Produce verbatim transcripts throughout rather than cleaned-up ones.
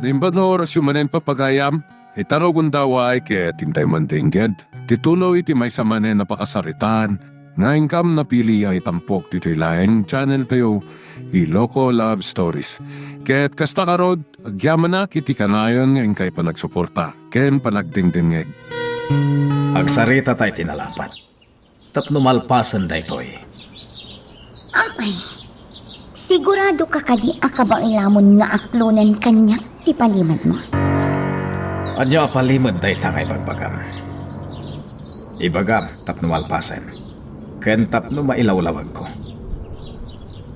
Imbag nga orasyo manen, Papa Gayam, ita no gundaway ket intay mandengged ti tuloy ti maysa manen a pakasaritaan nga inkam napili a itampok ditoy laeng channel tayo, Ilocos Love Stories. Ket kasta ngarud, agyamanak iti kanayon nga inkay panagsuporta ken panagdengdengngeg. Agsarita tayo ti nalapat tapno malpasen daytoy. Apay, sigurado ka kadi a kabaelamon nga aklonen kaniak ti palimedmo? Ania a palimed dayta nga ibagbagam? Ibagam tapno malpasen, ken tapno mailawlawagko.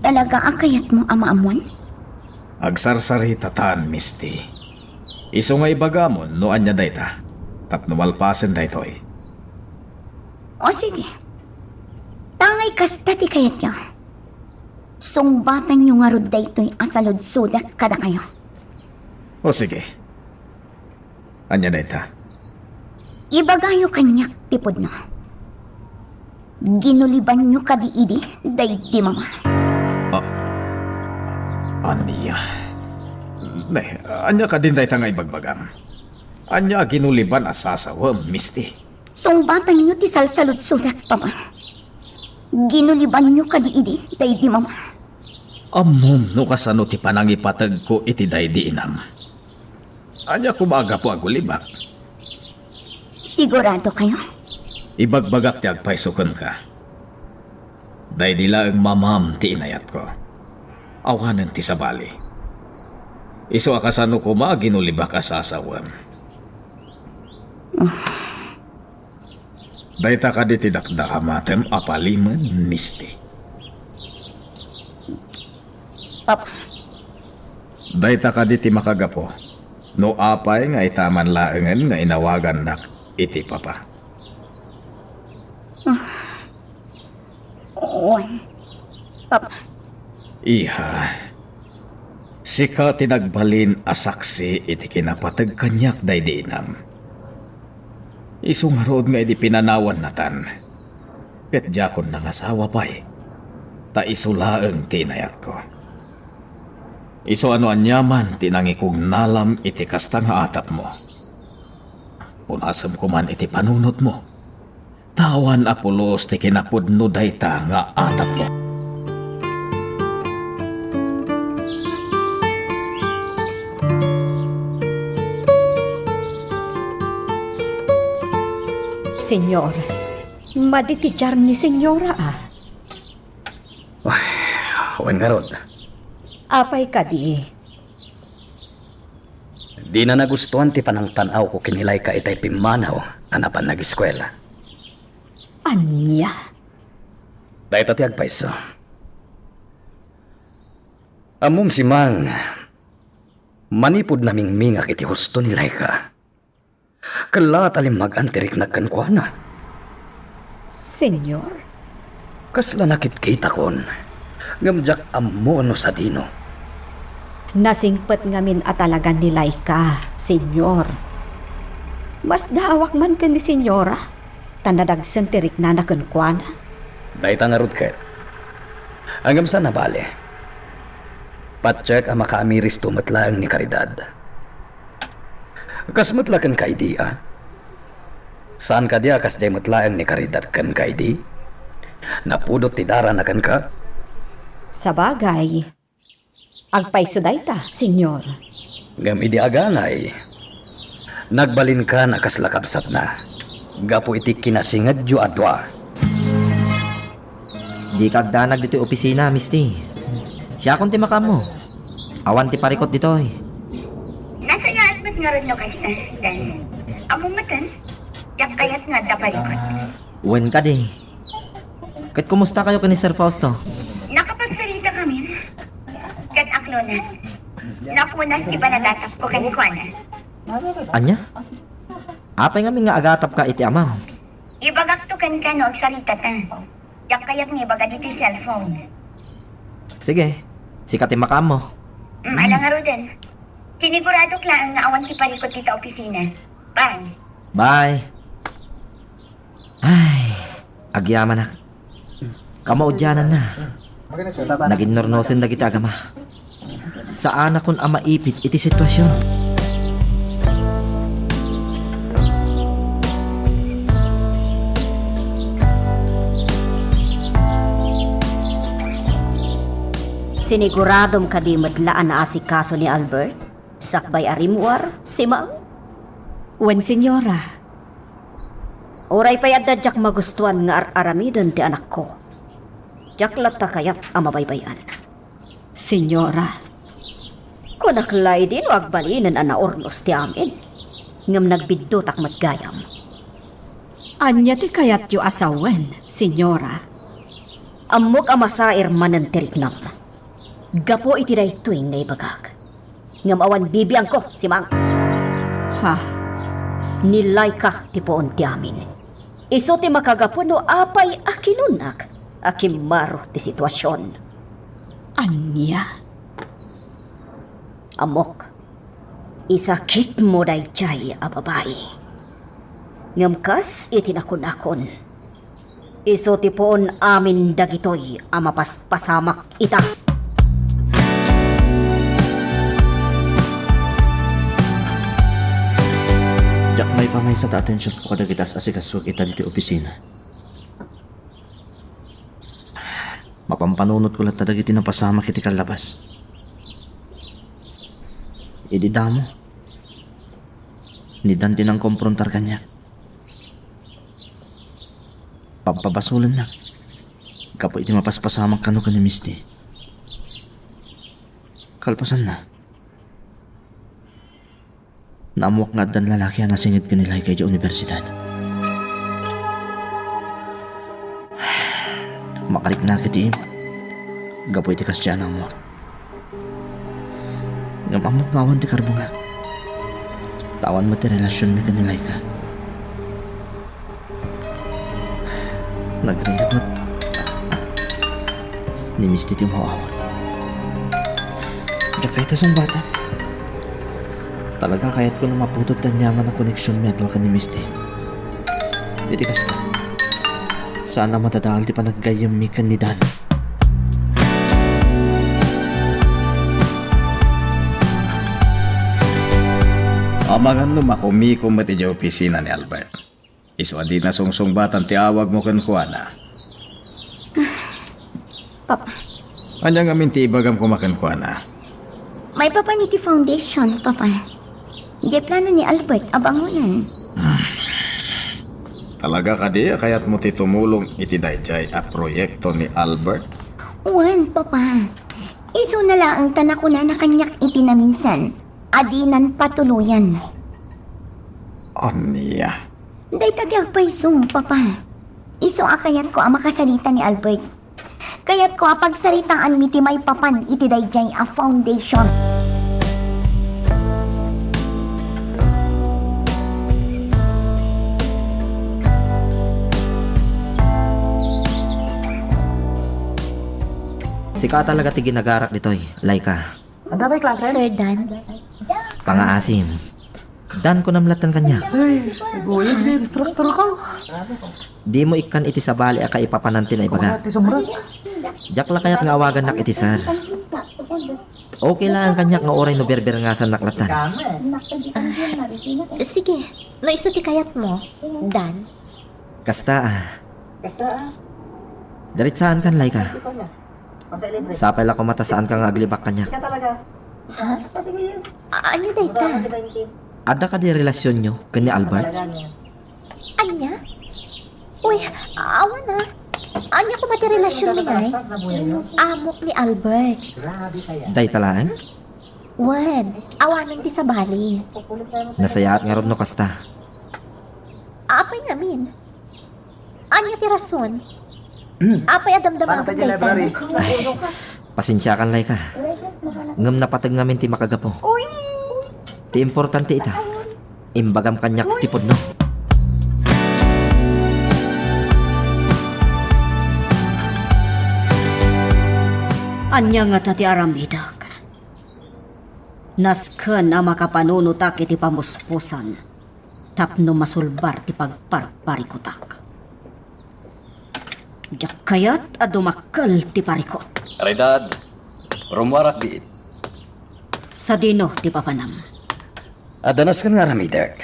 Talaga a kayatmo a maammuan? Agsarsaritatan, Misty. Isu nga ibagamon no ania dayta, tapno malpasen daytoy. O sige. Tangay kasta ti kayatyo. Sungbatanyo ngarud daytoy a saludsodek kadakayo. O sige. Ania dayta? Ibagayo kaniak ti pudno. Ginulibanyo kadi idi daydi mama? Ah, ania? Ne, ania kadin dayta nga ibagbagam? Ania a ginuliban a sasawem, Misty? Sungbatanyo ti salsaludsodak, Papa. Ginulibanyo kadi idi daydi mama? Ammom no kasano ti panangipategko iti daydi inam. Ania koma a gapu a gulibak? Sigurado kayo? Ibagbagak ti agpayso kenka. Daydi laeng mamam ti inayatko. Awanen ti sabali. Isu a kasano koma a ginulibak a sasawem. Dayta kadi ti dakdakamatem a palimed, Misty? Papa. Dayta kadi ti makagapu no apay nga ita man laengen nga inawagannak iti Papa? Wen, Papa. Iha, sika ti nagbalin a saksi iti kinapateg kaniak daydi inam. Isu ngarud nga idi pinanawannatan, ket diakon nangasawa pay, ta isu laeng ti inayatko. Isu a no aniaman ti nangikugnalam iti kasta nga atapmo, punasemko man iti panunotmo. Ta awan a pulos ti kinapudno dayta nga atapmo. Señor, madi ti jar ni Señora, a. Ay, wen ngarud. Apay kadi? Dina nagustuan ti panangtan-awko ken ni Laika itay pimmanaw a napan nageskuela. Ania? Dayta ti agpayso. Ammom, Simang, manipud namingmingak iti husto ni Laika, kellaat a limmagan ti riknak kenkuana. Señor? Kasla nakitkitakon, ngem diak ammo no sadino. Nasingpet ngamin a talaga ni Laika, Señor. Masdaawak man ken ni Señora, ta nadagsen ti riknana kenkuana. Dayta ngarud ket. Ngem saan a bale. Patiek a makaamiristo met laeng ni Caridad. Kas met la ken kaydi, a? Saan kadi a kasdiay met laeng ni Caridad ken kaydi? Napudot ti darana kenka? Sabagay, agpayso dayta, Señor. Ngem idi aganay, nagbalinkan a kasla kabsatna gapu iti kinasingedyo a dua. Dika agdanag ditoy opisina, Misty. Siakon ti makaammo. Awan ti parikut ditoy. Nasayaat met ngarud no kasta, Dan. Ammom metten, diak kayat nga adda parikut. Wen kadi. Ket kumustakayo ken ni Sir Fausto? Nakapagsarita kami. Ket aklonen, napunas ti panagatapko kenkuana. Ania? Apay ngamin nga agatapka iti amam? Ibagakto kenka no agsaritata. Diak kayat nga ibaga ditoy cellphone. Sige, sika ti makaammo. Mm, ala ngaruden. Siniguradok laeng nga awan ti parikut dita opisina. Bye. Bye. Ay, agyamanak. Kamaudiananna. Naginnurnosen dagiti agama. Saanakon a maipit iti situasion. Siniguradom kadi met la a naasikaso ni Albert sakbay a rimmuar, Simang? Wen, Senyora. Uray pay adda diak magustuan nga ar-aramiden ti anakko, diak latta kayat a mabaybay-an. Senyora. Kunak la idi no agbalinen a naurnos ti amin, ngem nagbiddutak met gayam. Ania ti kayatyo a sawen, Senyora? Ammok a masair manen ti riknam gapu iti daytoy nga ibagak. Ngem awan bibiangko, Simang. Ha? Ni Laika ti puon ti amin. Isu ti makagapu no apay a kinunak a kimmaro ti situasion. Ania? Ammok, isakitmo daydiay a babai. Ngem kas iti nakunakon, isu ti puon amin dagitoy a mapaspasamak ita. Diak maipamaysa ta atensionko kadagiti as-asikasuek ita ditoy opisina. Mapampanunotko latta dagiti napasamak iti kallabas. Idi damo, ni Dan ti nangkomprontar kaniak. Pabpabasolennak gapu iti mapaspasamak kano ken ni Misty. Kalpasanna, naammoak nga addan lalaki a nasinged ken ni Laika idiay universidad. Makariknak iti imon gapu iti kasdiay a naammoak. Ngem ammok nga awan ti karbengak. Ta awan met ti relasionmi ken ni Laika. Nagrigat met ni Misty ti umaw-awat. Diak kayat a sungbatan. Talaga, kayatko a maputod ti aniaman a koneksionmi a dua ken ni Misty. Iti kasta, saan a madadael ti panaggayyemmi ken ni Dan. Amangan no makumikom met idiay opisina ni Albert. Isu a dina sungsungbatan ti awagmo kenkuana. Papa. Ania ngamin ti ibagam koma kenkuana? Maipapan iti foundation, Papa. Diay plano ni Albert a bangonen. Talaga kadi a kayatmo ti tumulong iti daydiay a proyekto ni Albert? Wen, Papa. Isuna laeng ta nakunana kaniak iti naminsan a dinan patuloyan. Ania? Dayta ti agpayso, Papa. Isu a kayatko a makasarita ni Albert. Kayatko a pagsaritaanmi ti maipapan iti daydiay a foundation. Sika talaga ti ginagarak ditoy, Laika. Anda may klase? Sir Dan. Pangaasim. Dan, kunam latta kaniak. Ay, aguyod, instructor ko. Dimo ikkan iti sabali a kaipapanan ti naibaga. Diak la kayat nga awagannak iti sir. Okay laeng kaniak nga uray no berberengasannak latta. Ah, sige, no isu ti kayatmo, Dan. Kasta, ah. Kasta, ah. Diritsaankan, Laika. Sapay la koma ta saanka nga aglibak kaniak. Ika talaga. Ha? Pati kayo. A-, ania dayta? Adda kadi relasionyo ken ni Albert? Ania? Uy, awan a. Ania koma ti relasionmi ngay? Amok ni Albert. Dayta laeng? Wen, awanen ti sabali. Nasayaat ngarud no kasta. Apay ngamin? Ania ti rason? Apay a damdama dayta? Ay, pasensiakan, Laika. Ngem napateg ngamin ti makagapu. Uy! Ti importante ita, imbagam kaniak ti pudno. Ania ngata ti aramidek? Nasken a makapanunotak iti pamuspusan tapno masulbar ti pagparparikutak. Diak kayat a dumakkel ti parikut. Aridad, rummuarak diit. Sadino ti papanam? Adda nasken nga aramidek.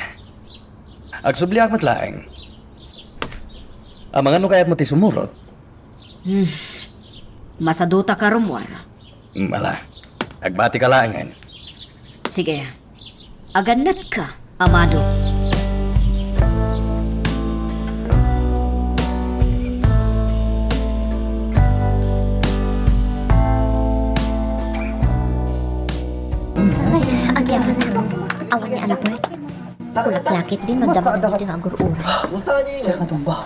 Agsubliak met laeng. Amangan no kayatmo ti sumurot. Hmm. Masaduta ka, Romual. Mala. Agbatika laengen. Sige. Agannatka, Amado. Ay, agyaman na. Awan ni Albert. Kulaklakit din, magdamag na dito nga agur-uran. Siya ka tumba.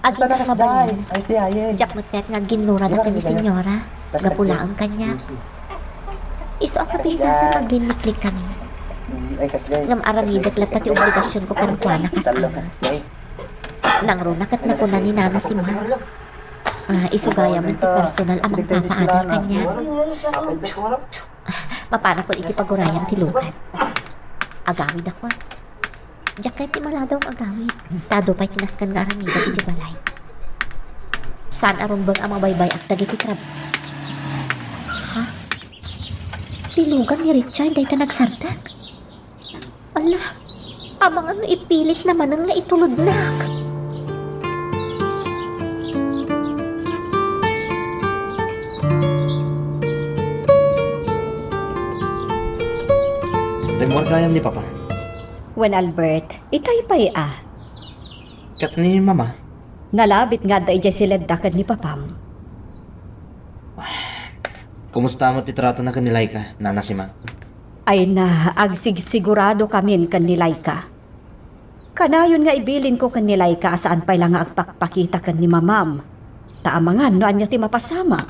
Aging ka nga bali. Ayos di ayen. Diak met kayat nga aginnura na kani senyora. Gapu laeng kaniak. Isu a kapintasan aglinliklik kami. Ngem aramidek latta ti obligasionko kenkuana kas ama. Nangruna ket nakuna ni Nana Sima, ah, isu gayam ti personal a mangpapaadal kaniak. Mapanakon iti pagurayan ti lugan. Agawidakon. Diak kayat ti maladaw nga agawid. Ta adu pay ti nasken nga aramidek idiay balay. Saan a rumbeng a mabaybay-ak dagiti trab-, ha? Ti lugan ni Richard dayta nagsardeng. Ala, amangan no ipilitna manen nga itulodnak. Rimmuar gayam ni Papa. Wen Albert, itay pay a. Ket ni Mama? Nalabit nga adda idiay siledda ken ni Papam. Kumusta met ti tratona ken ni Laika, Nana Sima? Ay na, agsigsigurado kamin ken ni Laika. Kanayon nga ibilinko ken ni Laika a saan pay la nga agpakpakita ken ni Mamam. Ta amangan no ania ti mapasamak.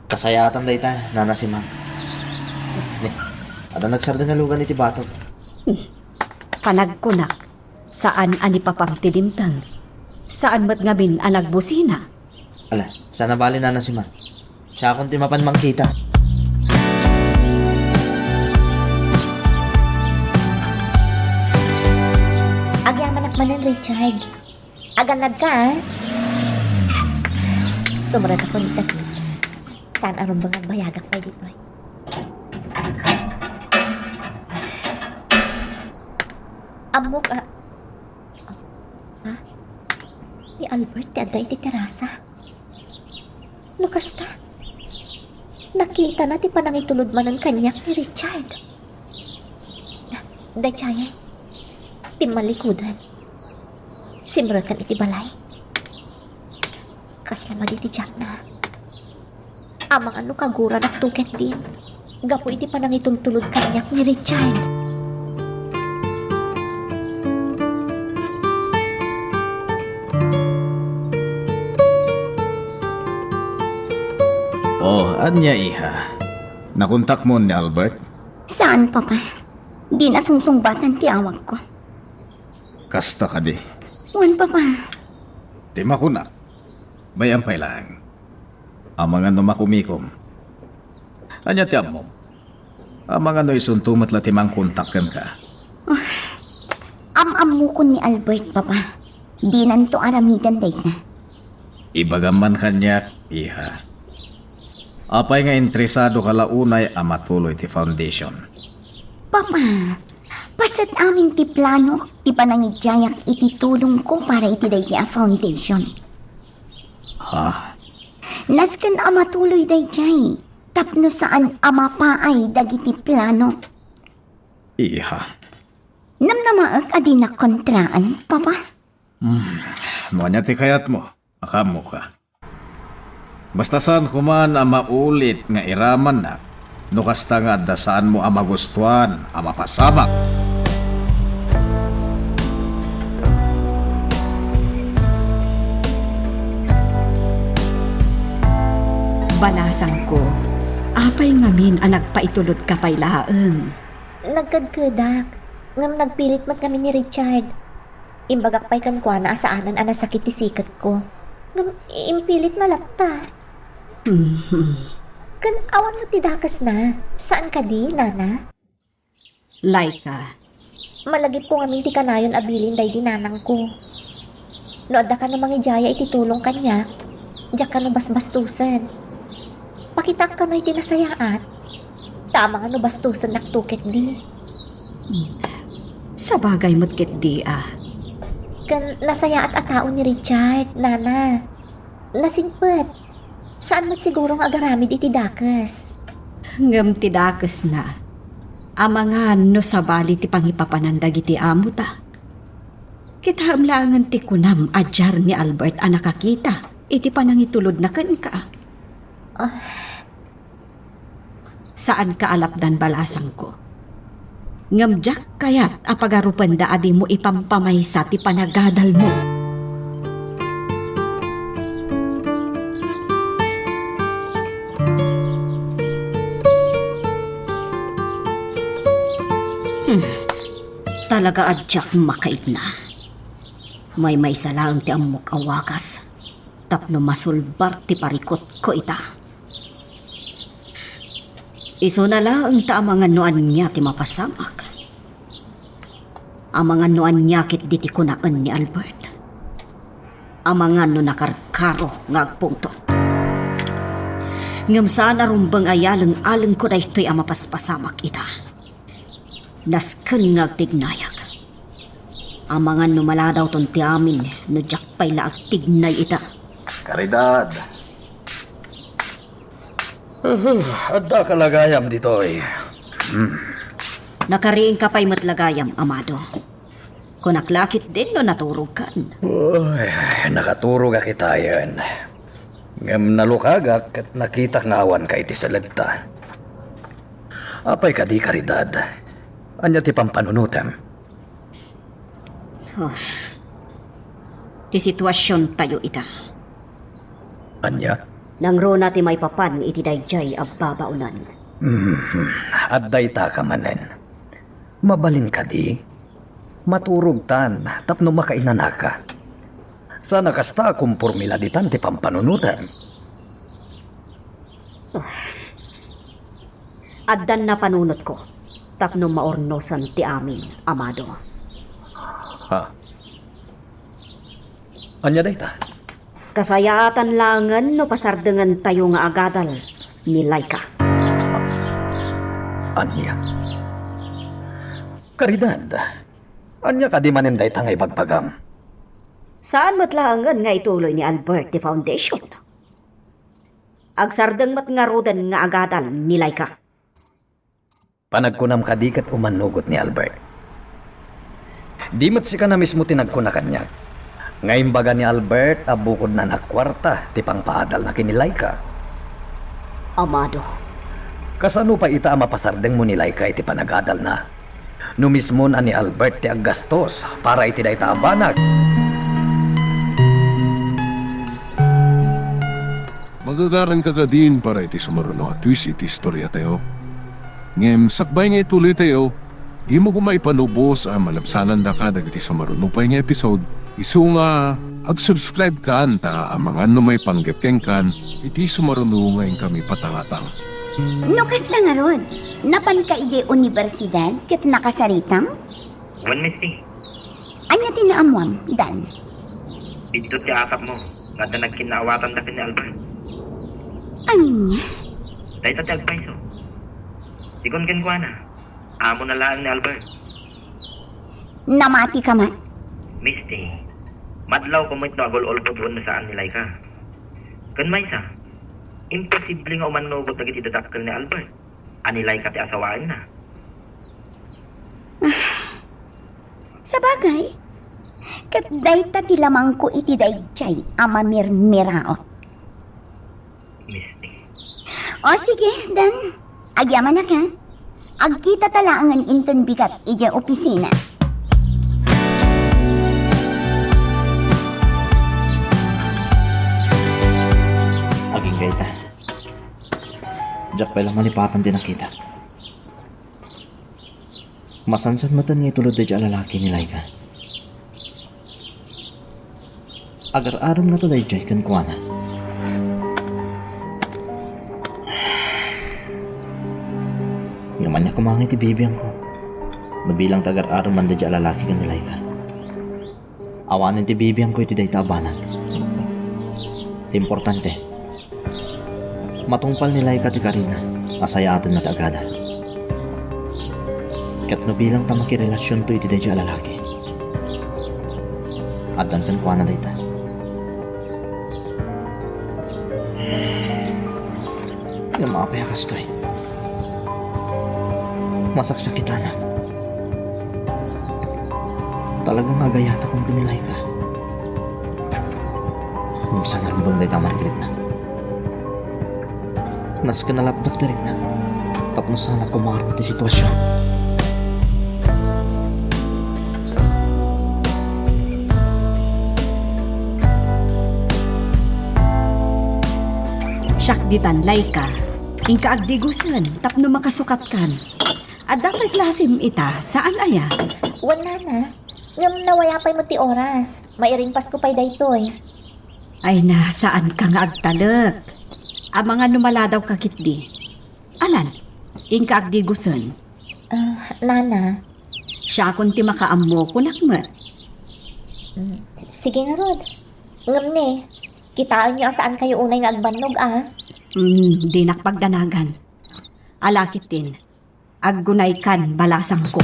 Kasayaatan dayta, Nana Sima. Ni, adda nagsardeng a lugan iti batok. Panagkunak, saan a ni Papam ti dimteng. Saan met ngamin a nagbusina. Ala, saan a bale, Nana Sima. Siakon ti mapan mangkita. Agyamanak manen, Richard. Agannadka, a? Sumrekakon ita ti. Saan a rumbeng agbayagak pay ditoy. Ammok a, ha? Ni Albert ti adda iti terasa. No kasta, nakitana ti panangitulod manen kaniak ni Richard. Daydiay, timmallikuden. Simrekkan iti balay. Kasla madi ti diakna. Amangan no kaguranak to ketdin. Gapu iti panangitultulod kaniak ni Richard. Oh, ania, iha? Nakontakmon ni Albert? Saan, Papa. Dina sungsungbatan ti awagko. Kasta kadi? Wen, Papa. Ti makunak, bay-am pay laeng. Amangan no makumikom. Ania ti ammom? Amangan no isunto met la ti mangkontak kenka. Ah, am-ammokon ni Albert, Papa. Dinanto aramiden dayta. Ibagam man kaniak, iha. Apay nga interesado ka la unay a matuloy ti foundation? Papa, paset amin ti plano ti panangidiayak iti tulongko para iti daydi a foundation. Ha? Nasken a matuloy daydiay tapno saan a mapaay dagiti planok. Iha. Namnamaek a dinak kontraan, Papa. Hmm, no ania ti kayatmo, makaammoka. Basta saanko man a maulit nga iramannak, no kasta nga adda saanmo a magustuan a mapasamak. Balasangko, apay ngamin a nagpaitulodka pay laeng? Nagkedkedak, ngem nagpilit met ngamin ni Richard. Imbagak pay kenkuana a saanen a nasakit ti siketko. Ngem impilitna latta. Mhm. Ken awan met ti dakesna. Saan kadi, Nana? Laika. Malagipko ngamin ti kanayon a bilin daydi nanangko. No adda kano mangidiaya iti tulong kaniak, diak kano basbastusen. Pakitaak kano iti nasayaat. Ta amangan no bastosennakto ketdi. Hmm. Sabagay met ketdi a. Ken nasayaat a tao ni Richard, nana. Nasingpet. Saan met siguro nga agaramid iti dakes. Ngem ti dakesna, amangan no sabali ti pangipapanan dagiti amota. Kitaem laengen ti kunam a diar ni Albert a nakakita iti panangitulodna kenka. Ah. Saanka a lapdan, balasangko. Ngem diak kayat a pagarupenda a dimo ipampamaysa ti panagadalmo. Hmm. Talaga a diak makaigna. Maymaysa laeng ti ammok a wagas tapno masulbar ti parikutko ita. Isuna laeng ta amangan no ania ti mapasamak. Amangan no ania ketdi ti kunaen ni Albert. Amangan no nakarkaro nga agpungtot. Ngem saan a rumbeng a yaleng-alengko daytoy a mapaspasamak ita. Nasken nga agtignayak. Amangan no maladawton ti amin no diak pay la agtignay ita. Caridad. Uhu, adda ka la gayam ditoy. Hmm. Nakariingka pay met la gayam, Amado. Kunak la ketdin no naturogkan. Uy, nakaturogak itayen. Ngem nalukagak ket nakitak nga awanka iti selekta. Apay kadi, Caridad? Ania ti pampanunotem? Oh. Ti situasiontayo ita. Ania? Nangruna ti maipapan iti daydiay a babaonan. Mhm. Adda ita ka manen. Mabalin kadi? Maturogtan tapno makainanaka. Saan a kasta, komporme la ditan ti pampanunotem. Addan napanunotko tapno maurnosan ti amin, Amado. Ha? Ania dayta? Kasayaatan laengen no pasardengentayo nga agadal ni Laika. Ania? Caridad, ania kadi manen dayta nga ibagbagam? Saan met laengen nga ituloy ni Albert ti foundation. Agsardeng met ngaruden nga agadal ni Laika. Panagkunam kadi ket umannugot ni Albert? Di met sika na mismo ti nagkuna kaniak nga imbaga ni Albert a bukodnan a kuarta ti pangpaadalna ken ni Laika? Amado. Kasano pay ita a mapasardengmo ni Laika iti panagadalna? No mismon a ni Albert ti aggastos para iti dayta a banag. Magagaranka kadin para iti sumaruno a twist iti istoriatayo. Ngem sakbay nga ituloytayo, dimo koma ipanubos a malabsanandaka dagiti sumaruno pay nga episode. Isu nga, ag-subscribe kan ta amangan no maipanggep kenkan iti sumaruno nga inkami patangatang. No kasta ngarud, napanka idiay universidad ket nakasaritam? Wen, Misty. Ania ti naammuam, Dan? Biddut ti atapmo nga adda nagkinnaawatanda ken ni Albert. Ania? Dayta ti agpayso. Sigun kenkuana, amona laeng ni Albert. Namatika met? Misty, madlawko met no agul-ulbod wenno saan ni Laika. Ken maysa, imposible nga umannugot dagiti dadakkel ni Albert a ni Laika ti asawaenna. Ah, sabagay, ket dayta ti lamangko iti daydiay a mamirmiraot. Misty. O sige, Dan. Agyamanak, ha? Agkitata laengen inton bigat idiay opisina. Agingga ita. Diak pay la malipatan ti nakitak. Masansan met nga itulod daydiay a lalaki ni Laika. Agar-arom ngata daydiay kenkuana. Ngem ania koma nga iti bibiangko no bilang ti agar-arom man daydiay a lalaki ken ni Laika? Awanen ti bibiangko iti dayta a banag. Ti importante, matungpal ni Laika ti karina. Nasayaatenna ti agada. Ket no bilang ta makirelasionto iti daydiay a lalaki, addan kenkuana dayta. Ngem apay a kastoy? Masaksakitanak. Talagang agayatakon ken ni Laika. Ngem saan a rumbeng dayta a marikritna. Nasken a lapdek ti rikna tapno saanak a maaram ti situasion. Siak ditan, Laika. Inka agdigusen tapno makasukatkan. Adda pay klasim ita, saan aya? Wen, nana. Ngem nawaya pay met ti oras. Mairingpasko pay daytoy. Ay na, saanka nga agtalek. Amangan no maladawka ketdi. Alan, inka agdigusen. Ah, nana. Siakon ti makaammo, kunak met. Mm, s-, sige ngarud. Ngem ne, kitaenyo a saankayo unay nga agbannog, a? Hmm, dinak pagdanagan. Ala ketdin, aggunaykan balasangko.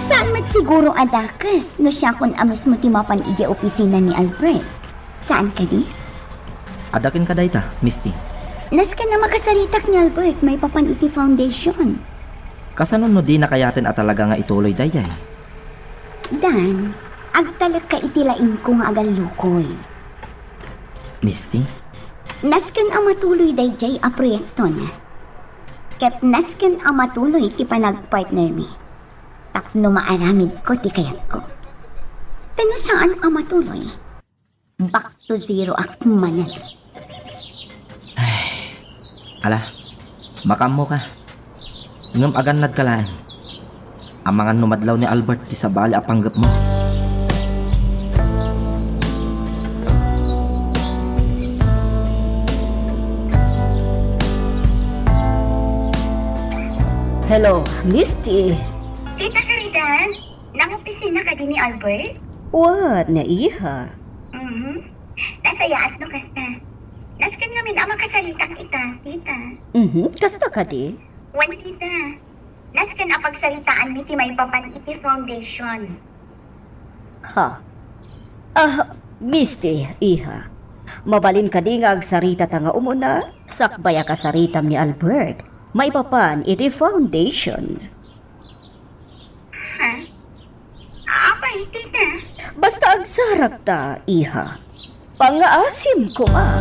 Saan met siguro a dakes no siakon a mismo ti mapan idiay opisina ni Albert. Saan kadi? Adda kenka dayta, Misty. Nasken a makasaritak ni Albert maipapan iti foundation. Kasano no dina kayaten a talaga nga ituloy daydiay? Dan, agtalekka iti laingko nga agallukoy. Misty? Nasken a matuloy daydiay a proyektona. Ket nasken a matuloy ti panagpartnermi. Tapno maaramidko ti kayatko. Ta no saan a matuloy, back to zero ak manen. Ala, makaammoka. Ngem agannadka laeng. Amangan no madlaw ni Albert ti sabali a panggepmo. Hello, Misty. Tita Caridad, nangopisina kadi ni Albert? Wen, iha. Mhm. Nasayaat no kasta. Nasken ngamin a makasaritak ita, tita. Mhm, kasta kadi? Wen, tita. Nasken a pagsaritaanmi ti maipapan iti foundation. Ha? Ah, Misty, iha. Mabalin kadi nga agsaritata nga umuna, sakbay a kasaritam ni Albert maipapan iti foundation? Ha? Apay, tita? Basta agsarakta, iha. Pangngaasim koma.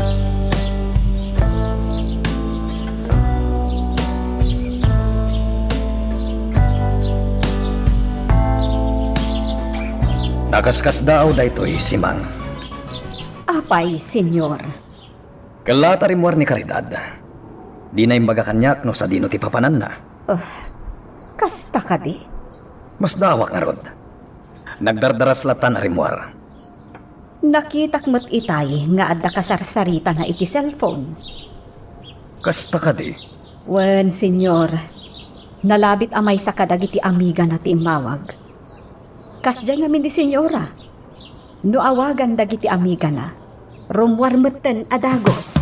Nakaskasdaaw daytoy, Simang. Apay, Señor. Kella ta rimmuar ni Caridad. Dina imbaga kaniak no sadino ti papananna. Ah, kasta kadi? Masdaawak ngarud. Nagdardaras latta a rimmuar. Nakitak met itay nga adda kasarsaritana iti cellphone. Kasta kadi? Wen, Señor. Nalabit a maysa kadagiti amigana ti immawag. Kasdiay ngamin ni Señora. No awagan dagiti amigana, rummuar metten a dagus.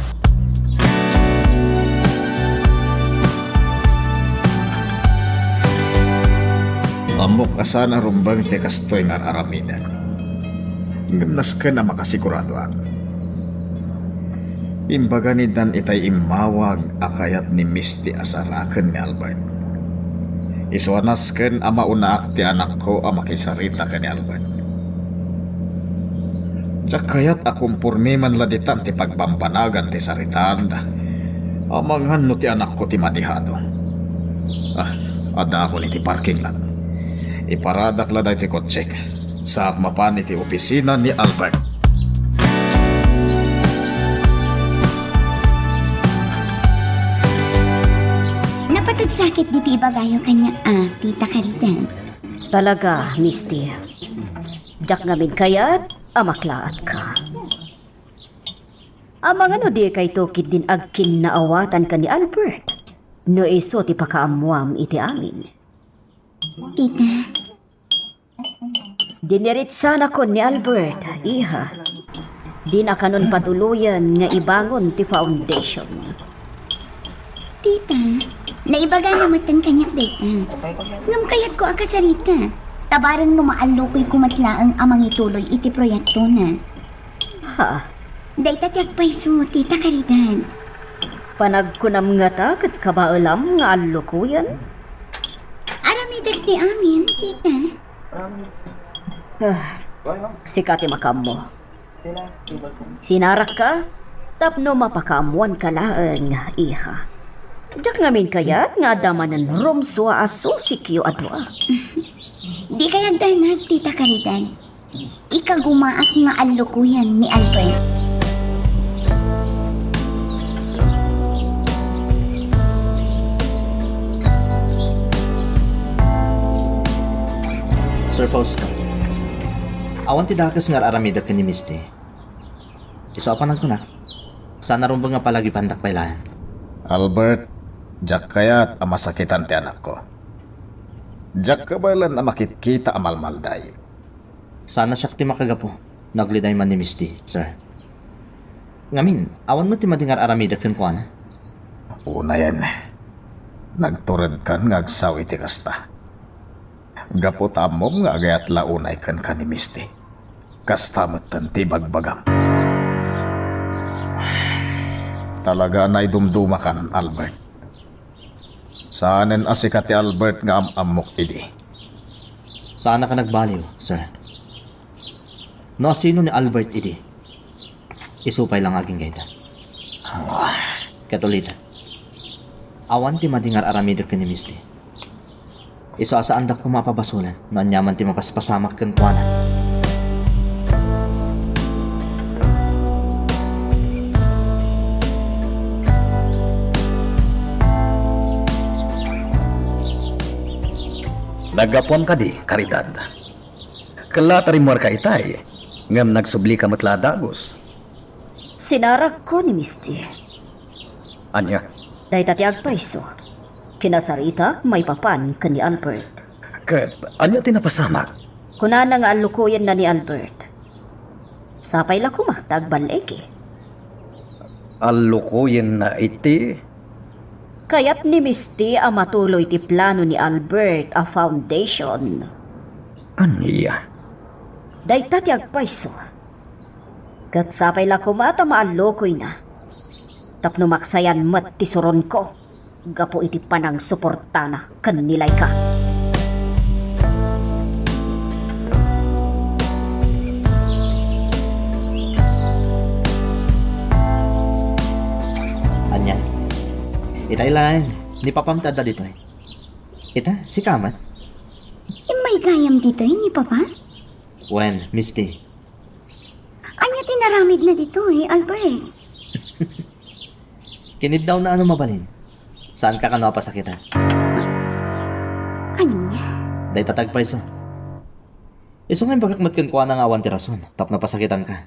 Ammok a saan a rumbeng ti kastoy nga ar-aramiden. Ngem nasken a makasiguradoak. Imbaga ni Dan itay immawag a kayat ni Misty a saraken ni Albert. Isu a nasken a maunaak ti anakko a makisarita ken ni Albert. Diak kayat a kompormimen la ditan ti pagbambanagan ti saritaanda. Amangan no ti anakko ti madihado. Ah, addaakon iti parking lot. Iparadak la daytoy kotsek. Saak mapan iti opisina ni Albert. Napateg sakit diti ibagayo kaniak a, Tita Caridad. Talaga, Misty. Diak ngamin kayat a maklaatka. Amangan no dikayto ketdin agkinnaawatan ken ni Albert? No isu ti pakaammuam iti amin. Tita. Diniritsanakon ni Albert, iha. Dina kanon patuloyen nga ibangon ti foundation. Tita, naibagana metten kaniak dayta. Ngem kayatko a kasarita. Tabarenmo maallukoyko met laeng a mangituloy iti proyektona. Ha? Dayta ti agpayso, Tita Caridad. Panagkunam ngata ket kabaelam nga allukoyen? Aramidek ti amin, Tita. Ah, sika ti makaammo. Sinarakka tapno mapakaammoanka laeng, iha. Diak ngamin kayat nga adda manen rumsua a susikyo a dua. Di kayat danak, Tita Caridad. Ikagumaak nga allukoyen ni Albert. Sir Fausto, awan ti dakes nga ar-aramidek ken ni Misty. Isu a panagkunak, saan a rumbeng nga palagipandak pay laeng. Albert, diak kayat a masakitan ti anakko. Diak kabaelan a makitkita a malmalday. Saan a siak ti makagapu no agliday man ni Misty, sir. Ngamin, awan met ti madi nga ar-aramidek kenkuana. Unayen, nagturedkan nga agsao iti kasta. Gapu ta ammom nga agayat la unay kenka ni Misty. Kasta metten ti ibagbagam. Talaga a naidumdumakan, Albert. Saanen a sika ti Albert nga am-ammok idi. Saanka nagbaliw, sir. No asino ni Albert idi, isu pay la nga agingga ita. Ket ulitek, awan ti madi nga ar-aramidek ken ni Misty. Isu a saandak koma a pabasolen no aniaman ti mapaspasamak kenkuana. Naggapuam kadi, Caridad? Kella ta rimmuarka itay, ngem nagsublika met la a dagus. Sinarakko ni Misty. Ania? Dayta ti agpayso. Kinasaritak maipapan ken ni Albert. Ket ania ti napasamak? Kunana nga allukoyenna ni Albert. Sapay la koma ta agballigi. Allukoyenna iti? Kayat ni Misty a matuloy ti plano ni Albert a foundation. Ania? Dayta ti agpayso. Ket sapay la koma ta maallukoyna tapno maksayan met ti suronko gapu iti panangsuportana ken ni Laika. Anian? Itay laeng, ni Papam ti adda ditoy. Ita, sika met? Immay gayam ditoy ni Papa? Wen, Misty. Ania ti naramidna ditoy, Albert? Kiniddawna a no mabalin. Saanka kano a pasakitan? Ania? Dayta ti agpayso. Isu nga imbagak met kenkuana nga awan ti rason tapno pasakitanka.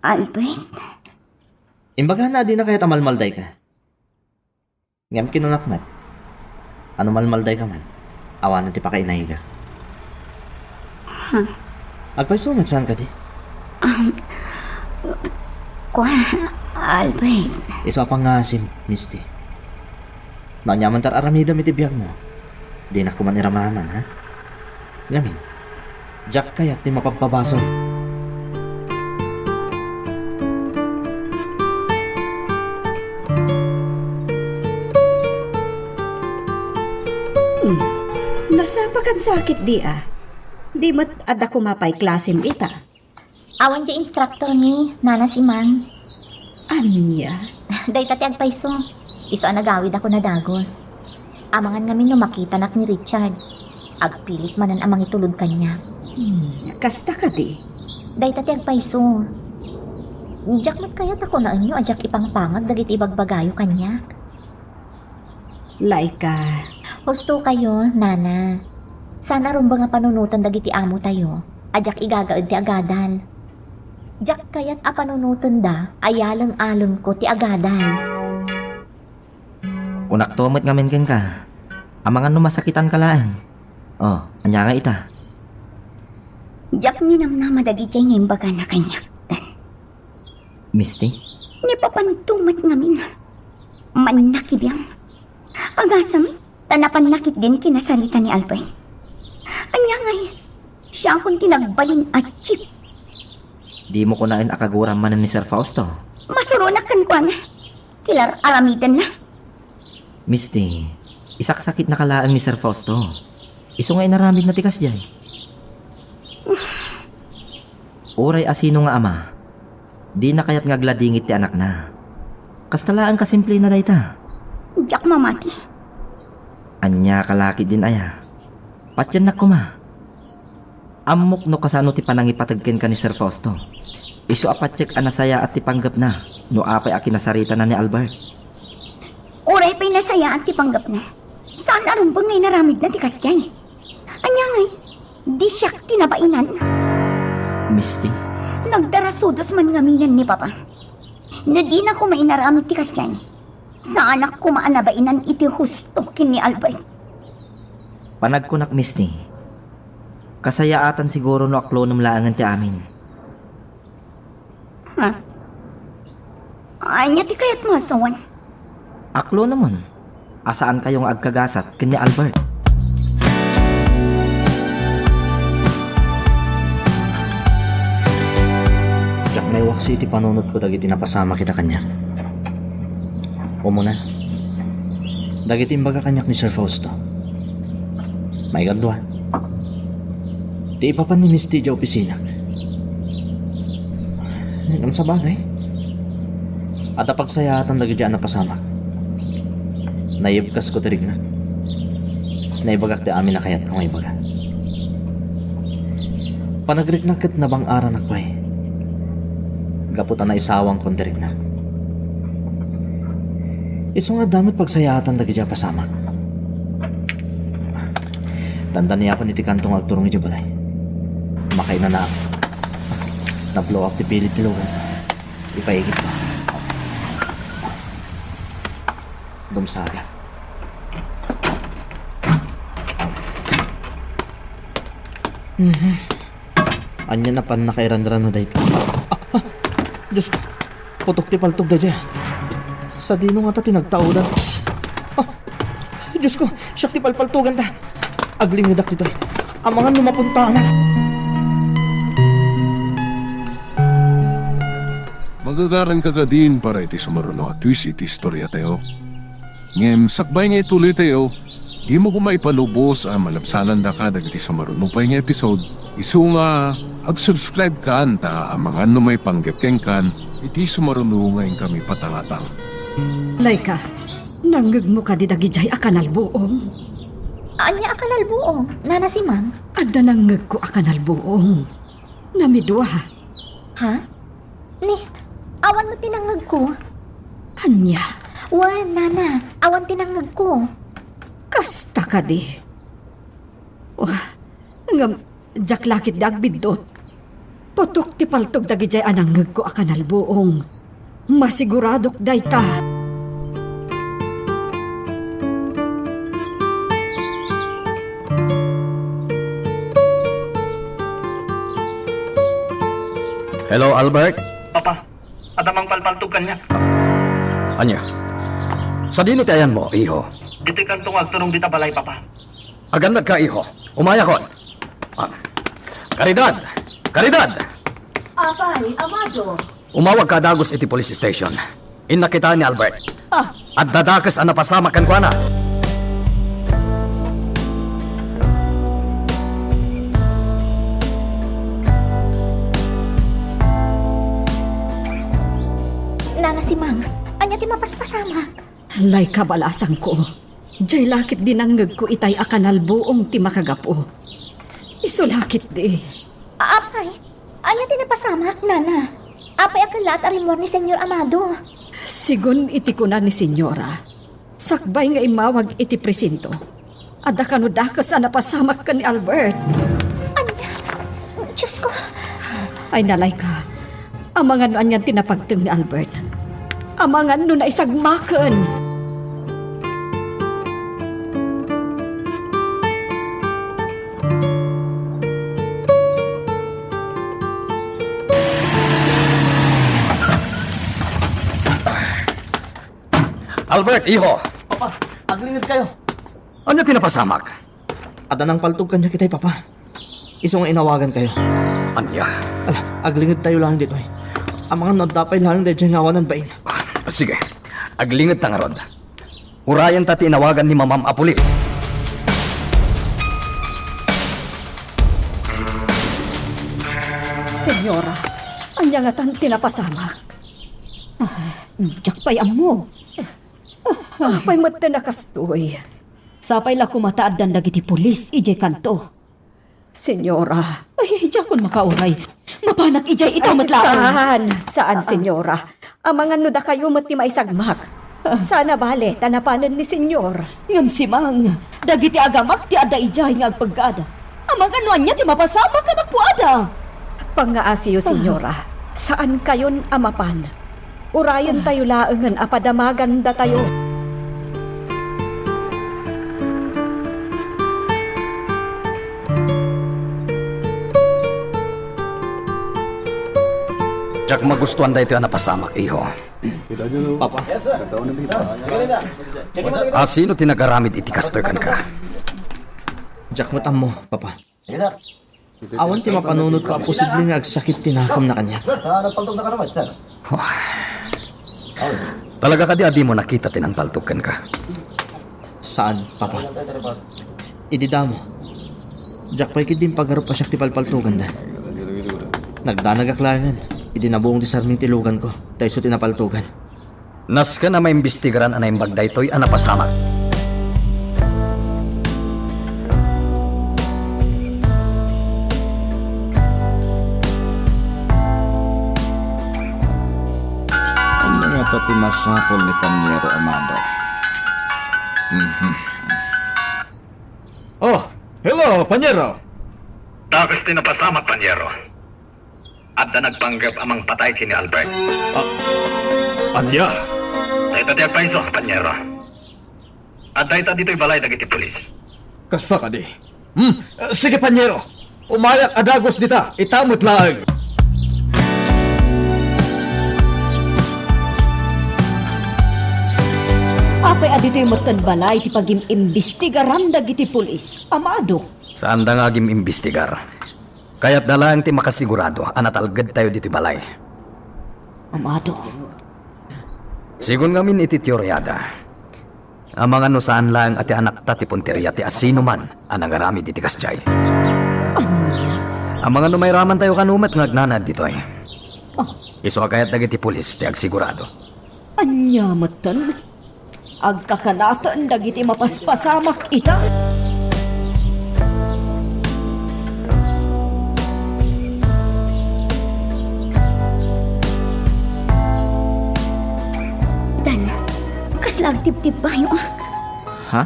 Albert? Imbagana a dina kayat a malmaldayka. Ngem kinunak met, a no malmaldayka man, awanen ti pakainaigak. Huh? Agpayso met saan kadi? Um, kua, Albert. Isu a pangngasim, Misty. No aniaman ti ar-aramidem iti biagmo, dinak koma iramraman, ha? Ngamin, diak kayat ti mapabpabasol. Hmm. Nasapakan sakit di a. Di met adda koma pay klasim ita. Awan diay instructor mi, Nana Simang. Ania? Dayta ti agpayso. Isu a nagawid a kuna dagus. Amangan ngamin no makitanak ni Richard. Agpilit manen a mangitulod kaniak. Hmm, kasta kadi? Dayta ti agpayso. Diak met kayat a kunaenyo a diak ipangpangag dagiti ibagbagayo kaniak. Laika. Husto kayo, Nana. Saan a rumbeng a panunoten dagiti amo tayo a diak igagaed ti agadal. Diak kayat a panunotenda a yaleng-alengko ti agadal. Kunakto met ngamin kenka, amangan no masakitanka laeng. Oh, ania nga ita? Diak ninamnama dagiti nga imbagana kaniak. Misty? Ni papanto met ngamin. Mannakibiang. Agasem, ta napanna ketdin kinasarita ni Albert. Ania ngay, siakon ti nagbalin a chief. Dimo kunaen a kaguram manen ni Sir Fausto? Masuronak kenkuana. Ti ar-aramidenna. Misty, isaksakitnaka laeng ni Sir Fausto. Isu nga inaramidna ti kasdiay. Uray asino nga ama, dina kayat nga agladingit ti anakna. Kasta laeng kasimplena dayta. Diak mamati. Ania ka la ketdin aya? Patiennak koma. Ammok no kasano ti panangipateg kenka ni Sir Fausto. Isu a patiek a nasayaat ti panggepna no apay a kinasaritana ni Albert. Uray pay nasayaat ti panggepna, saan a rumbeng nga inaramidna ti kasdiay. Ania ngay, di siak ti nabainan? Misty? Nagdarasudos man ngaminen ni Papa. No dina koma inaramid ti kasdiay, saanak koma a nabainan iti husto ken ni Albert. Panagkunak, Misty, kasayaatan siguro no aklonem laengen ti amin. Ha? Ania ti kayatmo a sawen? Aklonemon a saankayo nga agkagasat ken ni Albert. Diak naiwaksi iti panunotko dagiti napasamak ita kaniak. Umuna, dagiti imbaga kaniak ni Sir Fausto. Maikadua, ti ipapan ni Misty idiay opisinak. Ngem sabagay, adda pagsayaatan dagiti a napasamak. Naibkasko ti riknak. Naibagak ti amin a kayatko nga ibaga. Panagriknak ket nabang-aranak pay. Gapu ta naisawangkon ti riknak. Isu nga adda met pagsayaatan dagiti a pasamak. Tanda ni Apo iti kanto nga agturong idiay balay. Makainanaak. Na-blow up ti pilid ti lugan. Ipaigit ko. Dumsagan. Mhm. Ania napan nakairanran na dayta? Ah, ah, Diyos ko. Putok ti paltog dayta. Sadino ngata ti nagtaudan? Ah, Diyos ko, siak ti palpaltoganta. Aglingedak ditoy. Amangan no mapuntanak. Magagaranka kadin para iti sumaruno a twist iti istoriatayo. Ngem sakbay nga ituloytayo, dimo koma ipalubos a malabsanandaka dagiti sumaruno pay nga episode. Isu nga, ag-subscribe kan ta amangan no maipanggep kenkan iti sumaruno nga inkami patangatang. Laika, nangngegmo kadi dagidiay a kanalbuong? Ania a kanalbuong, Nana Simang? Adda nangngegko a kanalbuong. Namidua. Ha? Ni, awan met ti nangngegko. Ania? Wen, Nana, awan ti nangngegko. Kasta kadi? Wah, ngem diak la ketdi agbiddut. Putok ti paltog dagidiay a nangngegko a kanalbuong. Masiguradok dayta. Hello, Albert? Papa, adda mangpalpaltog kaniak. Ania? Sadino ti ayanmo, iho? Ditoy kanto nga agturong dita balay, Papa. Agannadka, iho. Umayakon. Ah. Caridad! Caridad! Apay, Amado. Umawagka dagus iti police station. Innak kita ni Albert. Ah. Adda dakes a napasamak kenkuana. Nana Simang, ania ti mapaspasamak? Laika, balasangko. Diay la ketdi nangngegko itay a kanalbuong ti makagapu. Isu la ketdi. Apay, ania ti napasamak, Nana? Apay a kellaat a rimmuar ni Señor Amado? Sigun iti kuna ni Señora, sakbay nga immawag iti presinto, adda kano dakes a napasamak ken ni Albert. Ania? Diyos ko! Ay, Laika. Amangan no anian ti napagteng ni Albert. Amangan no naisagmaken. Albert, iho! Papa, aglingedkayo. Ania ti napasamak? Adda nangpaltog kaniak itay, Papa. Isu nga inawagankayo. Ania? Ala, aglingedtayo laeng ditoy. Amangan no adda pay laeng daydiay nga awanan bain. Sige, aglingedta ngarud. Urayenta ti inawagan ni Mamam a pulis. Senyora, ania ngatan ti napasamak? Ah, diak pay ammo. Apay met ti nakastoy? Sapay la koma ta addan dagiti pulis idiay kanto. Senyora. Ay, diakon makauray. Mapanak idiay ita met laeng. Saan, saan, senyora. Amangan no dakayo met ti maisagmak. Saan a bale ta napanen ni senyor. Ngem simang, dagiti agamak ti adda idiay nga agpeggad. Amangan no ania ti mapasamak a nakuada. Pangngaasiyo, senyora. Saankayon a mapan. Urayentayo laengen a padamagandatayo. Diak magustuan daytoy a napasamak, iho. Papa. Asino ti nagaramid iti kastoy kenka? Diak met ammo, Papa. Awan ti mapanunotko a posible nga agsakit ti nakem na kaniak. Talaga kadi a dimo nakita ti nangpaltog kenka? Saan, Papa. Idi damo, diak pay ketdi impagarup a siak ti palpaltoganda. Nagdanagak laengen idi nabuong ti sarming ti luganko ta isu ti napaltogan. Nasken a maimbestigaran a naimbag daytoy a napasamak. Ania ngata ti masapul ni Paniero, Amado? Mhm. Oh, hello, Paniero! Dakes ti napasamak, Paniero. Adda nagpanggep a mangpatay ken ni Albert. Ah, ania? Dayta ti agpayso, Paniero. Adda ita ditoy balay dagiti pulis. Kasta kadi? Hmm, sige, Paniero. Umayak a dagus dita, ita met laeng. Apay a ditoy metten balay ti pagim-imbestigaran dagiti pulis, Amado? Saanda nga agim-imbestigar. Kayatda laeng ti makasigurado a natalgedtayo ditoy balay. Amado. Sigun ngamin iti teoriada, amangan no saan laeng a ti anakta ti punteria ti asinoman a nangaramid iti kasdiay. Ania? Amangan no mairamantayo kano met nga agnanaed ditoy. Ah. Isu a kayat dagiti pulis ti agsigurado. Ania metten? Agkakanaten dagiti mapaspasamak ita. Dan, kasla agtibtibbayoak. Ha?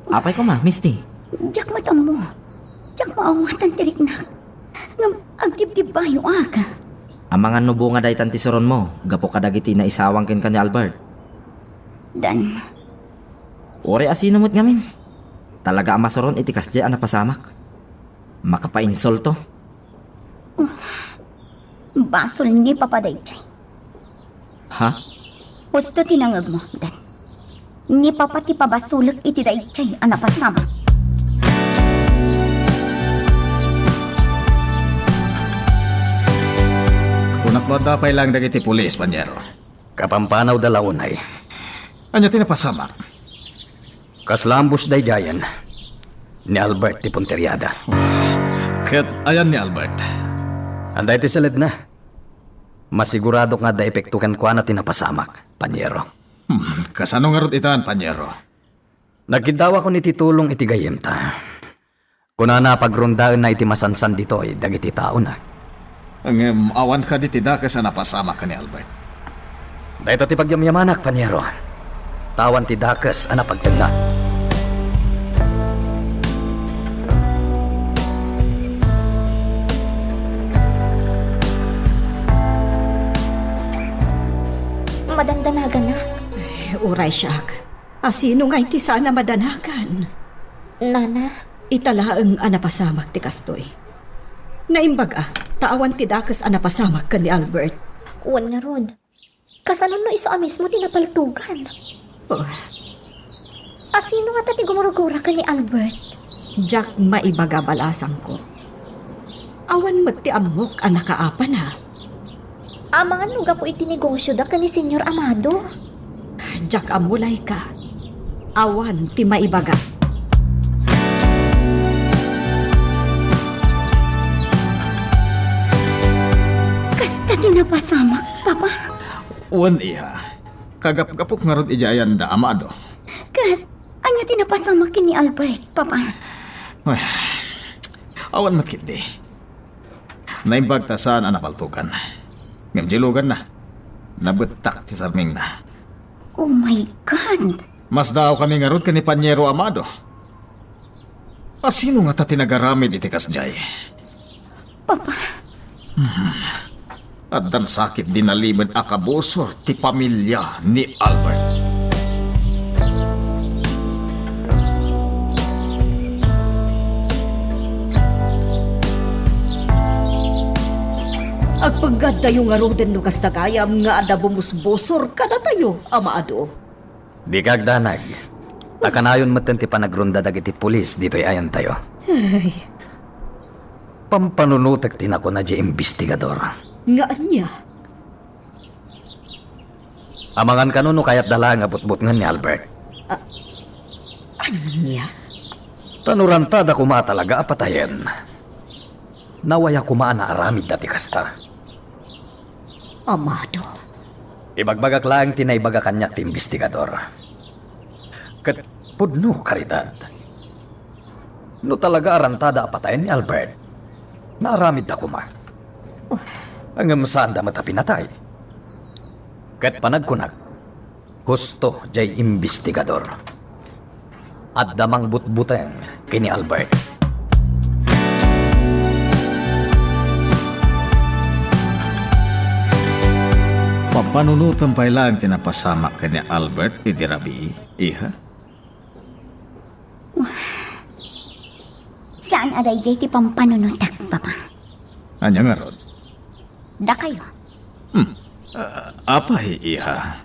Apay koma, Misty? Diak met ammo. Diak maawatan ti riknak. Ngem agtibtibbayoak. Amangan no bunga daytan ti suronmo gapu kadagiti naisawang kenka ni Albert? Dan. Uray asino met ngamin. Talaga a masuron iti kasdiay a napasamak. Makapainsulto. Basol ni Papa daydiay. Ha? Husto ti nangegmo, Dan. Ni Papa ti pabasolek iti daydiay a napasamak. Kunak no adda pay laeng dagiti pulis, Paniero. Kapampanawda la unay. Ania ti napasamak? Kasla ambos daydiayen ni Albert ti punteriada. Ket ayan ni Albert? Adda iti saledna. Masiguradok nga adda epekto kenkuana ti napasamak, Paniero. Hmm, kasano ngarud itan, Paniero? Nagkiddawakon iti tulong iti gayyemta. Kunana a pagrondaenna iti masansan ditoy dagiti taona. Ngem awan kadi ti dakes a napasamak ken ni Albert? Dayta ti pagyamyamanak, Paniero. Ta awan ti dakes a napagtengnga. Madandanaganak. Ay, uray siak. Asino ngay ti saan a madanagan? Nana. Ita laeng a napasamak ti kastoy. Naimbag a, ta awan ti dakes a napasamak ken ni Albert. Wen ngarud, kasano no isu a mismo ti napaltogan? Asino ngata ti gumurgura ken ni Albert? Diak maibaga, balasangko. Awan met ti ammok a nakaapana. Amangan no gapu iti negosyoda ken ni Señor Amado. Diak ammo, Laika. Awan ti maibaga. Kasta ti napasamak, Papa. Wen, iha. Kagapgapok ngarud idiay ayanda, Amado. Ket ania ti napasamak ken ni Albert, Papa? Ay, awan met ketdi. Naimbag ta saan a napaltogan. Ngem diay luganna, nabettak ti sarmingna. Oh my God! Masdaawkami ngarud ken ni Paniero, Amado. Asino ngata ti nagaramid iti kasdiay? Papa. Hmm. Addan sakit di nalimed a kabusor ti pamilia ni Albert. Agpeggadtayo ngaruden no kasta gayam nga adda bumusbusor kadatayo, Amado. Dika agdanag. Ta kanayon metten ti panagronda dagiti pulis ditoy ayantayo. Ay. Pampanunotek ti nakuna diay imbestigador. Nga ania? Amangan kano no kayatda laeng a butbutngen ni Albert. A-, ania? Ta no rantada koma a talaga a patayen, nawaya koma a naaramidda ti kasta. Amado. Ibagbagak laeng ti naibaga kaniak ti imbestigador. Ket pudno, Caridad. No talaga a rantada a patayen ni Albert, naaramidda koma. Ngem saanda met a pinatay. Ket panagkunak, husto diay imbestigador. Adda mangbutbuteng ken ni Albert. Pampanunotem pay laeng ti napasamak ken ni Albert idi rabii, iha? Saan a daydiay ti pampanunotek, Papa. Ania ngarud? Dakayo. Hmm. Ah, apay, iha?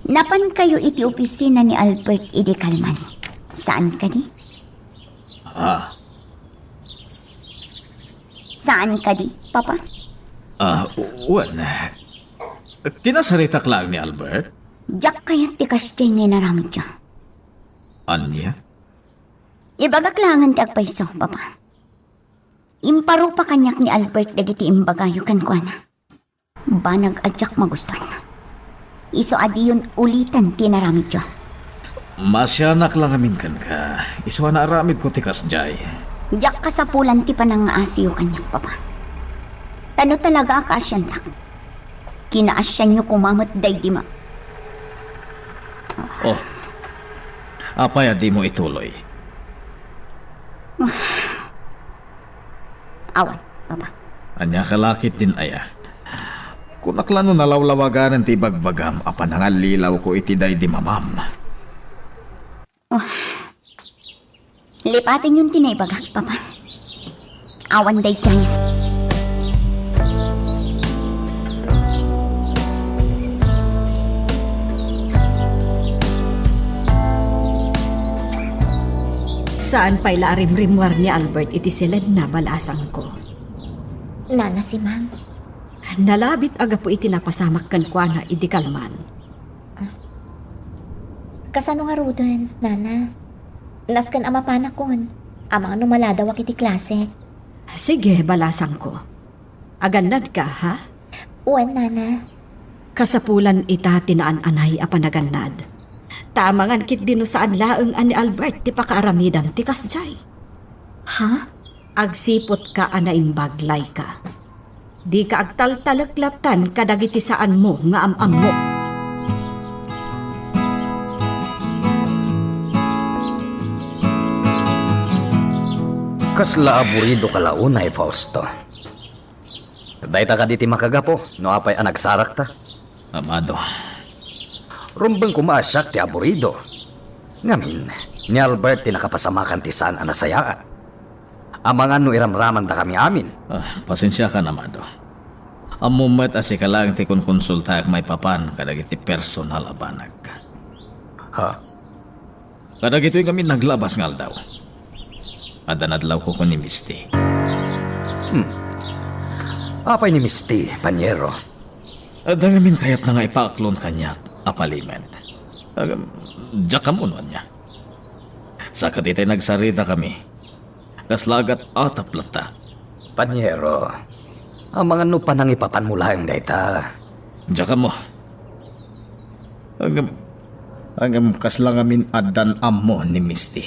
Napankayo iti opisina ni Albert idi kalman. Saan kadi? Ah. Saan kadi, Papa? Ah, wen. Kinasaritak laeng ni Albert? Diak kayat ti kasdiay nga inaramidda. Ania? Ibagak laengen ti agpayso, Papa. Imparupa kaniak ni Albert dagiti imbagayo kenkuana. Banag a diak magustuan. Isu a diyon uliten ti inaramidyo. Maasianak la ngamin kenka. Isu a naaramidko ti kasdiay. Diak kasapulan ti panangngaasiyo kaniak, Papa. Ta no talaga a kaasiandak, kinaasianyo koma met daydi ma- Oh. Apay a dimo ituloy? Awan, Papa. Ania ka la ketdin aya? Kunak la no nalawlawaganen ti ibagbagam a panangallilawko iti daydi mamam. Oh. Lipatenyon ti naibagak, Papa. Awan daydiay. Saan pay la a rimrimmuar ni Albert iti silenna, balasangko. Nana Simang. Nalabit a gapu iti napasamak kenkuana idi kalman. Ah. Kasano ngaruden, Nana? Nasken a mapanakon. Amangan no maladawak iti klase. Sige, balasangko. Agannadka, ha? Wen, Nana. Kasapulan ita ti naan-anay a panagannad. Ta amangan ketdi no saan laeng a ni Albert ti pakaaramidan ti kasdiay. Ha? Agsiputka a naimbag, Laika. Dika agtaltalek lattan kadagiti saanmo nga am-ammo. Kasla aburidoka la unay, Fausto. Dayta kadi ti makagapu no apay a nagsarakta? Amado. Rumbeng koma a siak ti aburido. Ngamin, ni Albert ti nakapasamakan ti saan a nasayaat. Amangan no iramramandakami amin. Ah, pasensiakan, Amado. Ammom met a sika laeng ti konkonsultaek maipapan kadagiti personal a banag. Ha? Kadagitoy ngamin naglabas nga aldaw, adda nadlawko ken ni Misty. Hmm. Apay ni Misty, panyero? Adda ngamin kayatna nga ipaaklon kaniak a palimed. Agam, diak ammo no ania. Sa kaditay nagsaritakami, kasla agat-atap latta. Panyero, amangan no panangipapanmo laeng dayta. Diak ammo. Agam, agam kasla ngamin addan ammo ni Misty.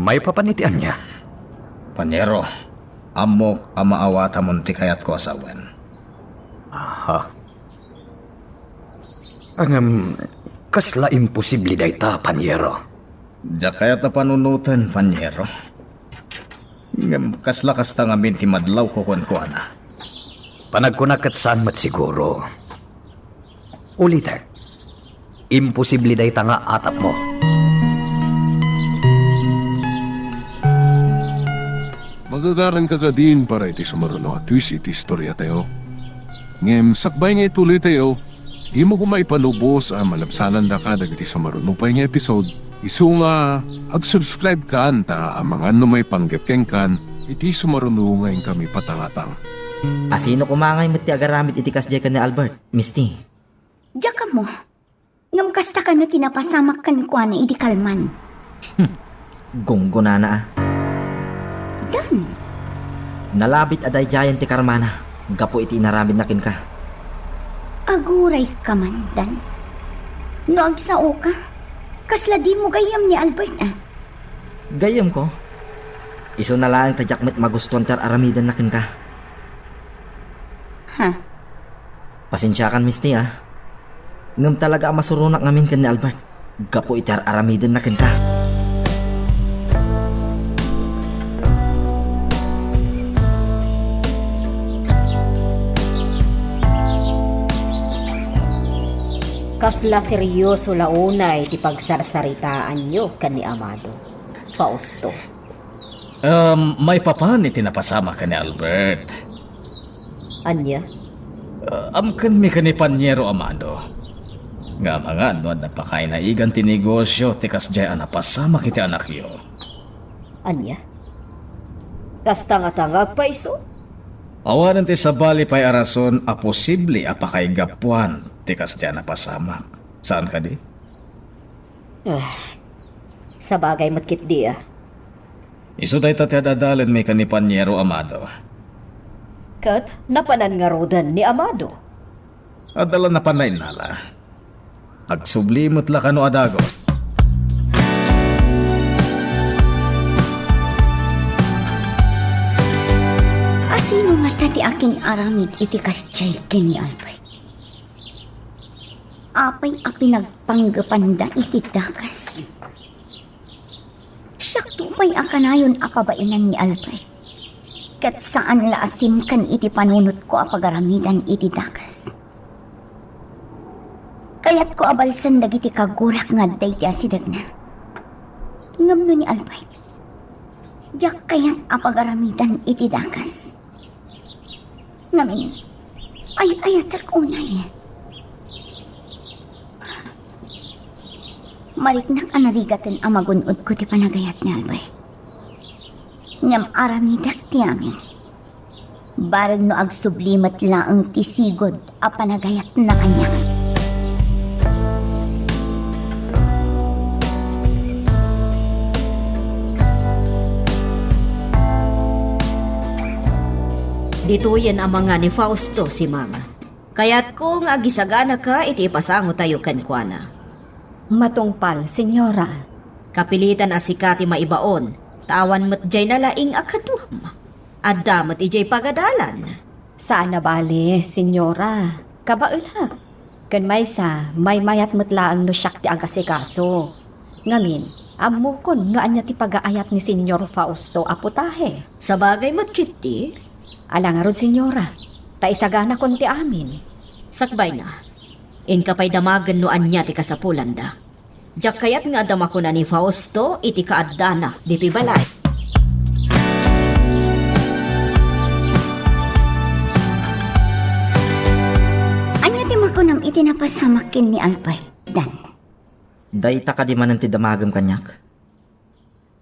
Maipapan iti ania? Panyero, ammok a maawatamon ti kayatko a sawen. Aha. Ngem, kasla imposible dayta, panyero. Diak kayat a panunoten, panyero. Ngem kasla kasta ngamin ti madlawko kenkuana. Panagkunak ket saan met siguro. Ulitek, imposible dayta nga atapmo. Magagaranka kadin para iti sumaruno a twist iti istoriatayo. Ngem sakbay nga ituloytayo, dimo koma ipalubos a malabsanandaka dagiti sumaruno pay nga episode. Isu nga ag-subscribe kan ta amangan no maipanggep kenkan iti sumaruno nga inkami patangatang. Asino koma ngay met ti agaramid iti kasdiay ken ni Albert, Misty? Diak ammo. Ngem kasta kano ti napasamak kenkuana idi kalman. Gunggonana a. Dan. Nalabit a daydiayen ti karmana gapu iti inaramidna kenka. Agurayka man, Dan. No agsaoka, kasla dimo gayyem ni Albert a? Gayyemko. Isuna laeng ta diak met magustuan ti ar-aramidenna kenka. Ha? Pasensiakan, Misty, a. Ngem talaga a masuronak ngamin ken ni Albert gapu iti ar-aramidenna kenka. Kasla serioso la unay ti pagsarsaritaanyo ken ni Amado, Fausto? Um, maipapan iti napasamak ken ni Albert. Ania? Ah, amkenmi ken ni Panyero Amado nga amangan no adda pakaynaigan ti negosio ti kasdiay a napasamak iti anakyo. Ania? Kasta ngata nga agpayso? Awanen ti sabali pay a rason a posible a pakaigapuan ti kasdiay a napasamak. Saan kadi? Ah, sabagay met ketdi a. Isu dayta ti ad-adalenmi ken ni Panyero Amado. Ket napanan ngaruden ni Amado? Adda la napan la innala. Agsubli met la kano a dagus. Asino ngata ti akin-aramid iti kasdiay ken ni Albert? Apay a pinagpanggepanda iti dagas? Siakto pay a kanayon a pabaenan ni Albert. Ket saan la a simken iti panunotko a pagaramidan iti dagas. Kayatko a balsen dagiti kagurak nga adda iti asidegna. Ngem no ni Albert, diak kayat a pagaramidan iti dagas. Ngamin, ay-ayatek unay. Mariknak a narigaten a magun-odko ti panagayat ni Albert. Ngem aramidek ti amin. Bareng no agsubli met laeng ti sigud a panagayatna kaniak. Ditoyen amangan ni Fausto, Simang. Kayatko nga agisaganaka iti ipasangotayo kenkuana. Matungpal, Senyora. Kapilitan a sika ti maibaon, ta awan met diay nalaing a kaduam. Adda met idiay pagadalan. Saan a bale, Senyora. Kabaelak. Ken maysa, maymayat met laeng no siak ti agasikaso. Ngamin, ammokon no ania ti pagaayat ni Senyor Fausto a putahe. Sabagay met ketdi. Ala ngarud, Senyora, ta isaganakon ti amin. Sakbayna, inka pay damagen no ania ti kasapulanda. Diak kayat nga adda makuna ni Fausto iti kaaddana ditoy balay. Ania ti makunam iti napasamak ken ni Albert, Dan? Dayta kadi manen ti damagem kaniak?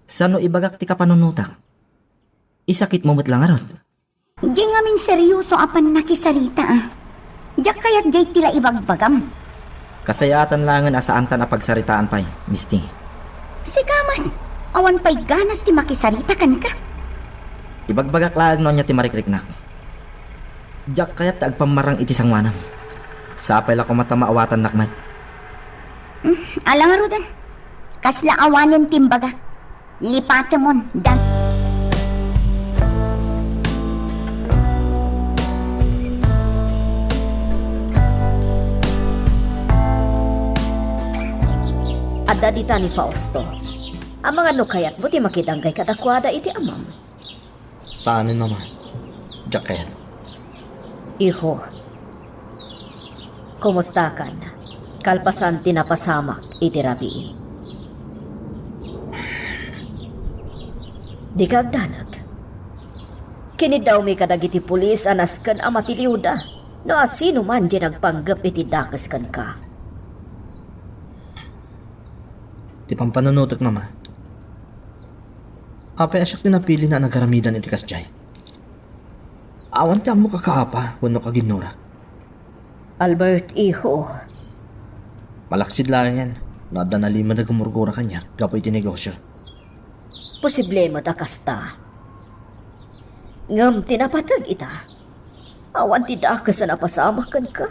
Sano ibagak ti kapanunotak? Isakitmo met la ngarud. Di ngamin serioso a pannakisarita, a. Diak kayat jay ti la ibagbagam. Kasayaatan laengen a saantan a pagsaritaan pay, Misty. Sika man, awan pay ganas ti makisarita kenka. Ibagbagak laeng no ania ti marikriknak. Diak kayat ti agpammarang iti sangoanam. Sapay la koma ta maawatannak met. Mm, ala ngaruden. Kasla awanen ti imbagak. Lipatemon, dan. Adda dita ni Fausto. Amangan no kayatmo ti makidanggay kadakuada iti amam. Saanen, Mama. Diak kayat. Iho, kumustakan kalpasan ti napasamak iti rabii? Dika agdanag. Kiniddawmi kadagiti pulis a nasken a matiliwda no asinoman ti nagpanggep iti dakes kenka. Ti pampanunotek, Mama. Apay a siak ti napili a nagaramidan iti kasdiay? Awan ti ammok a kaapa wenno kaginnorak. Albert, iho. Malaksid laengen no adda nalimed a gumurgura kaniak gapu iti negosio. Posible met a kasta. Ngem ti napateg ita, awan ti dakes a napasamak kenka.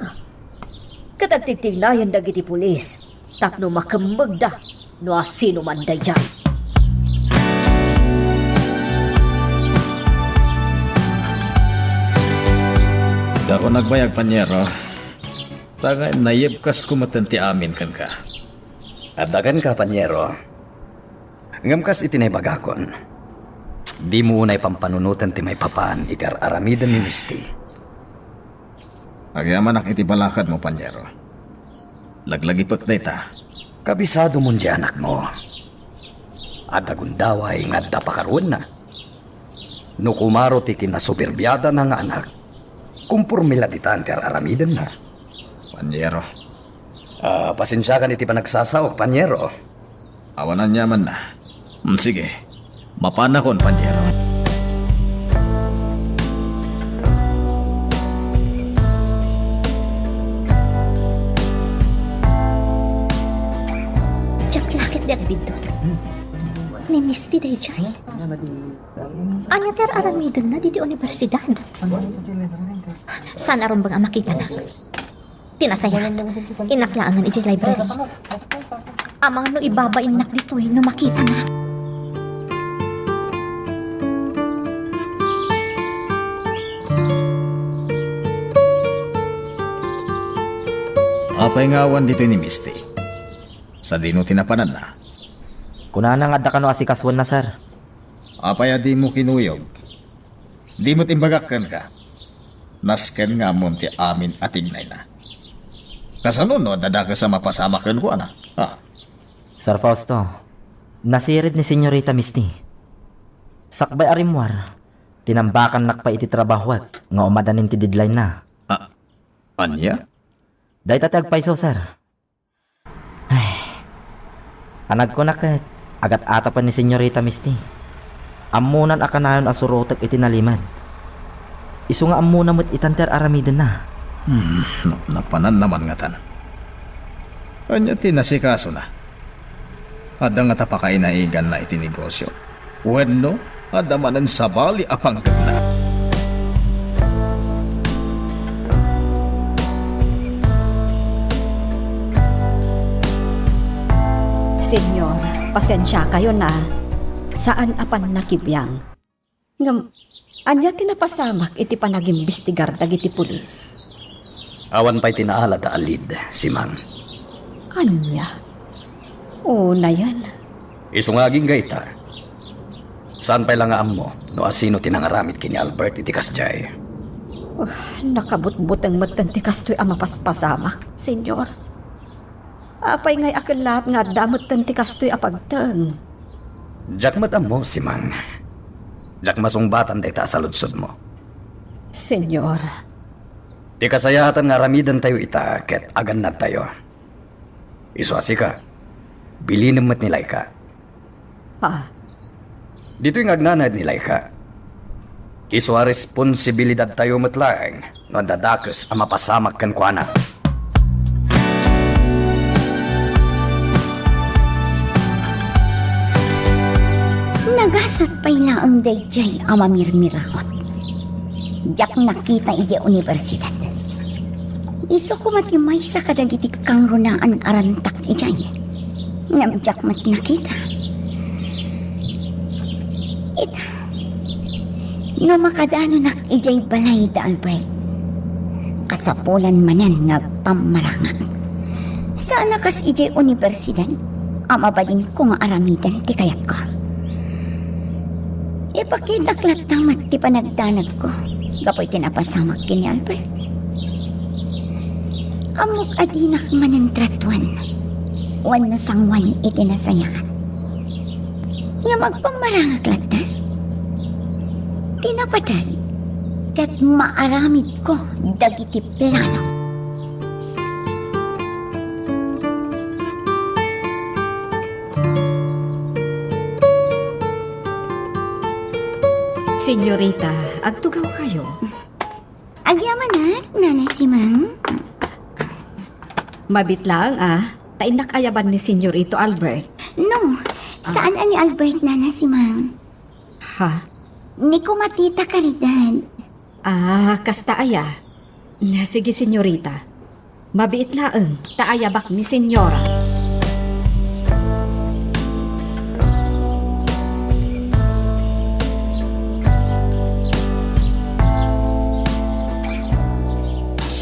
Ket agtigtignayan dagiti pulis tapno makemmegda no asinoman daydiay. Diak nagbayag, panyero. Ta ngay, nayebkasko metten ti amin kenka. Adda kenka, panyero. Ngem kas iti naibagakon, dimo unay pampanunoten ti maipapan iti ar-aramiden ni Misty. Agyamanak iti balakadmo, panyero. Laglagipek dayta. Kabisadomon ti anakmo. Adda gundaway nga adda pakaruenna. No kumaro ti kinasuberbiadana nga anak, komporme la ditan ti ar-aramidenna. Panyero. Ah, pasensiakan iti panagsasaok, panyero. Awan aniamanna. Mm, sige. Mapanakon, panyero. Diak la ket di agbiddut. Ni Misty daydiay. Ania ti ar-aramidenna ditoy universidad? Saan a rumbeng a makitanak? Ti nasayaat, innak laengen idiay library. Amangan no ibabainnak ditoy no makitanak. Apay nga awan ditoy ni Misty? Sadino ti napananna? Kunana nga adda kano asikasuenna, sir. Apay a dimo kinuyog? Dimo met imbagak kenka. Nasken nga ammom ti amin a tignayna. Kasano no adda dakes a mapasamak kenkuana? Ah. Sir Fausto, nasired ni Senyorita Misty. Sakbay a rimmuar, tinambakannak pay iti trabahoek nga umadanin ti deadline-na. Ah, ania? Dayta ti agpayso, sir. Ay. A nagkuna ket, agat-atapen ni Senyorita Misty. Ammonan a kanayon a surotek iti nalimed. Isu nga ammona met itan ti ar-aramidenna. Hmm, na-, napananna man ngatan. Ania ti nasikasona? Adda ngata pakainaiganna iti negosio? Wenno, adda manen sabali a panggepna? Senyor, pasensiakayon, a. Saan a pannakibiang. Ngem, ania ti napasamak iti panagimbestigar dagiti pulis? Awan pay ti naalada a lead, Simang. Ania? Unayen. Isu nga agingga ita. Saan pay la nga ammo no asino ti nangaramid ken ni Albert iti kasdiay. Ah, nakabutbuteng metten ti kastoy a mapaspasamak, Senyor. Apay ngay a kellaat nga adda metten ti kastoy a pagteng? Diak met ammo, Simang. Diak masungbatan dayta a saludsodmo. Senyor. Ti kasayaatan nga aramidentayo ita ket agannadtayo. Isu a sika, Bilinem met ni Laika. Ha? Ditoy nga agnanaed ni Laika, isu a responsibilidadtayo met laeng no adda dakes a mapasamak kenkuana. Nagasat pay laeng daydiay a mamirmiraot. Diak nakita idiay universidad. Isu koma ti maysa kadagiti kangrunaan a rantak idiay. Ngem diak met nakita. Ita, no makadanonak idiay balay da Albert, kasapulan manen nga agpammarangak. Saan a kas idiay universidad a mabalinko nga aramiden ti kayatko. Ipakitak latta met ti panagdanagko gapu iti napasamak ken ni Albert. Ammok a dinak manen tratuan wenno sanguan iti nasayaat. Ngem agpammarangak latta ti napateg ket maaramidko dagiti plano. Senyorita, agtugawkayo. Agyamanak, Nana Simang. Mabiit laeng a, ta innak ayaban ni Senyorito Albert. No, saan a ni Albert, Nana Simang? Ha? Ni koma Tita Caridad. Ah, kasta aya? Sige, senyorita. Mabiit laeng ta ayabak ni senyora.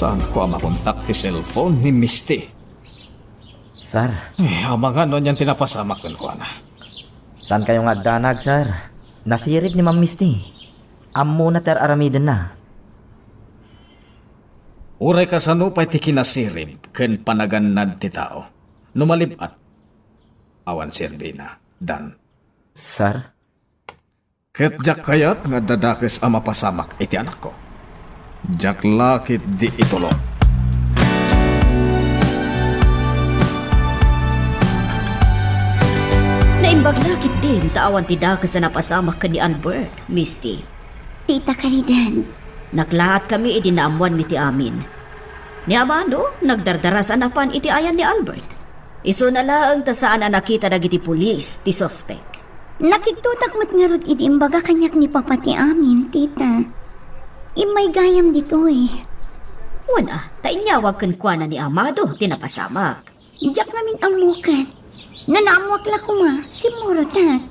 Saanko a makontak ti cellphone ni Misty? Sir. Eh, amangan no anian ti napasamak kenkuana. Saankayo nga agdanag, sir? Nasirib ni Ma'am Misty. Ammona ti ar-aramidenna. Uray kasano pay ti kinasirib ken panagannad ti tao no malib-at, awan serbina, Dan. Sir? Ket diak kayat nga adda dakes a mapasamak iti anakko. Diak la ketdi itulok. Naimbag la ketdin ta awan ti dakes a napasamak ken ni Albert, Misty. Tita Caridad. Naklaatkami idi naammoanmi ti amin. Ni Amado, nagdardaras a napan iti ayan ni Albert. Isuna laeng ta saan a nakita dagiti pulis ti suspek. Nakigtotak met ngarud idi imbaga kaniak ni Papa ti amin, tita. Immay gayam ditoy. Wen a, ta inyawag kenkuana ni Amado ti napasamak. Diak ngamin ammo ket. No naammoak la koma, simmurotak.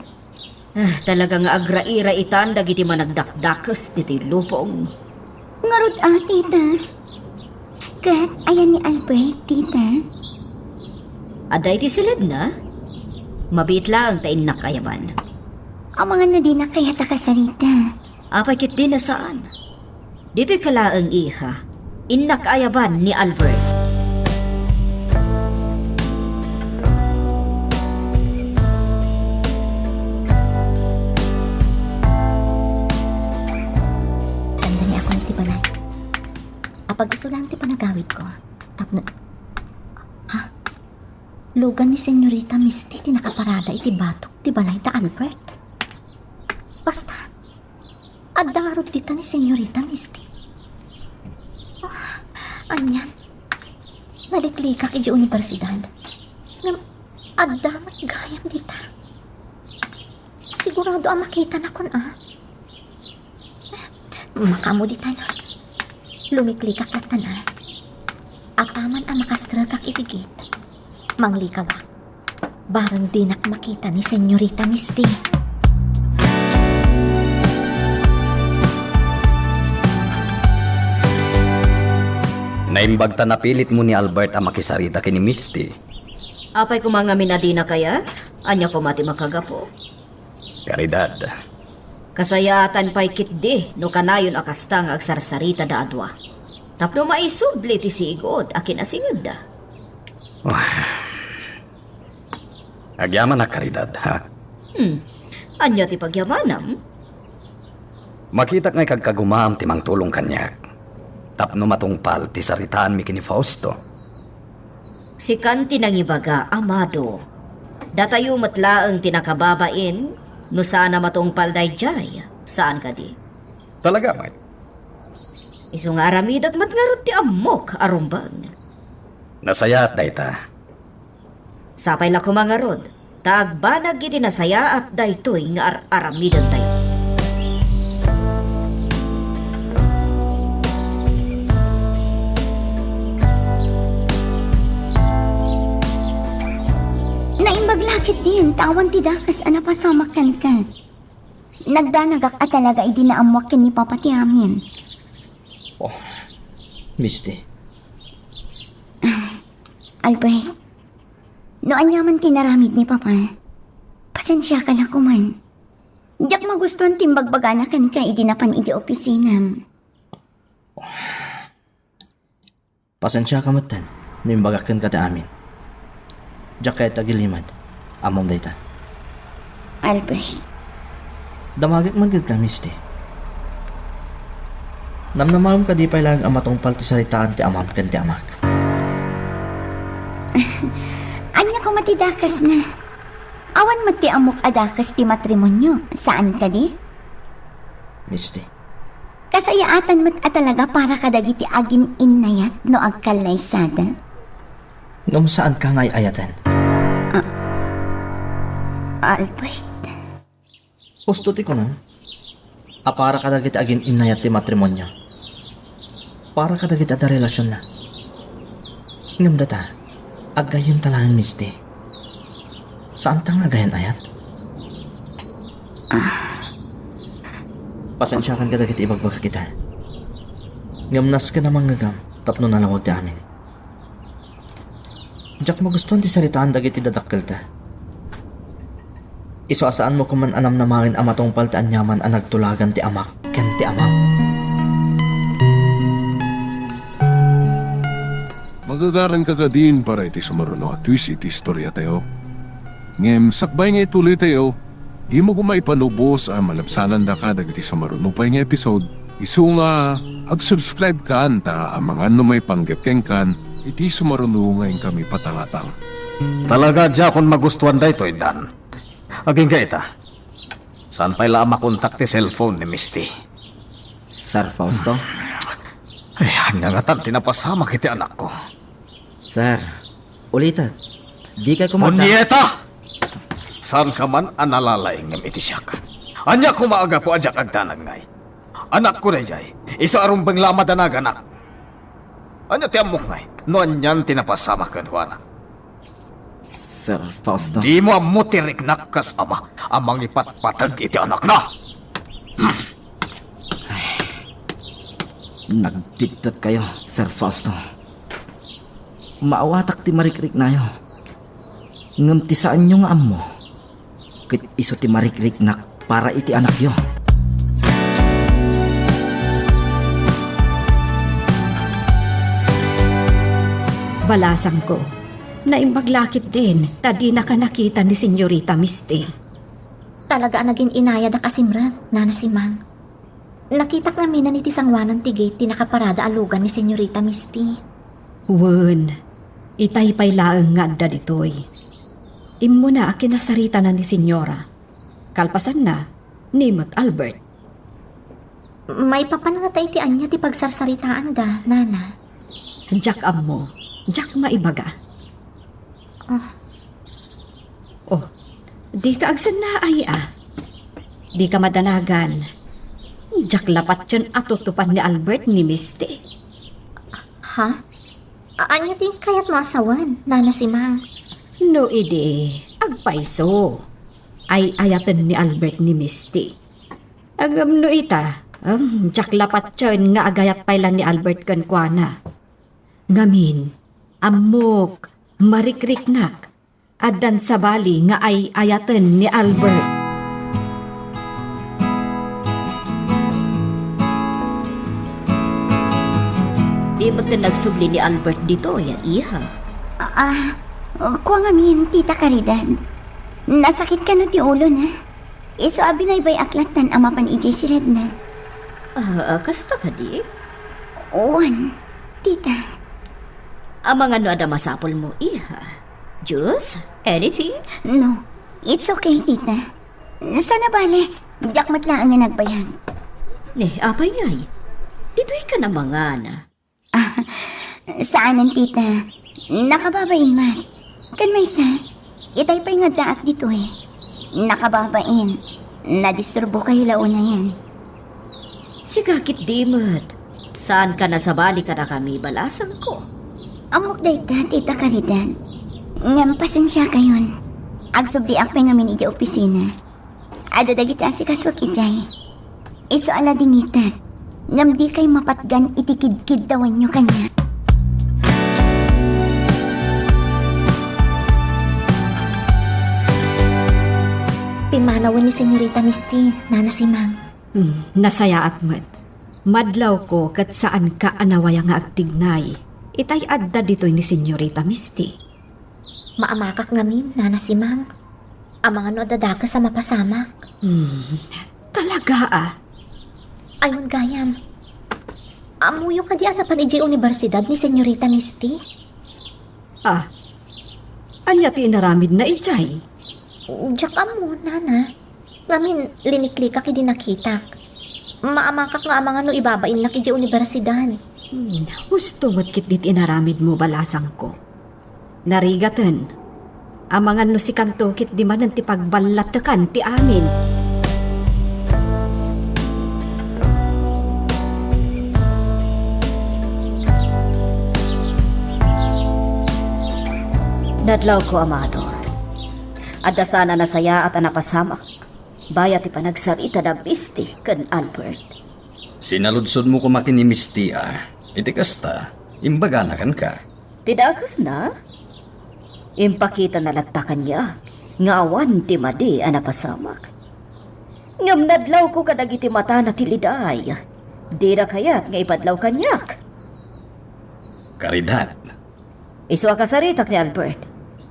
Ah, talaga nga agraira itan dagiti managdakdakes ditoy lupong. Ngarud a, tita. Ket ayan ni Albert, tita? Adda iti siledna? Mabiit laeng ta innak ayaban. Amangan no dinak kayat a kasarita. Apay ketdi a saan? Ditoyka laeng, iha. Innak ayaban ni Albert. Tanda ni ako iti balay. Apag-iso lang ti panagawidko. Tapno, ha? Lugan ni Senyorita Misty ti nakaparada iti batok ti balay da Albert. Basta, adda ngarud dita ni Senyorita Misty. Oh, anian? Naliklikak iti universidad. Ngem adda met gayam dita. Sigurado a makitanakon a. Makaammo ditan. Lumiklikak lattan. Apaman a makastrekak iti gate, manglikawak. Bareng dinak makita ni Senyorita Misty. Naimbag ta napilitmo ni Albert a makisarita ken ni Misty. Apay koma ngamin a dina kayat? Ania koma ti makagapu? Caridad. Kasayaatan pay ketdi no kanayon a kasta nga agsarsarita da a dua. Tapno maisubli ti sigud a kinasingedda. Agyamanak, Caridad, ha? Hmm. Ania ti pagyamanam? Makitak nga ikagkagumaam ti mangtulong kaniak tapno matungpal ti saritaanmi ken ni Fausto. Sikan ti nangibaga, Amado. Datayo met laeng ti nakababain, no saan a matungpal daydiay, saan kadi? Talaga, Mike? Isu nga aramidek met ngarud ti ammok a rumbeng. Nasayaat dayta. Sapay la koma ngarud, ta agbanag iti nasayaat daytoy nga ar-aramidentayo. Naimbag la ketdin, ta awan ti dakes a napasamak kenka. Nagdanagak a talaga idi naammoak ken ni Papa ti amin. Oh, Misty. Albert, no ania man ti naramid ni Papa, pasensiaka la koman. Diak magustuan ti imbagbagana kenka idi napan iti opisinam. Pasensiaka metten no imbagak kenka ti amin. Diak kayat agilimad. Ammom dayta. Albert. Damagek man kenka, Misty. Namnamaem kadi pay laeng a matungpal ti saritaan ti amam ken ti amak? Ania koma ti dakesna? Awan met ti ammok a dakes ti matrimonio, saan kadi? Misty. Kasayaatan met a talaga para kadagiti agin-innayat no agkallaysada. Ngem saanka nga ay-ayaten? Ah, Albert. Husto ti kunam a para kadagiti agin-innayat ti matrimonio. Para kadagiti adda relasionna. Ngem data, aggayyemta laeng, Misty. Saanta nga agayan-ayat. Ah. Pasensiakan kadagiti ibagbagak ita. Ngem nasken a mangngegam tapno nalawag ti amin. Diak magustuan ti saritaan dagiti dadakkelta. Isu a saanmo koman a namnamaen a matungpal ti aniaman a nagtulagan ti amak ken ti amam. Magagaranka kadin para iti sumaruno a twist iti istoriatayo. Ngem sakbay nga ituloytayo, dimo koma ipanubos a malabsanandaka dagiti sumaruno pay nga episode. Isu nga, ag-subscribe kan ta amangan no maipanggep kenkan iti sumaruno nga inkami patangatang. Talaga, diakon magustuan daytoy, Dan. Agingga ita. Saan pay la a makontak ti cellphone ni Misty? Sir Fausto? Ay, ania ngatan ti napasamak iti anakko? Sir, ulitek. Dikay koma agda- Punyeta! Saanka man a nalalaingngem iti siak? Ania koma a gapu a diak agdanag ngay? Anakko daydiay, isu a rumbeng la a madanaganak. Ania ti ammok ngay no anian ti napasamak kenkuana? Sir Fausto. Dimo ammo ti riknak kas ama a mangipatpateg iti anakna. Hmm. Ay, nagbiddutkayo, Sir Fausto. Maawatak ti marikriknayo. Ngem ti saanyo nga ammo, ket isu ti marikriknak para iti anakyo. Balasangko, naimbag la ketdin ta dinaka nakita ni Senyorita Misty. Talaga a nagin-inayad a kasimrek, Nana Simang. Nakitak ngaminen iti sangoanan ti gate ti nakaparada a lugan ni Senyorita Misty. Wen, itay pay laeng nga adda ditoy. Immuna a kinasaritana ni Senyora. Kalpasanna, ni met Albert. Maipapan ngata iti ania ti pagsarsaritaanda, Nana? Diak ammo, diak maibaga. Ah. Oh, dika agsennaay a. Dika madanagan. Diak la patien a tutupan ni Albert ni Misty. Ha? A-, ania ti kayatmo a sawen, Nana Simang? No idi, agpayso. Ay-ayaten ni Albert ni Misty. Ngem no ita, em, diak la patien nga agayat pay la ni Albert kenkuana. Ngamin, ammok, marikriknak, addan sabali nga ay-ayaten ni Albert. Di met nagsubli ni Albert ditoy, iha? Ah, ah, kua ngamin, Tita Caridad. Nasakit kano ti ulona? Isu a binaybay-ak lattan a mapan idiay siledna. Ah, ah, kasta kadi? Wen, tita. Amangan no adda masapulmo, iha. Juice? Anything? No, it's okay, tita. Saan a bale, diak met laeng nga nagbayag. Ni, apay ngay? Ditoy ka na mangana. Saanen, tita. Nakababain met. Ken maysa, itay pay nga addaak ditoy. Nakababain. Nadisturbokayo la unayen. Sika ketdi met. Saanka nasabali kadakami, balasangko? Ammok dayta, Tita Caridad. Ngem pasensiakayon. Agsubliak pay ngamin idiay opisina. Adda dagiti asikasuak idiay. Isu a la dingitek, ngem dikay mapatgan iti kidkiddawanyo kaniak. Pimmanawen ni Senyorita Misty, Nana Simang. Hmm, nasayaat met. Madlawko ket saanka a nawaya nga agtignay. Itay adda ditoy ni Senyorita Misty. Maamakak ngamin, Nana Simang. Amangan no adda dakes a mapasamak. Hmm, talaga, a? Ay, gayam. Ammoyo kadi a napan idiay universidad ni Senyorita Misty? A, ania ti inaramidna idiay? Diak ammo, Nana. Ngamin, liniklikak idi nakitak. Maamakak nga amangan no ibabainnak idiay universidad. Hmm, husto met ketdi ti inaramidmo, balasangko. Narigaten, amangan no sikanto ketdi manen ti pagballattekan ti amin. Nadlawko, amado. Adda saan a nasayaat a napasamak bayat ti panagsarita da Misty ken Albert. Sinaludsodmo koma ken ni Misty a, iti kasta, imbagana kenka. Ti dakesna? Impakitana latta kaniak nga awan ti madi a napasamak. Ngem nadlawko kadagiti matana ti liday. Dida kayat nga ipadlaw kaniak. Caridad. Isu a kasaritak ni Albert.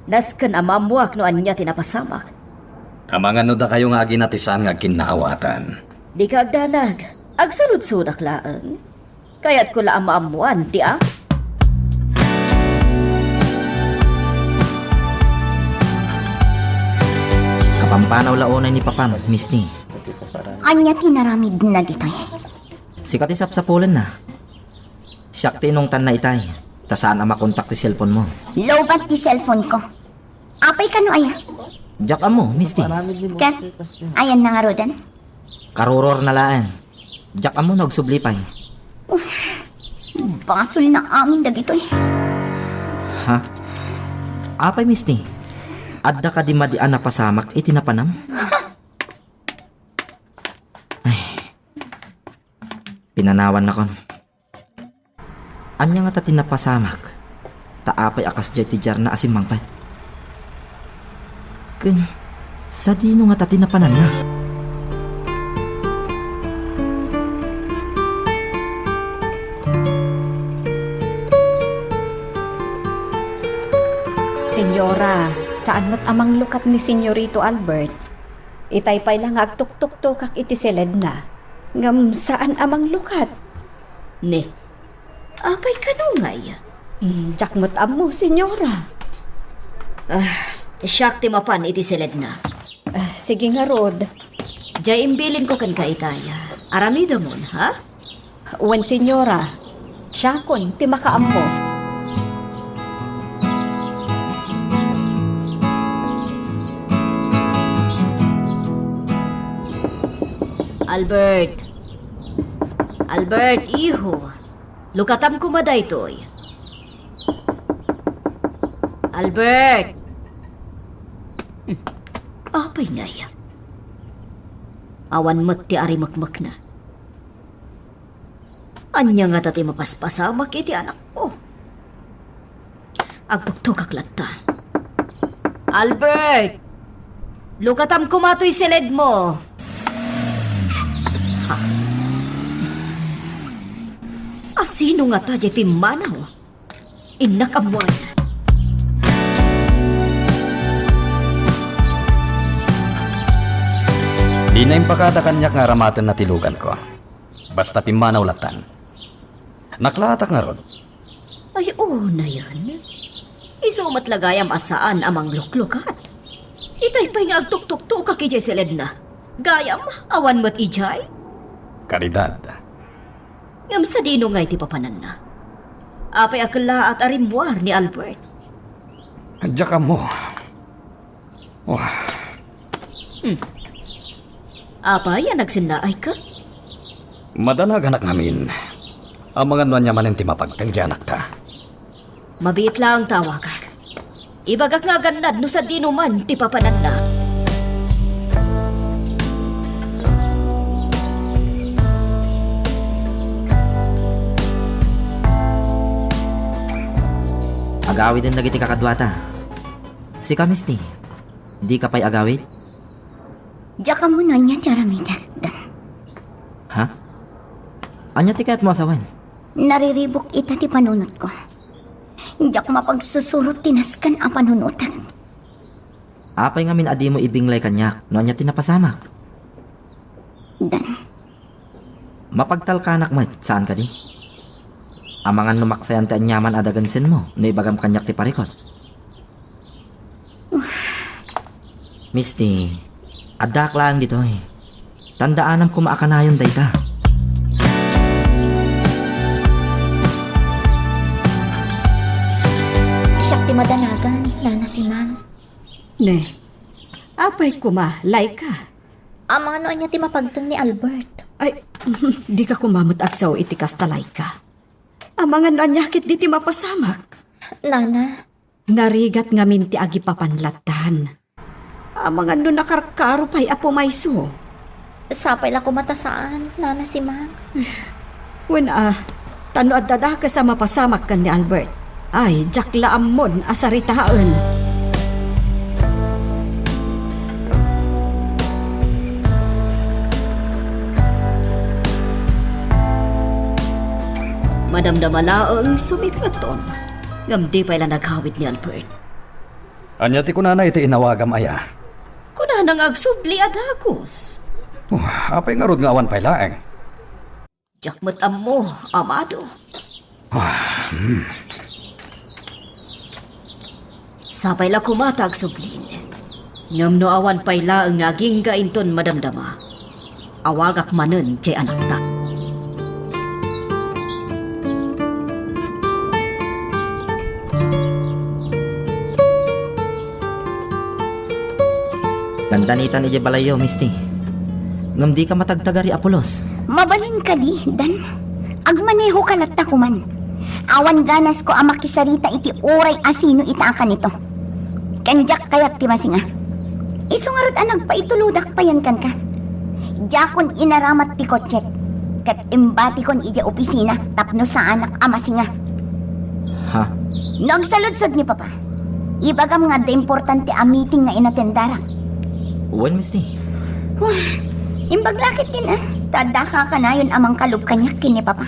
Nasken a maammoak no ania ti napasamak. Amangan no dakayo nga agina ti saan nga agkinnaawatan. Dika agdanag. Agsaludsodak laeng. Kayatko la a maammoan ti a- Kapampanaw la unay ni Papam, Misty. Ania ti inaramidna ditoy? Sika ti sapsapulenna. Siak ti inungtanna itay, ta saan a makontak ti cellphone mo. Lowbat ti cellphone ko. Apay kano aya? Diak ammo, Misty. Ket, ayanna ngaruden? Karurorna laeng. Diak ammo no agsubli pay. Basolna amin dagitoy. Ha? Apay, Misty? Adda kadi madi a napasamak iti napanam? Ay. Pinanawannakon. Ania ngata ti napasamak? Ta apay a kasdiay ti diarna a simmangpet? Ken sadino ngata ti napananna? Senyora, saan met a manglukat ni Senyorito Albert. Itay pay la nga agtuktuktokak iti siledna. Ngem saan a manglukat. Ne, apay kano ngay? Hmm, diak met ammo, senyora. Ah, siak ti mapan iti siledna. Ah, sige ngarud. Diay imbilinko kenka itay. Aramidemon, ha? Wen, senyora. Siakon ti makaammo. Albert. Albert, iho. Lukatam koma daytoy. Albert! Hmm. Apay ngay? Awan met ti arimekmekna. Ania ngata ti mapaspasamak iti anakko? Agtuktokak latta. Albert! Lukatam koma toy siledmo! Ha? Asino ngata diay pimmanaw? Innak ammoan. Dina impakada kaniak nga aramatenna ti luganko. Basta pimmanaw lattan. Naklaatak ngarud. Ay, unayen. Isu met la gayam a saan a mangluklukat. Itay pay nga agtuktuktukak idiay siledna. Gayam, awan met idiay? Karidad. Ngem sadino ngay ti papananna? Apay a kellaat a rimmuar ni Albert? Diak ammo. Wah. Hmm. Apay a nagsennaayka? Madanaganak ngamin. Amangan no ania manen ti mapagteng ti anakta. Mabiit laeng ta awagak. Ibagak nga agannad no sadino man ti papananna. Agawiden dagiti kakaduata. Sika, Misty, dika pay agawid? Diak ammo no ania ti aramidek, Dan. Ha? Ania ti kayatmo a sawen? Nariribuk ita ti panunotko. Diak mapagsusurot ti nasken a panunotek. Apay ngamin a dimo ibinglay kaniak no ania ti napasamak? Dan. Mapagtalkanak met, saan kadi? Amangan no maksayan ti aniaman a dagensenmo no ibagam kaniak ti parikut. Misty, addaak laeng ditoy. Tandaanam koma a kanayon dayta. Siak ti madanagan, Nana Simang. Ne, apay koma, Laika? Amangan no ania ti mapagteng ni Albert. Ay, dika koma met agsao iti kasta, Laika. Amangan no ania ketdi ti mapasamak. Nana. Narigat ngamin ti agipapan lattan. Amangan no nakarkaro pay a pumayso. Sapay la koma ta saan, Nana Simang. Wen a, ta no adda dakes a mapasamak ken ni Albert, ay, diak la ammon a saritaen. Madamdama laeng sumipngeton, ngem di pay la nagawid ni Albert. Ania ti kunana iti inawagam aya? Kunana nga agsubli a dagus. Oh, apay ngarud nga awan pay laeng? Diak met ammo, Amado. Ah, hmm. Sapay la koma ta agsublin. Ngem no awan pay laeng nga agingga inton madamdama, awagak manen diay anakta. Dandanitan idiay balayyo, Misty. Ngem dika matagtagari a pulos. Mabalin kadi, Dan? Agmanehoka latta koman. Awan ganasko a makisarita iti uray a sino ita a kanito. Ken diak kayat ti masinga. Isu ngarud a nagpaitulodak payen kenka. Diakon inaramat ti kotsek, ket imbatikon idiay opisina tapno saanak a masinga. Ha? No agsaludsod ni Papa, ibagam nga adda importante a meeting nga inatendarak. Wen, Misty. Wah, imbag la ketdin a, ta addaka a kanayon a mangkalub kaniak ken ni Papa.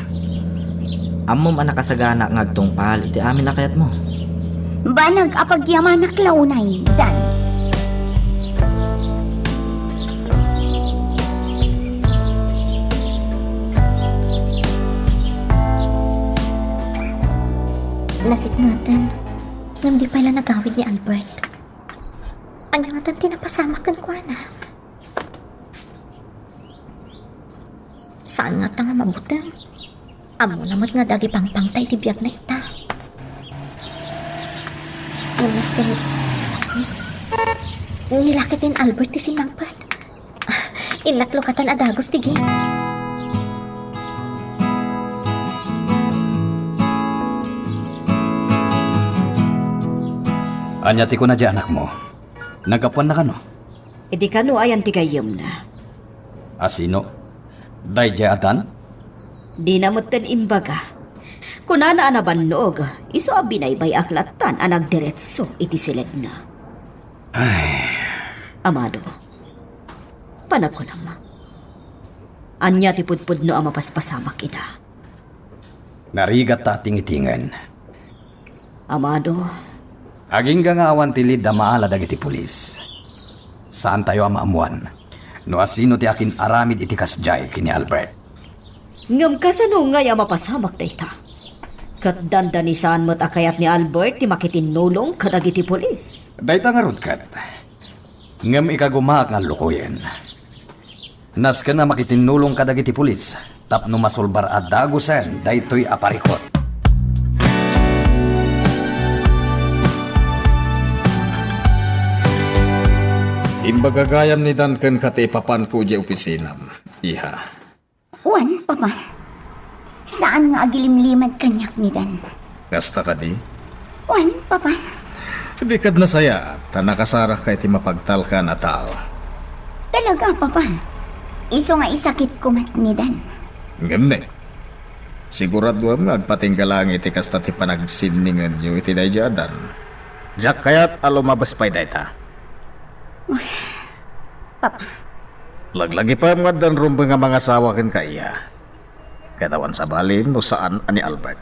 Ammom a nakasagana nga agtungpal iti amin a kayatmo. Banag a pagyamanak la unay, Dan. Nasipngetan, ngem di pay la nagawid ni Albert. Ania ngatan ti napasamak kenkuana? Saan ngata nga mabuteng? Ammona met nga adda agipangpangta iti biagna ita. Ngem nasken ni, nilaki ti ni Albert ti simmangpet. Innatlukatan a dagus ti gate. Ania ti kuna diay anakmo? Naggapuanna kano? Idi kano ayan ti gayyemna? A sino? Daydiay a Dan? Dina metten imbaga. Kunana a nabannog, isu a binaybay-ak lattan a nagdiretso iti siledna. Ay. Amado, panagunam. Ania ti pudpudno a mapaspasamak ida? Narigat ta atingitingen. Amado. Agingga nga awan ti lead a maala dagiti pulis. Saantayo a maammuan no asino ti akin-aramid iti kasdiay ken ni Albert. Ngem kasano ngay a mapasamak dayta? Ket dandani saan met a kayat ni Albert ti makitinnulong kadagiti pulis. Dayta ngarud ket. Ngem ikagumaak nga lukoyen. Nasken a makitinnulong kadagiti pulis tapno masulbar a dagusen daytoy a parikut. Imbaga gayam ni Dan kenka ti ipapanko idiay opisinam, iha. Wen, Papa. Saan nga agilimlimad kaniak ni Dan. Kasta kadi? Wen, Papa. Dika nasayaat ta nakasarakka iti mapagtalkan a tao. Talaga, Papa. Isu nga isakitko met ni Dan. Ngem ne, siguraduem nga agpatingga laeng iti kasta ti panagsinningenyo iti daydiay a Dan. Diak kayat a lumabes pay dayta. Papa. Laglagipem nga addan rumbeng a mangasawa kenka, iha. Ket awan sabali no saan a ni Albert.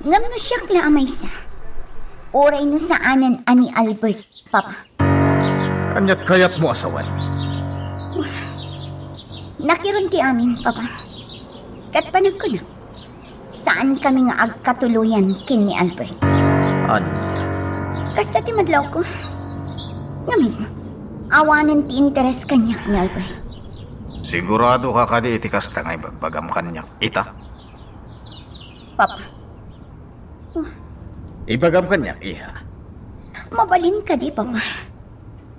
Ngem no siak la a maysa, uray no saanen a ni Albert, Papa. Aniat kayatmo a sawen? Nakiron ti amin, Papa. Ket panagkunak, saankami nga agkatuloyan ken ni Albert. Ania? Kasta ti madlawko. Ngamin, awanen ti interes kaniak ni Albert. Siguradoka kadi iti kasta nga ibagbagam kaniak ita? Papa. Ibagam kaniak, iha. Mabalin kadi, Papa.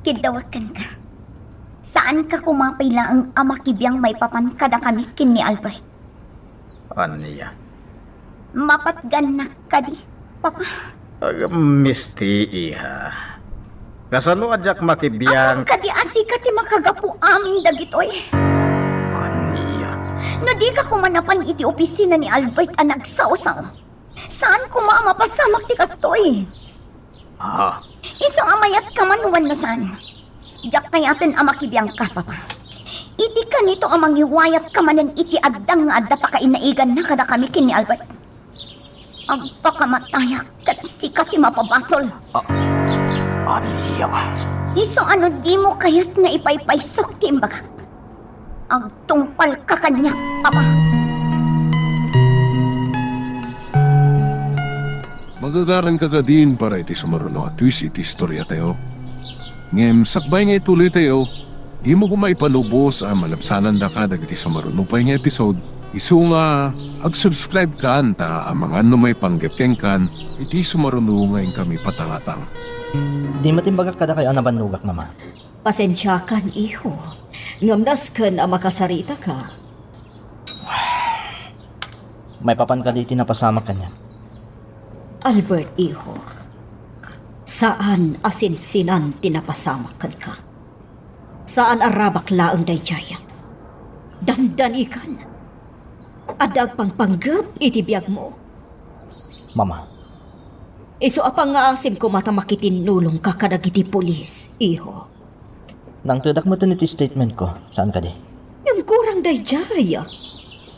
Kiddawek kenka. Saanka koma pay laeng a makibiang maipapan kadakami ken ni Albert. Ania? Mapatgannak kadi, Papa? Agam, Misty, iha. Kasano a diak makibiang? Ammom kadi a sika ti makagapu amin dagitoy. Ania? No dika koma napan iti opisina ni Albert a nagsawsaw, saan koma a mapasamak ti kastoy. Ah. Isu a mayatka man wenno saan, diak kayaten a makibiangka, Papa. Iti kanito a mangiwayatka manen iti addang nga adda pakainaiganna kadakami ken ni Albert. Agpakamatayak ket sika ti mapabasol. Ah, ania? Isu a no dimo kayat nga ipaypaysok ti imbagak, agtungpalka kaniak, Papa. Magagaranka kadin para iti sumaruno a twist iti istoriatayo. Ngem sakbay nga ituloytayo, dimo koma ipalubos a malabsanandaka dagiti sumaruno pay nga episode. Isu nga, ag-subscribe kan ta amangan no maipanggep kenkan iti sumaruno nga inkami patangatang. Di met imbagak kadakayo a nabannogak, Mama. Pasensiakan, iho. Ngem nasken a makasaritaka. Maipapan kadi ti napasamak kaniak? Albert, iho. Saan a sinsinan ti napasamak kenka. Saan a rabak laeng daydiay. Dandanikan. Adda agpangpanggep iti biagmo. Mama. Isu a pangngaasim koma ta makitinnulongka kadagiti pulis, iho. Nangtedak metten iti statement ko, saan kadi? Ngem kurang daydiay.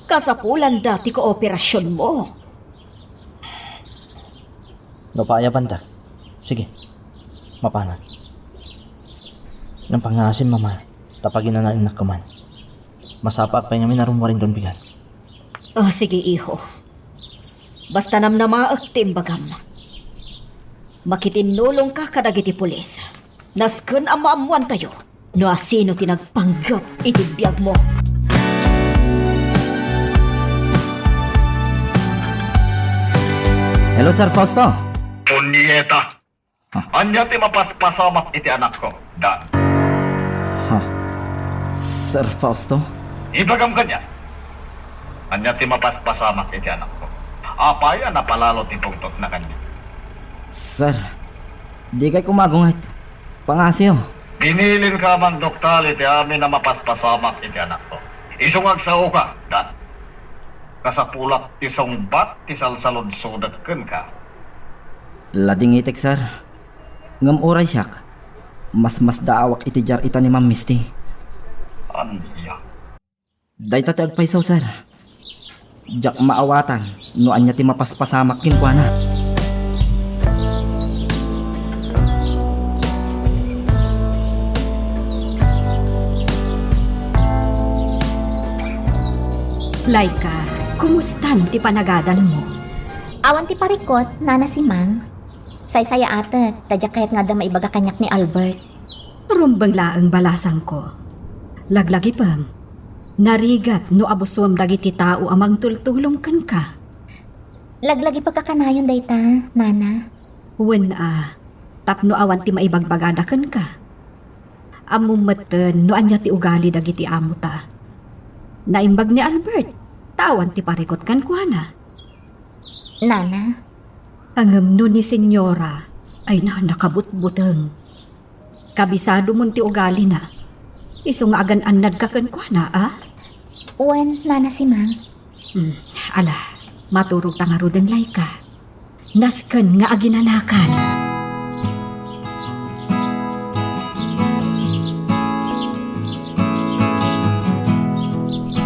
Kasapulanda ti kooperasionmo. No paayabandak, sige, mapanak. Ngem pangngaasim, Mama, ta paginanaennak koman. Masapaak pay ngamin a rummuar inton bigat. Oh, sige, iho. Basta namnamaek ti imbagam. Makitinnulongka kadagiti pulis. Nasken a maammoantayo no asino ti nagpanggep iti biagmo. Hello, Sir Fausto. Punyeta! Ania ti mapaspasamak iti anakko, Dan? Ha? Sir Fausto? Ibagam kaniak. Ania ti mapaspasamak iti anakko? Apay a napalalo ti tungtotna kaniak? Sir, dikay koma agunget. Pangngaasim. Binilinka a mangduktal iti amin a mapaspasamak iti anakko. Isu nga agsaoka, Dan. Kasapulat ti sungbat ti salsaludsodak kenka. Ladingitek, sir. Ngem uray siak, masmasdaawak iti diar ita ni Ma'am Misty. Ania? Dayta ti agpayso, sir. Diak maawatan no ania ti mapaspasamak kenkuana. Laika, kumustan ti panagadalmo? Awan ti parikut, Nana Simang. Saysayaatek, ta diak kayat nga adda maibaga kaniak ni Albert. Rumbeng laeng balasangko. Laglagipem. Narigat no abusuem dagiti tao a mangtultulong kenka. Laglagipek a kanayon dayta, Nana. Wen a, tapno awan ti maibagbagada kenka. Ammom metten no ania ti ugali dagiti amota. Naimbag ni Albert, ta awan ti parikut kenkuana. Nana. Ngem no ni Senyora, ay na, nakabutbuteng. Kabisadomon ti ugalina. Isu nga agan-annadka kenkuana, a? Wen, Nana Simang. Hmm, ala, maturogta ngaruden, Laika. Nasken nga aginanakan.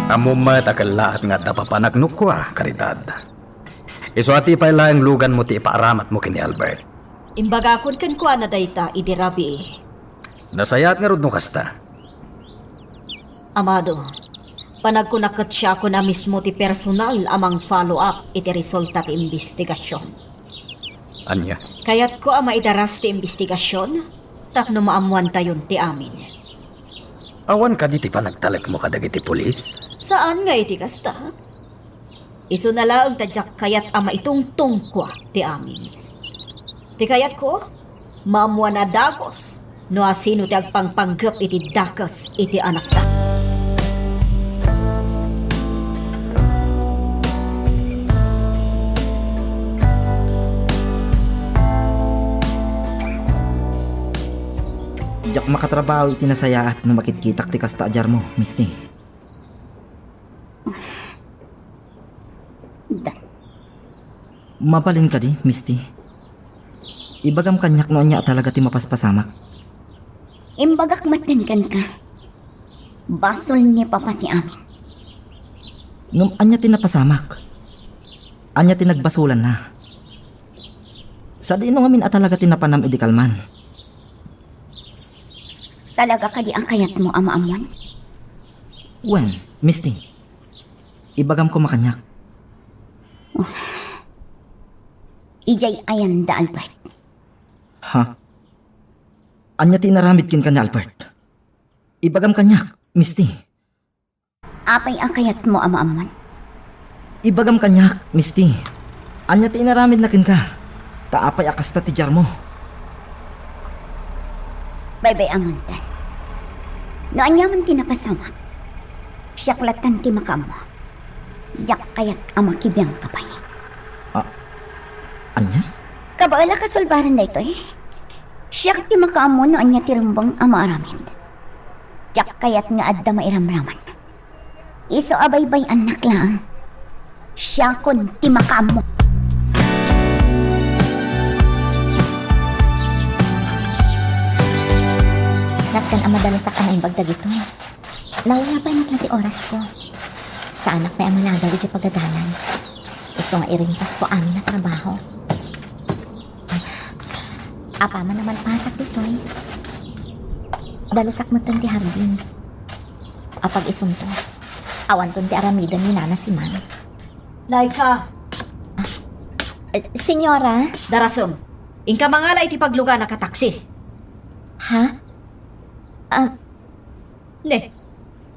Ammom met a kellaat nga adda papanagno kua, Caridad. Isu a ti pay laeng luganmo ti ipaaramatmo ken ni Albert. Imbagakon kenkuana dayta idi rabii. Nasayaat ngarud no kasta. Amado, panagkunak ket siakon a mismo ti personal a mang-follow up iti resulta ti imbestigasion. Ania? Kayatko a maidaras ti imbestigasion tapno maammoantayon ti amin. Awan kadi ti panagtalekmo kadagiti pulis? Saan nga iti kasta. Isuna laeng ta diak kayat a maitungtong kua ti amin. Ti kayatko, maammoan a dagus no asino ti agpangpanggep iti dakes iti anakda. Diak makatrabaho iti nasayaat no makitkitak ti kasta a diarmo, Misty. Da- Mabalin kadi, Misty? Ibagam kaniak no ania a talaga ti mapaspasamak. Imbagak metten kenka. Basol ni Papa ti amin. Ngem ania ti napasamak? Ania ti nagbasolanna? Sadino ngamin a talaga ti napanam idi kalman? Talaga kadi a kayatmo a maammoan? Wen, Misty. Ibagam koma kaniak. Idiay ayan da Albert. Ha? Ania ti inaramid kenka ni Albert? Ibagam kaniak, Misty. Apay a kayatmo a maammoan? Ibagam kaniak, Misty. Ania ti inaramidna kenka? Ta apay a kasta ti diarmo? Baybay-amontan. No aniaman ti napasamak, siak lattan ti makaammo. Diak kayat a makibiangka pay. Ah, ania? Kabaelak a sulbaran daytoy. Siak ti makaammo no ania ti rumbeng a maaramid. Diak kayat nga adda mairamraman. Isu a baybay-annak laeng. Siakon ti makaammo. Nasken a madalusak a naimbag dagitoy. Nauna pay met la ti orasko. Saanak pay a malagaw idiay pagadalan. Isu nga irimpasko amin a trabaho. Apaman a malpasak ditoy, dalusak metten ti hardin. Apag isunto, awanton ti aramiden ni Nana Simang. Laika! Eh, Senyora? Darasem, inka mangala iti pagluganak a taksi. Ha? Ah, Ne,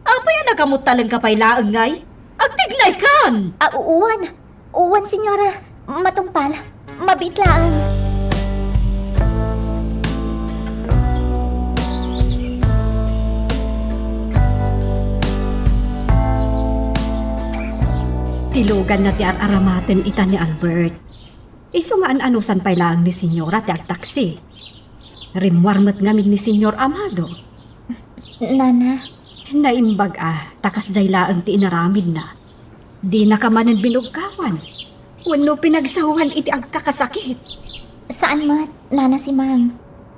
apay a nakamuttalengka pay laeng ngay? Agtignaykan! Ah, u-, uwan. Uwan, senyora. Matungpal. Mabiit laeng. Ti luganna ti ar-aramaten ita ni Albert. Isu nga an-anusan pay laeng ni senyora ti agtaksi. Rimmuar met ngamin ni Senyor Amado. Nana. Naimbag a, ta kasdiay laeng ti inaramidna. Dinaka manen binugkawan. Wenno pinagsawan iti agkakasakit. Saan met, Nana Simang.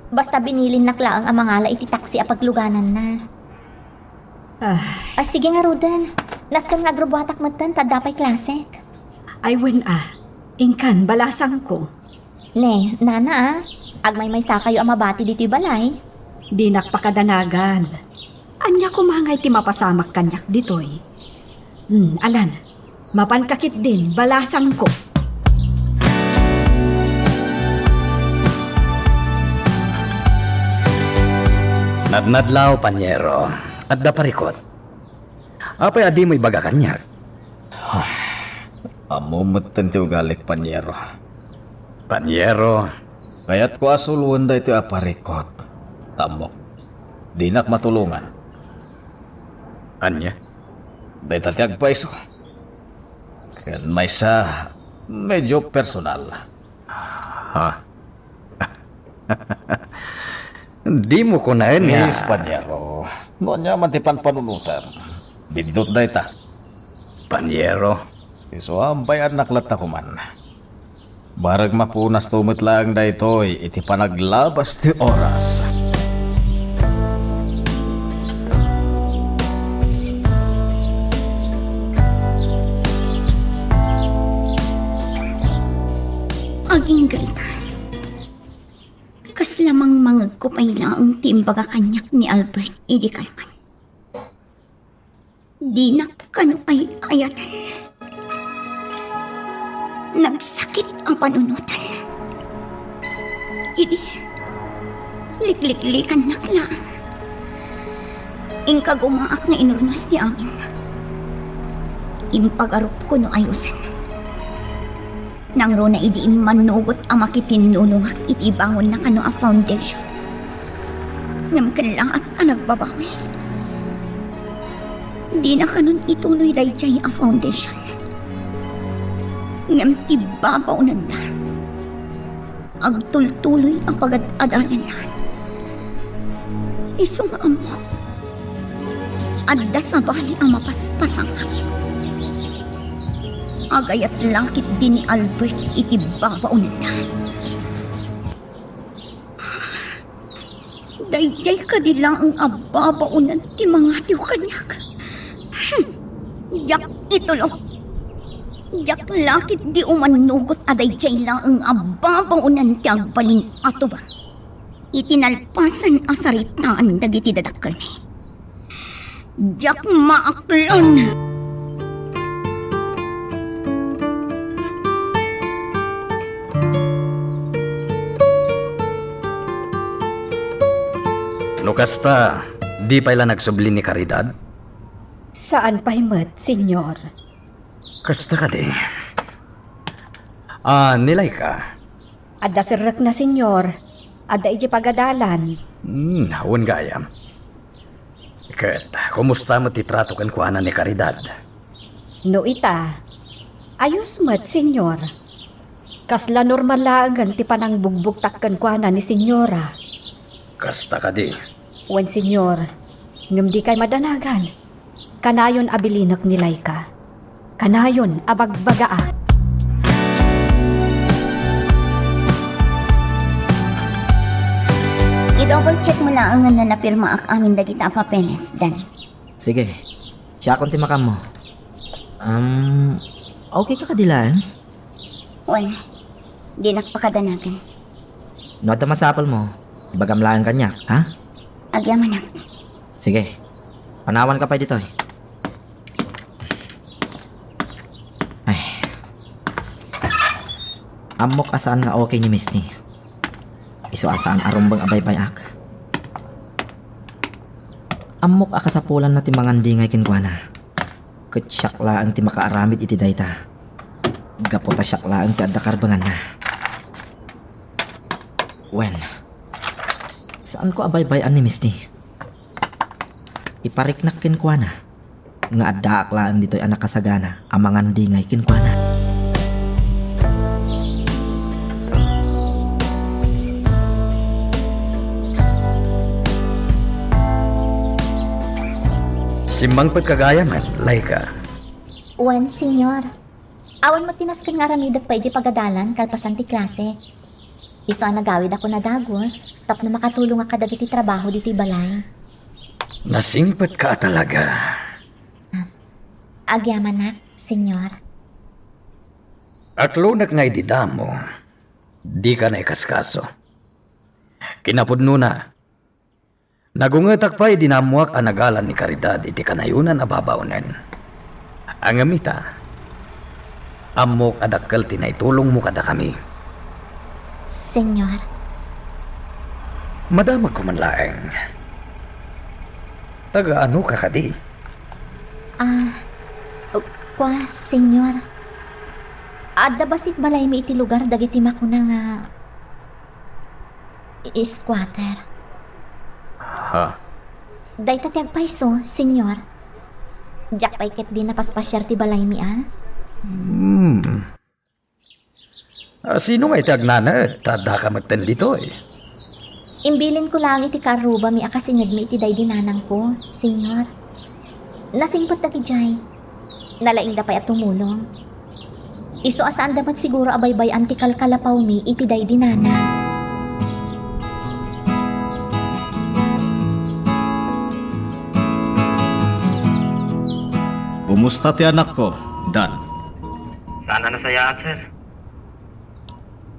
Basta binilinnak laeng a mangala iti taksi a paglugananna. Ah. Ah, sige ngaruden. Nasken nga agrubuatak metten ta adda pay klasek. Ay, wen a. Inkan, balasangko. Ne, nana a. Agmaymaysakayo a mabati ditoy balay. Dinak pakadanagan. Ania koma ngay ti mapasamak kaniak ditoy? Hmm, alan. Mapanka ketdin, balasangko. Nadnadlaw, panyero. Adda parikut. Apay a dimo ibaga kaniak? Ammom metten ti ugalik, panyero. Panyero. Kayatko a suloen daytoy a parikut. Ammok, dinak matulongan. Ania? Dayta ti agpayso. Ken maysa, medyo personal. Ha? Dimo kunaen nga Miss Panyero, no ania man ti panpanunotem, biddut dayta. Panyero. Isu a bay-annak latta koman. Barek mapunasto met laeng daytoy iti panaglabas ti oras. Agingga ita. Kasla mangmangegko pay laeng ti imbaga kaniak ni Albert idi kalman. Dinak kano ay-ayaten. Nagsakit a panunotan. Idi, likliklikannak laeng. Inkagumaak nga inurnos ti amin. Impagarupko no ayusen. Nangruna idi immanugot a makitinnulongak iti ibangonna kano a foundation. Ngem kellaat a nagbabawi. Dina kanon ituloy daydiay a foundation. Ngem ti babawnanda, agtultuloy a pagad-adalanna. Isu nga ammok, adda sabali a mapaspasangak. Agayat la ketdi ni Albert iti babawnanda. Daydiay kadi laeng a babaonan ti mangatiw kaniak. Hmm. Diak itulo. Diak la ketdi umanugot a daydiay laeng a babaonan ti agbalin a tuba iti nalpasan a saritaan dagiti dadakkelmi. Diak maaklon! No kasta, di pay la nagsubli ni Caridad? Saan pay met, Señor. Kasta kadi. Ah, ni Laika? Adda serrekna, Señor. Adda idiay pagadalan. Hmm, wen gayam. Ket, kumusta met ti trato kenkuana ni Caridad? No ita, ayos met, Señor. Kasla normal laengen ti panangbugbugtak kenkuana ni Señora. Kasta kadi? Wen, Señor. Ngem dikay madanagan. Kanayon a bilinek ni Laika. Kanayon a bagbagaak. I-double check mo laengen no napirmaak amin dagita a papeles, Dan. Sige. Siakon ti makaammo. Um, okay ka kadi laeng? Wen, dinak pakadanagan. No adda masapulmo, ibagam laeng kaniak, ha? Agyamanak. Sige. Panawanka pay ditoy. Ay. Ammok a saan nga okay ni Misty. Isu a saan a rumbeng a baybay-ak. Ammok a kasapulanna ti mangandingay kenkuana. Ket siak laeng ti makaaramid iti dayta. Gapu ta siak laeng ti adda karbenganna. Wen, saanko a baybay-an ni Misty. Ipariknak kenkuana nga addaak laeng ditoy a nakasagana a mangandingay kenkuana. Simmangpetka gayam, Laika. Wen, Señor. Awan met ti nasken nga aramidek pay idiay pagadalan kalpasan ti klase. Isu a nagawidakon a dagus tapno makatulongak kadagiti trabaho ditoy balay. Nasingpetka a talaga. Agyamanak, Señor. Aklonek nga idi damo, dika naikaskaso. Kinapudnona, nagungetak pay idi naammoak a nagalan ni Caridad iti kanayonan a babaonen. Ngem ita, ammok a dakkel ti naitulongmo kadakami. Señor. Madamagko man laeng. Taga-ano ka kadi? Ah, kua, Senyor. Adda bassit balaymi iti lugar dagiti makuna nga i-, squatter. Ha? Dayta ti agpayso, Senyor. Diak pay ketdi napaspasiar ti balaymi, a? Hmm. A, sino nga iti agnanaed ta addaka metten ditoy? Imbilinko laeng iti kaarrubami a kasingedmi iti daydi nanangko, Senyor. Nasingpet dagidiay. Nalaingda pay a tumulong. Isu a saanda met siguro a baybay-an ti kalkalapawmi iti daydi nanang. Kumusta ti anakko, Dan? Saan a nasayaat, sir.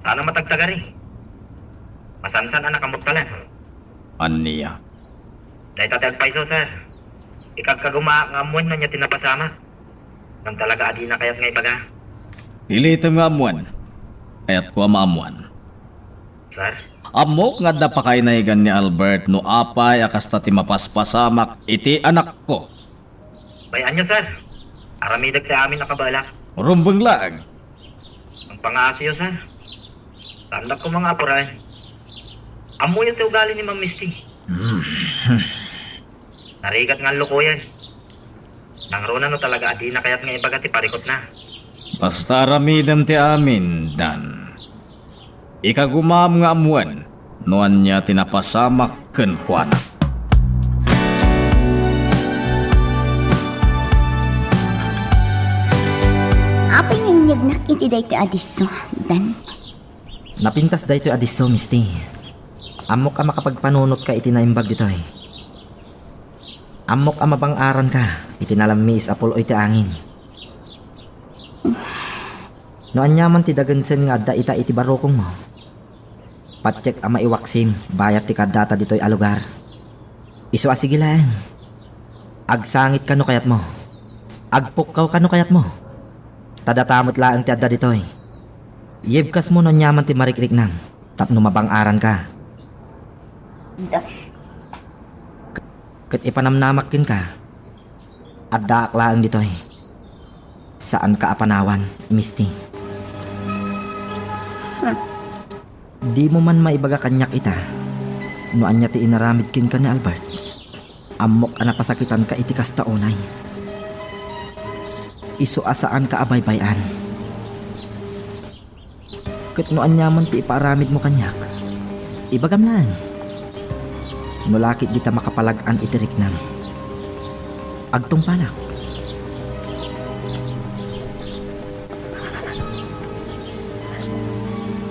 Saan a matagtagari. Masansan a nakamuttalan. Ania? Dayta ti agpayso, sir. Ikagkaguma nga ammoen no ania ti napasamak. Ngem talaga a dina kayat nga ibaga. Ilitem nga ammoen. Kayatko a maammoan. Sir? Ammok nga adda pakainayagan ni Albert no apay a kasta ti mapaspasamak iti anakko. Bay-anyo, sir. Aramidek ti amin a kabaelak. Rumbeng laeng. Ang pangaasiyo, sir. Saandak koma nga apuray. Ammoyo ti ugali ni Ma'am Misty. Hmm. Narigat nga allukoyen. Nangruna no talaga a dina kayat nga ibaga ti parikutna. Basta aramidem ti amin, Dan. Ikagumam nga ammoen no ania ti napasamak kenkuana. Apay nga inyegnak iti daytoy a disso, Dan? Napintas daytoy a disso, Misty. Ammok a makapagpanunotka iti naimbag ditoy. Ammok a mabang-aranka iti nalammiis a pul-oy ti angin. No aniaman ti dagensen nga adda ita iti barukongmo, patiek a maiwaksim bayat ti kaaddata ditoy a lugar. Isu a sige laeng. Agsangit ka no kayatmo. Agpukkaw ka no kayatmo. Ta data met laeng ti adda ditoy. Yebkasmo no aniaman ti marikriknam tapno mabang-aranka. Da- Ket ipanamnamak kenka, addaak laeng ditoy. Saanka a panawan, Misty. Dimo man maibaga kaniak ita no ania ti inaramid kenka ni Albert. Ammok a napasakitanka iti kasta unay. Isu a saanka a baybay-an. Ket no aniaman ti ipaaramidmo kaniak, ibagam laeng. No la ketdi ta makapalag-an iti riknam, agtungpalak.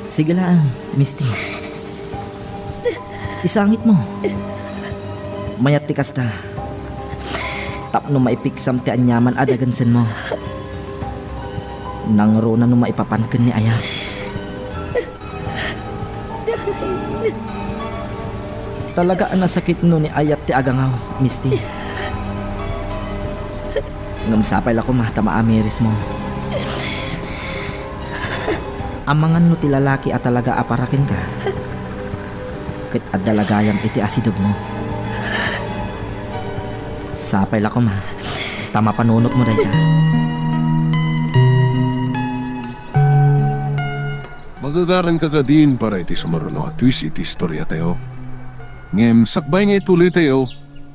Sige laeng, Misty. Isangitmo. Mayat ti kasta. Tapno maipiksam ti aniaman a dagensenmo. Nangruna no maipapan ken ni ayat. Talaga a nasakit no ni ayat ti agangaw, Misty. Ngem sapay la koma ta maamirismo. Amangan no ti lalaki a talaga a para kenka, ket adda la gayam iti asidegmo. Sapay la koma ta mapanunotmo dayta. Magagaranka kadin para iti sumaruno a twist iti istoriatayo. Ngem sakbay nga ituloytayo,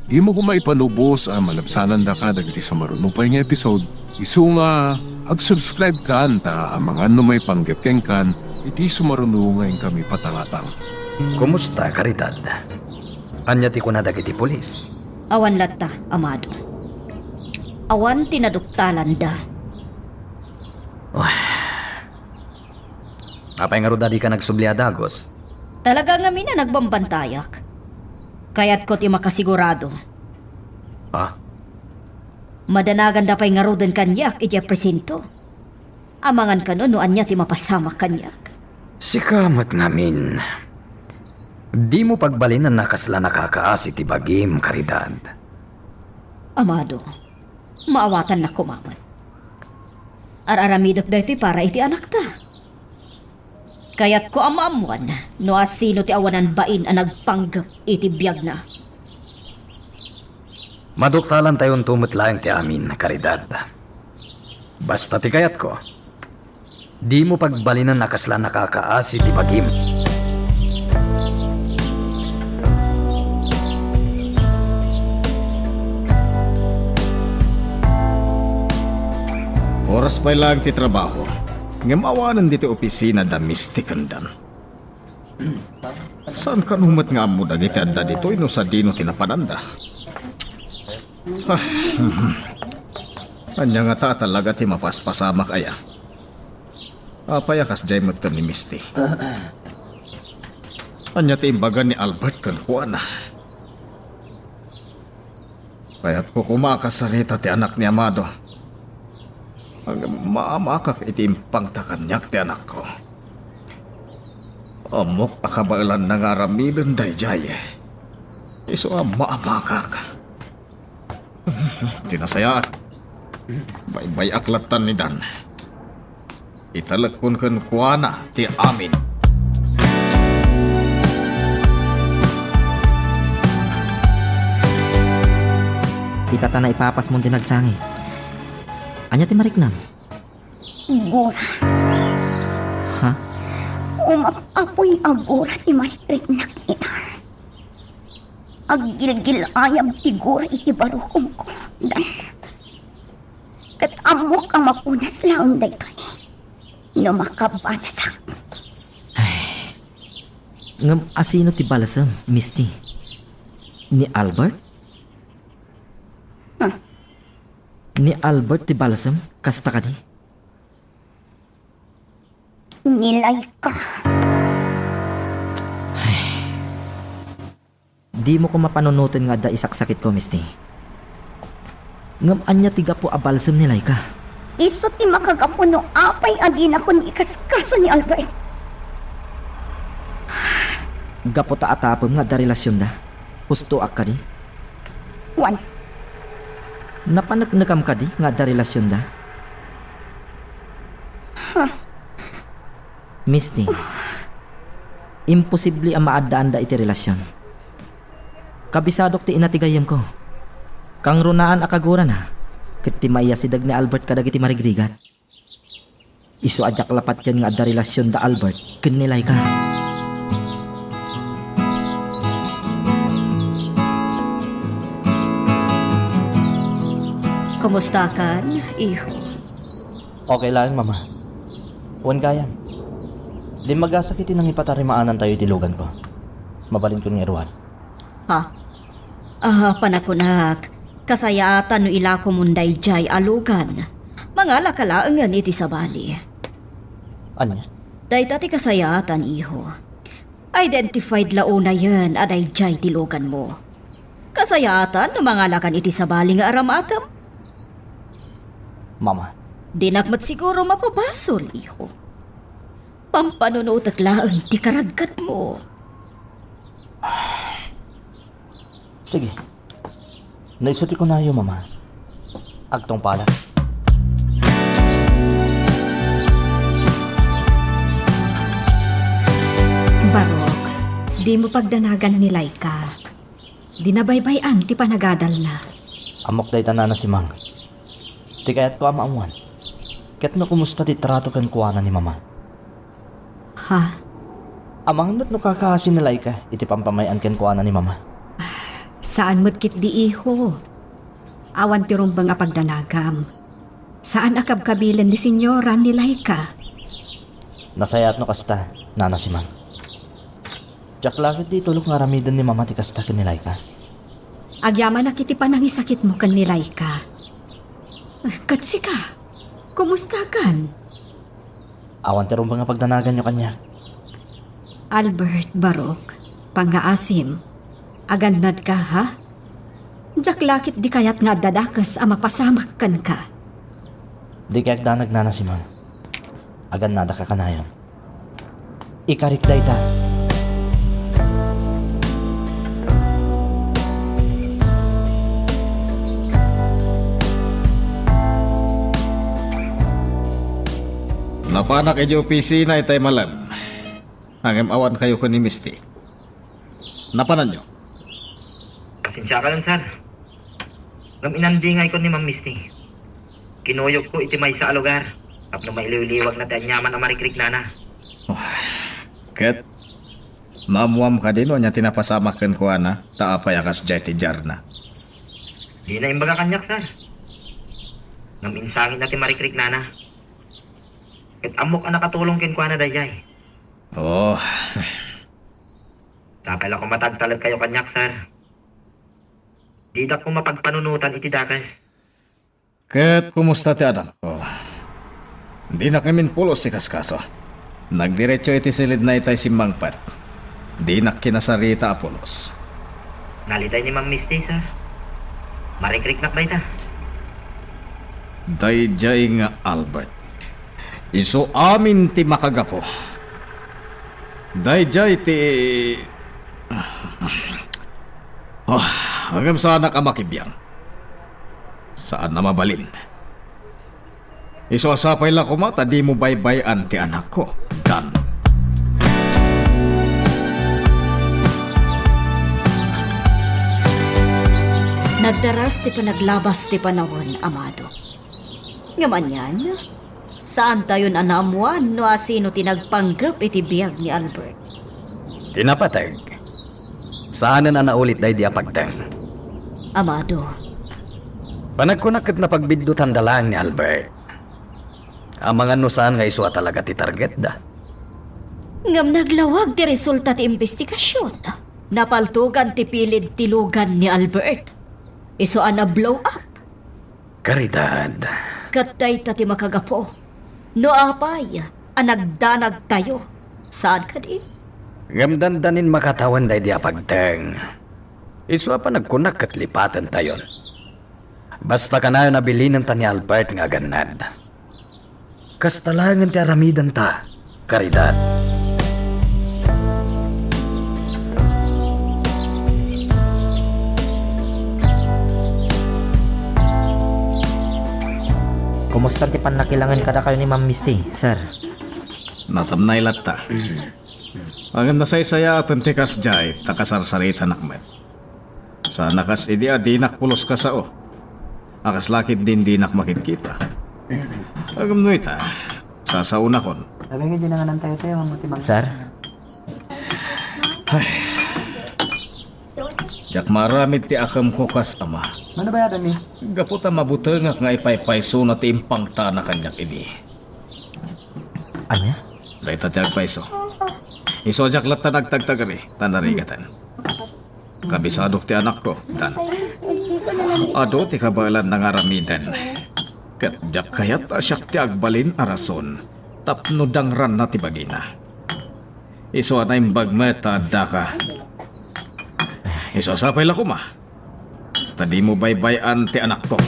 dimo koma ipanubos a malabsanandaka dagiti sumaruno pay nga episode, isu nga ag-subscribe kan ta amangan no maipanggep kenkan iti sumaruno nga inkami patangatang. Kumusta, Caridad? Ania ti kuna dagiti pulis? Awan latta, Amado. Awan ti naduktalanda. Apay ngarud a dika nagsubli a dagus? Talaga ngamin a nagbambantayak. Kayatko ti makasigurado. Ah? Madanaganda pay ngaruden kaniak idiay presinto. Amangan kano no ania ti mapasamak kaniak. Sika met ngamin. Dimo pagbalin a nakasla nakakaasi ti bagim, Caridad. Amado, maawatannakoma met. Ar-aramidek daytoy para iti anakta. Kayatko a maammoan no asino ti awanan bain a nagpanggep iti biagna. Maduktalantayonto met laeng ti amin, Caridad. Basta ti kayatko, dimo pagbalinen a kasla nakakaasi ti bagim. Oras pay laeng ti trabaho, ngem awanen ditoy opisina da Misty ken Dan. Saan kano met nga ammo dagiti adda ditoy no sadino ti napananda? Ah, mhm. Ania ngata a talaga ti mapaspasamak aya? Apay a kasdiay metten ni Misty? Ania ti imbaga ni Albert kenkuana? Kayatko koma a kasarita ti anak ni Amado. Ngem maamakak iti impangta kaniak ti anakko. Ammok a kabaelanna nga aramiden daydiay. Isu a maamakak. Ti nasayaat, baybay-ak lattan ni Dan. Italekkon kenkuana ti amin. Ita ta naipapasmon ti nagsangit. Ania ti mariknam? Gura. Ha? Umap-apoy a gura ti marikriknak ita. Aggilgil-ayab ti gura iti barukongko, Dan. Ket ammok a mapunas laeng daytoy no makabanasak. Ngem asino ti balsem, Misty? Ni Albert? Huh? Ni Albert ti balsem? Kasta kadi? Ni Laika. Dimo koma panunoten nga adda isaksakitko, Misty. Ngem ania ti gapu a balsem ni Laika? Isu ti makagapu no apay a dinakon ikaskaso ni Albert. Gapu ta atapem nga adda relasionda? Hustoak kadi? Wen. Napaneknekam kadi nga adda relasionda? Huh. Misty, imposible a maaddaanda iti relasion. Kabisadok ti ina ti gayyemko. Kangrunaan a kagurana, ket ti maiyasideg ni Albert kadagiti marigrigat. Isu a diak la patien nga adda relasion da Albert ken ni Laika. Kumustakan, iho? Okay laeng, Mama. Wen gayam, dimmagasakit iti nangipatarimaanantayo iti luganko. Mabalinkon nga iruar. Ha? Ah, panakunak, kasayaatan no ilakomon daydiay a lugan. Mangalaka laengen iti sabali. Ania? Dayta ti kasayaatan, iho. Identified la unayen a daydiay ti luganmo. Kasayaatan no mangalakan iti sabali nga aramatem. Mama. Dinak met siguro mapabasol, iho. Pampanunotek laeng ti karadkatmo. Sige. No isu ti kunayo, Mama. Agtungpalak. Barok, dimo pagdanagan ni Laika. Dina baybay-an ti panagadalna. Ammok dayta, Nana Simang. Ti kayatko a maammuan, ket no kumusta ti trato kenkuana ni Mama? Ha? Amangan met no kakaasi ni Laika iti pampamay-an kenkuana ni Mama. Saan met ketdi, iho. Awan ti rumbeng a pagdanagam. Saan a kabkabilen ni Senyora ni Laika. Nasayaat no kasta, Nana Simang. Diak la ketdi itulok nga aramiden ni Mama ti kasta ken ni Laika. Agyamanak iti panangisakitmo ken ni Laika. Ket sika, kumustakan? Awan ti rumbeng a pagdanaganyo kaniak. Albert, Barok, pangngaasim. Agannadka, ha? Diak la ketdi kayat nga adda dakes a mapasamak kenka. Dika agdanag, Nana Simang. Agannadaka kanayon. Ikarik dayta. Napanak idiay opisina itay malem. Ngem awankayo ken ni Misty. Napananyo? Pasensiakan, sir. Ngem inandingayko ni Ma'am Misty. Kinuyogko iti maysa a lugar tapno mailiwliwagna ti aniaman a marikriknana. Ket naammoam kadi no ania ti napasamak kenkuana, ta apay a kasdiay ti diarna? Dina imbaga kaniak, sir. Ngem insangitna ti marikriknana. Ket ammok a nakatulong kenkuana daydiay. Oh. Sapay la koma ta agtalekkayo kaniak, sir. Didak koma pagpanunotan iti dakes. Ket kumusta ti anakko? Dinak ngamin pulos ti kaskaso. Nagdiretso iti silidna itay simmangpet. Dinak kinasarita a pulos. Nalitay ni Ma'am Misty, sir. Marikriknak dayta. Daydiay nga Albert. Isu amin ti makagapu. Daydiay ti, oh, ngem saanak a makibiang. Saan a mabalin. Isu a sapay la koma ta dimo baybay-an ti anakko, Dan. Nagdaras ti panaglabas ti panawen, Amado. Ngem anian, saantayon a naammoan no asino ti nagpanggep iti biag ni Albert. Ti napateg, saanen a naulit daydi a pagteng. Amado. Panagkunak ket napagbiddutan da laeng ni Albert. Amangan no saan nga isu a talaga ti targetda. Ngem naglawag ti resulta ti imbestigasion. Napaltogan ti pilid ti lugan ni Albert. Isu a na-blow up. Caridad. Ket dayta ti makagapu no apay a nagdanagtayo. Saan kadi? Ngem dandanin makatawen daydi a pagteng. Isu a panagkunak ket lipatentayon. Basta kanayon a bilinenta ni Albert nga agannad. Kasta laengen ti aramidenta, Caridad. Kumusta ti pannakilangen kadakayo ni Ma'am Misty, sir? Natamnay latta. Ngem nasaysayaaten ti kasdiay, ta kasarsaritanak met. Saan a kas idi a dinak pulos kasao. A kasla ketdin dinak makitkita. Ngem no ita, sasaonakon. Sabi nga, di na nga nantayo tayo, mamuti mang- Sir? Ay. Diak maaramid ti akemko kas ama. Mano ba yada ni? Gapu ta mabutengak nga ipaypaysona ti impangtana kaniak idi. Ania? Dayta ti agpayso. Isu a diak latta nagtagtagari, ta narigaten. Kabisadok ti anakko, Dan. Adu ti kabaelanna nga aramiden. Ket diak kayat a siak ti agbalin a rason tapno dangranna ti bagina. Isu a naimbag met ta addaka. Isu a sapay la koma ta dimo baybay-an ti anakko.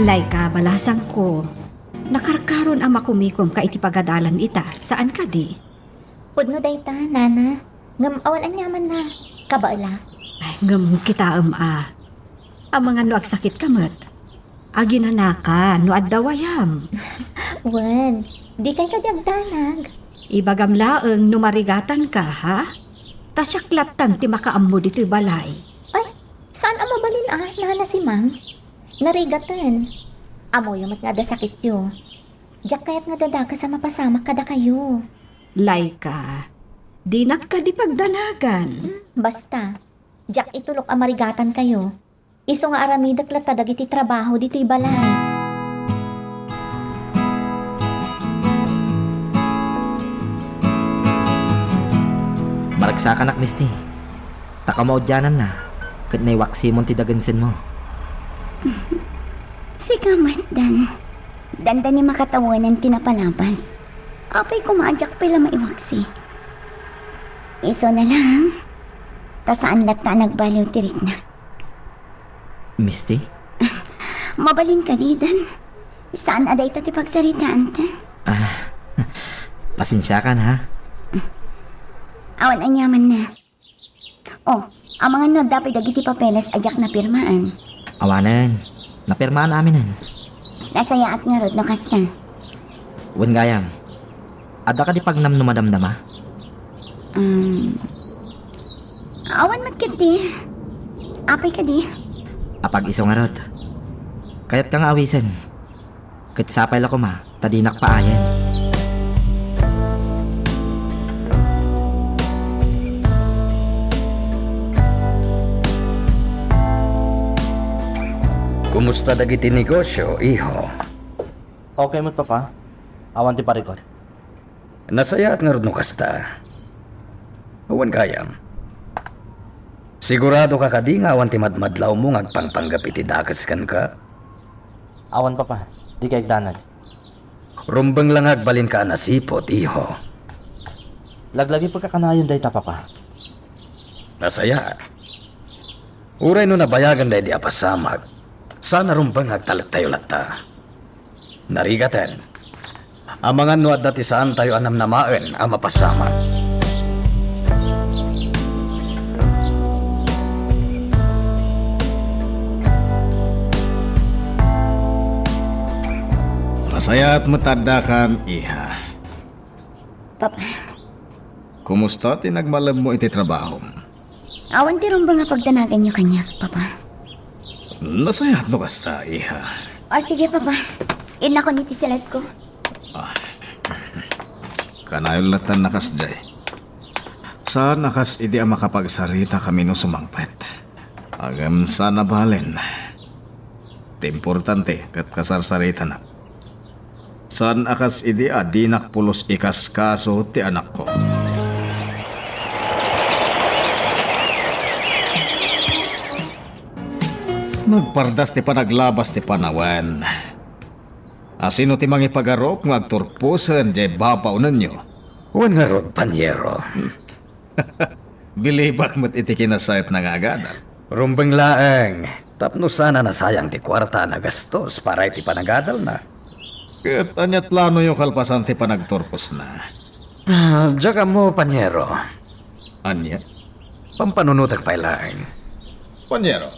Layka, balasangko. Nakarkaron a makumikomka iti pagadalan ita, saan kadi? Pudno dayta, nana. Ngem awan aniamanna. Kabaela. Ay, ngem kitaem a. Amangan no agsakitka met. Aginanaka no adda wayam. Wen, dikay kadi agdanag. Ibagam laeng no marigatanka, ha? Ta siak lattan ti makaammo ditoy balay. Ay, saan a mabalin a, nana Simang? Narigaten. Ammoyo met nga adda sakityo. Diak kayat nga dadakes a mapasamak kadakayo. Layka, dinak kadi pagdanagan. Hmm, basta, diak itulok a marigatankayo. Isu nga aramidek latta dagiti trabaho ditoy balay. Maragsakanak, Misti. Ta kamaudiananna, ket naiwaksimon ti dagensenmo. Sika met, Dan. Dandani makatawenan ti napalabas. Apay koma a diak pay la maiwaksi. Isu na lang, ta saan latta a nagbaliw ti rikna. Misti? Mabalin kadi, Dan. Saan a dayta ti pagsaritaanta. Ah, pasensiakan, ha? Awan aniamanna. Oh, amangan no adda pay dagiti papeles a diak napirmaan. Awanen. Napirmaan aminen. Nasayaat ngarud no kasta. Wen gayam. Adda kadi pagnam no madamdama? Um, awan met ketdi. Apay kadi? Apag-isu ngarud. Kayatka nga awisen. Ket sapay la koma ta dinak paayen. Kumusta dagiti negosio, iho? Okay met, Papa. Awan ti parikut. Nasayaat ngarud no kasta. Wen gayam. Sigurado ka kadi nga awan ti madmadlawmo nga agpangpanggep iti dakes kenka? Awan, Papa. Dika agdanag. Rumbeng la nga agbalinka a nasiput, iho. Laglagipka kanayon dayta, Papa. Nasayaat. Uray no nabayagan daydi a pasamak, saan a rumbeng nga agtalektayo latta. Narigaten. Amangan no adda ti saantayo a namnamaen a mapasamak. Nasayaat met ta addakan, iha. Papa. Kumusta ti nagmalemmo iti trabahom? Awan ti rumbeng a pagdanaganyo kaniak, Papa. Nasayaat no kasta, iha. O, sige, Papa. Innakon iti siletko. Ah. Kanayon latta a kasdiay. Saan a kas idi a makapagsarita kami no sumangpet. Ngem saan a balen. Ti importante ket kasarsaritana. Saan a kas idi a dinak pulos ikaskaso ti anakko. Nagpardas ti panaglabas ti panawen. Asino ti mangipagarup nga agturposen diay babaonenyo? Wen ngarud, paniero. Bilibak met iti kinasayatna nga agadal. Rumbeng laeng, tapno saan a nasayang ti kuarta a nagastos para iti panagadalna. Ket ania ti planoyo kalpasan ti panagturposna? Ah, diak ammo, paniero. Ania? Pampanunotek pay laeng. Paniero,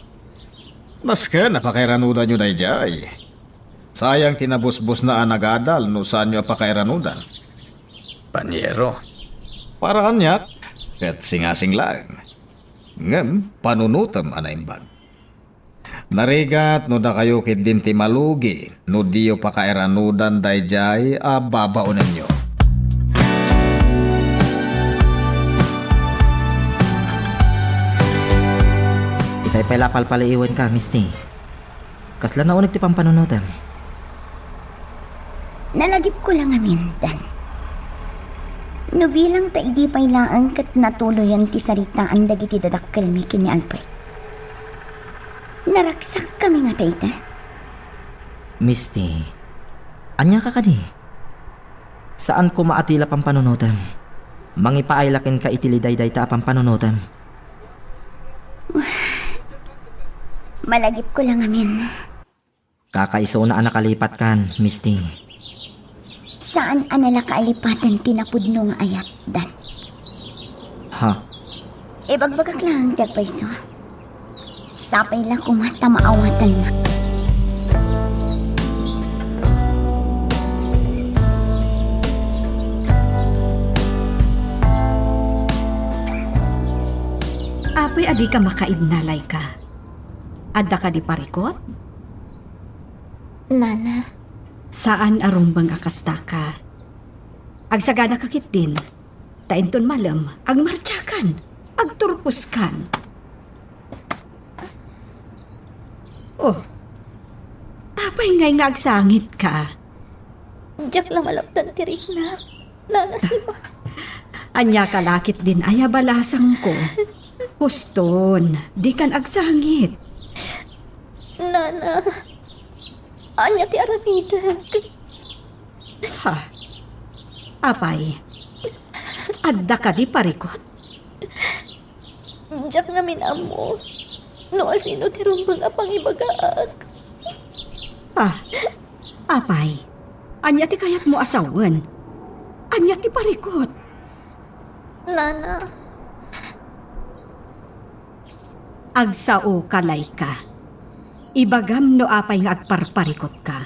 nasken a pakairanudanyo daydiay. Sayang ti nabusbusna a nagadal no saanyo a pakairanudan. Paniero. Para kaniak, ket singasing laeng. Ngem panunotem a naimbag. Narigat no dakayo ketdin ti malugi no diyo pakairanudan daydiay a babaonenyo. Itay pay la palpaliiwenka, Misty. Kasla nauneg ti pampanunotem? Nalagipko la ngamin, Dan. No bilang ta idi pay laeng ket natuloyan ti saritaan dagiti dadakkelmi ken ni Albert. Naragsakkami nga dayta. Misty, ania ka kadi? Saan koma a ti la pampanunotem. Mangipaay la kenka iti liday dayta a pampanunotem. Malagipko la ngamin. Kakaisuna a nakalipatkan, Misty. Saan a nalakaalipaten ti napudno nga ayat, Dan. Ha? Ibagbagak laeng ti agpayso. Sapay la koma ta maawatannak. Apay a dika makaidna, Laika? Adda kadi parikut? Nana. Saan a rumbeng a kasta ka. Agsaganaka ketdin, ta inton malem, agmartiakan, agturposkan. Oh, apay ngay nga agsangitka? Diak la malapdan ti riknak. Nana Sima. Ania ka la ketdin aya balasangko? Huston, dikan agsangit. Nana, ania ti aramidek? Ha? Apay, adda kadi parikut? Diak ngamin ammo no asino ti rumbeng a pangibagaak. Ah, apay, ania ti kayatmo a sawen? Ania ti parikut? Nana. Agsaoka, Laika. Ibagam no apay nga agparparikutka.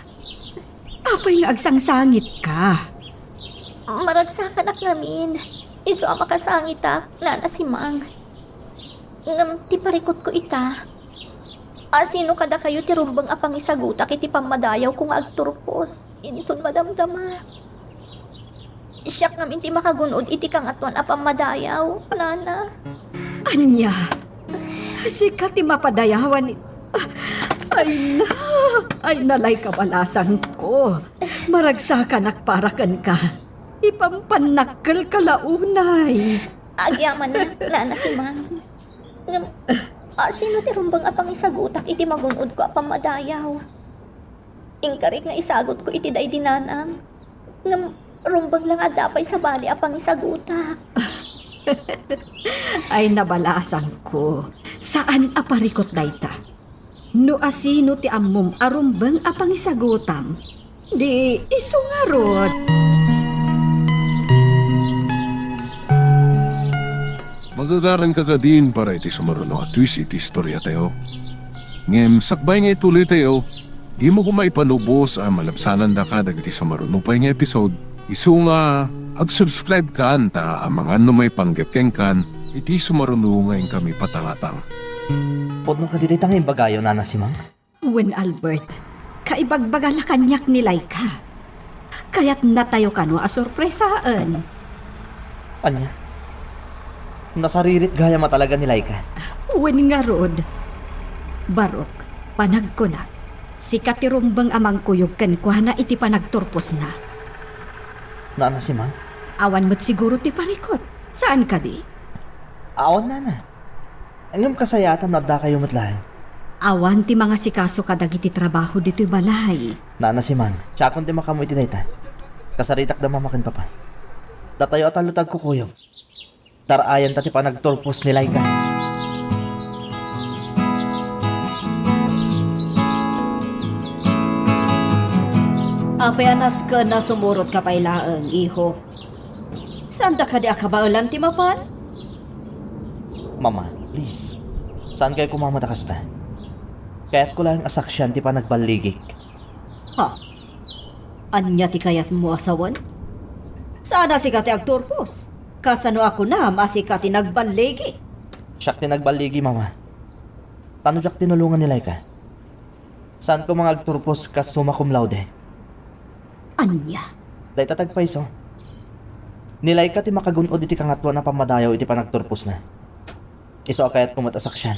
Apay nga agsangsangitka? Maragsakanak ngamin. Isu a makasangitak, Nana Simang. Ngem ti parikutko ita, asino kadakayo ti rumbeng a pangisagutak iti pammadayawko nga agturpos inton madamdama? Siak ngamin ti makagun-od iti kangatoan a pammadayaw, Nana. Ania? Sika ti mapadayawan it-, ay na, ay na, Laika, balasangko. Maragsakanak para kenka. Ipampannakkelka la unay. Agyamanak, Nana Simang. Ngem, asino ti rumbeng a pangisagutak iti magun-odko a pammadayaw? Inkarik nga isagutko iti daydi nanang. Ngem, rumbeng la nga adda pay sabali a pangisagutak. Ay, na, balasangko. Saan a parikut dayta. No asino ti ammom a rumbeng a pangisagutam, di isu ngarud. Magagaranka kadin para iti sumaruno a twist iti istoriatayo. Ngem sakbay nga ituloytayo, dimo koma ipanubos a malabsanandaka dagiti sumaruno pay nga episode. Isu nga, ag-subscribe kan ta amangan no maipanggep kenkan iti sumaruno nga inkami patangatang. Pudno kadi dayta nga imbagayo, Nana Simang? Wen, Albert, kaibagbaga la kaniak ni Laika. Kayatnatayo kano a sorpresaen. Ania? Nasaririt gayam a talaga ni Laika. Wen ngarud, Barok, panagkunak, sika ti rumbeng a mangkuyog kenkuana iti panagturposna. Nana Simang? Awan met siguro ti parikut. Saan kadi? Awan, Nana. Ngem kasayaatan no addakayo met laeng. Awan ti mangasikaso kadagiti trabaho ditoy balay. Nana Simang, siakon ti makaammo iti dayta. Kasaritakda Mama ken Papa. Datayo a tallo ti agkukuyog. Dar-ayanta ti panagturpos ni Laika. Apay a nasken a sumurotka pay laeng, iho? Saanda kadi a kabaelan ti mapan? Mama, please. Saan kayo kumamata kasta? Kayatko laeng a saksian ti panagballigik. Ha? Ania ti kayatmo a sawen? Saan a sika ti agturpos? Kasano a kunam a sika ti nagballigi? Siak ti nagballigi, Mama. Ta no diak tinulongan ni Laika, saan koma nga agturpos kas summa cum laude. Ania? Dayta ti agpayso. Ni Laika ti makagun-od iti kangatoan a pammadayaw iti panagturposna. Isu a kayatko met a saksian.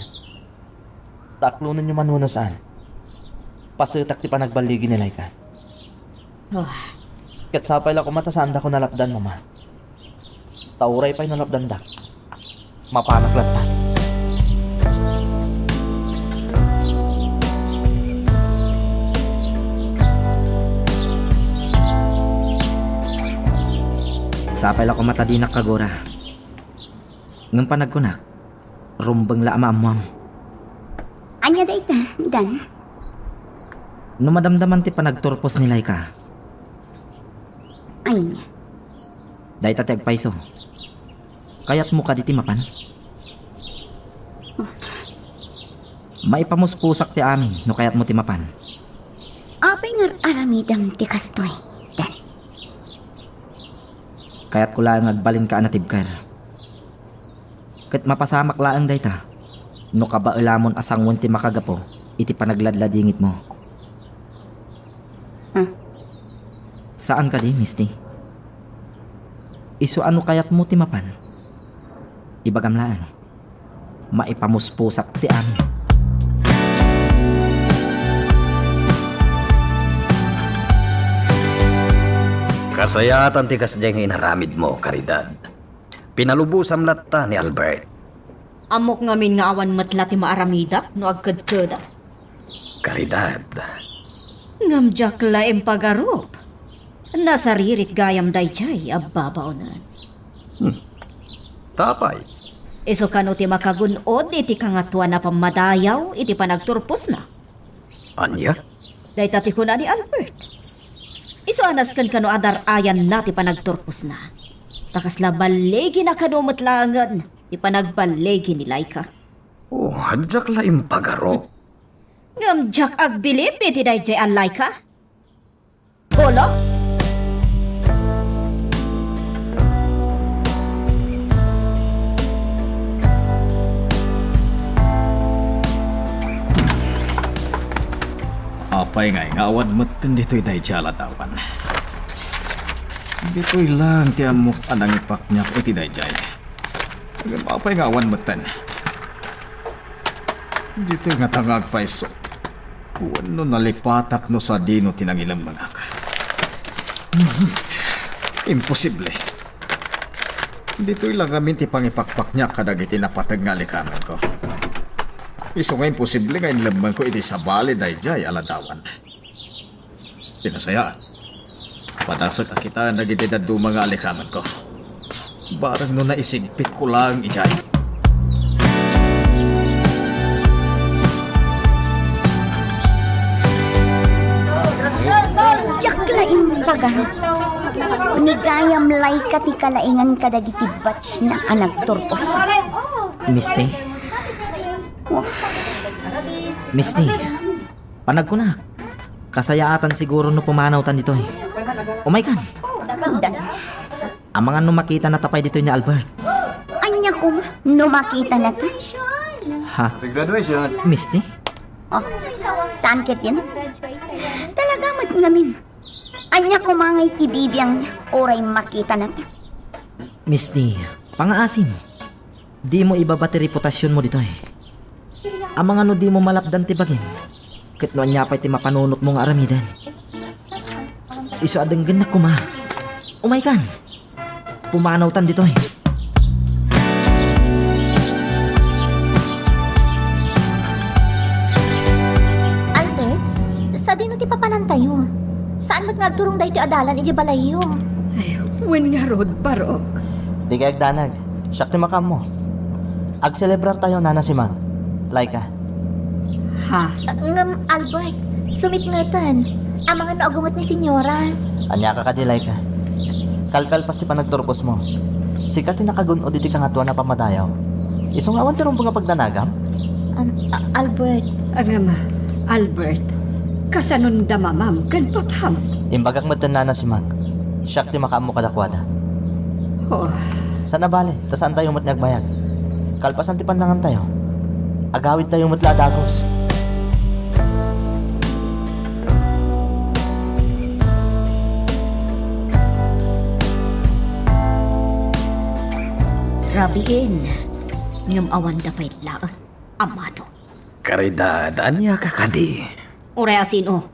Ta aklonenyo man wenno saan, pasetak ti panagballigi ni Laika. Ah. Ket sapay la koma ta saandako nalapdan, Mama. Ta uray pay no lapdandak, mapanak latta. Sapay la koma ta dinak kagura. Ngem panagkunak, rumbeng la a maammuam. Ania dayta, Dan? No madamdamam ti panagturpos ni Laika. Ania? Dayta ti agpayso. Kayatmo kadi ti mapan? Oh. Maipamuspusak ti amin no kayatmo ti mapan. Apay nga aramidem ti kastoy, Dan? Kayatko laeng nga agbalinka a natibker. Ket mapasamak laeng dayta no kabaelamon a sangoen ti makagapu iti panagladladingitmo. Hmm. Saan kadi, Misty? Isu a no kayatmo ti mapan, ibagam laeng. Maipamuspusak ti amin. Kasayaatan ti kasdiay nga inaramidmo, Caridad. Pinalubosam latta ni Albert. Ammok ngamin nga awan met la ti maaramidak no agkedkedak. Caridad. Ngem diak la impagarup. Nasaririt gayam daydiay a babaonen. Hmm. Apay? Isu kano ti makagun-od iti kangatoan a pammadayaw iti panagturposna. Ania? Dayta ti kuna ni Albert. Isu a nasken kano a dar-ayanna ti panagturposna. Ta kasla balligina kano met laengen ti panagballigi ni Laika. Oh, diak la impagarup. Ngem diak agbilib iti daydiay a Laika. Bolo? Apay ngay nga awan metten ditoy daydiay a ladawan? Ditoy lang ti ammok a nangipakniak iti daydiay. Ngem apay nga awan metten? Ditoy ngata nga agpayso. Wenno nalipatak no sadino ti nangilemmengak. Imposible. Ditoy la ngamin ti pangipakpakniak kadagiti napateg nga alikamenko. Isu nga imposible nga inlemmengko iti sabali daydiay a ladawan. Ti nasayaat, padasek a kitaen dagiti dadduma nga alikamenko. Bareng no naisigpitko laeng idiay. Diak la imbagarak. Ni gayam Laika ti kalaingan kadagiti batchna a nagturpos. Misty? Oh. Misty, panagkunak. Kasayaatan siguro no pumanawtan ditoy. Umaykan. Dan. Amangan no makitanata pay ditoy ni Albert. Ania koma no makitanata? Ha? Happy graduation. Misty? Oh, saan ketdin? Talaga met ngamin. Ania koma ngay ti bibiangna uray makitanata? Misty, pangaasin. Dimo ibaba ti reputasionmo ditoy. Amangan no dimo malapdan ti bagim, ket no ania pay ti mapanunotmo nga aramiden. Isu a denggennak koma. Umaykan. Pumanawtan ditoy. Albert, sadino ti papanantayo? Saan met nga agturong daytoy a dalan idiay balayyo? Ay, wen ngarud, Barok. Dika agdanag. Siak ti makaammo. Agselebrartayo, Nana Simang. Laika. Ha? Ngem, Albert, sumitngeten. Amangan no agunget ni Senyora. Aniaka kadi, Laika? Kalkalpas ti panagturposmo, sika ti nakagun-od iti Kangatoan a Pammadayaw. Isu nga awan ti rumbeng a pagdanagam? Um, A-, Albert. Ngem, Albert, kasanon da mamam ken papam? Imbagak met, Nana Simang. Siak ti makaammo kadakuada. Oh. Saan a bale, ta saantayo met nga agbayag. Kalpasan ti pannangantayo, agawidtayo met la a dagus. Rabiin, ngem awanda pay laeng, amado. Caridad, aniaka kadi? Uray a sino?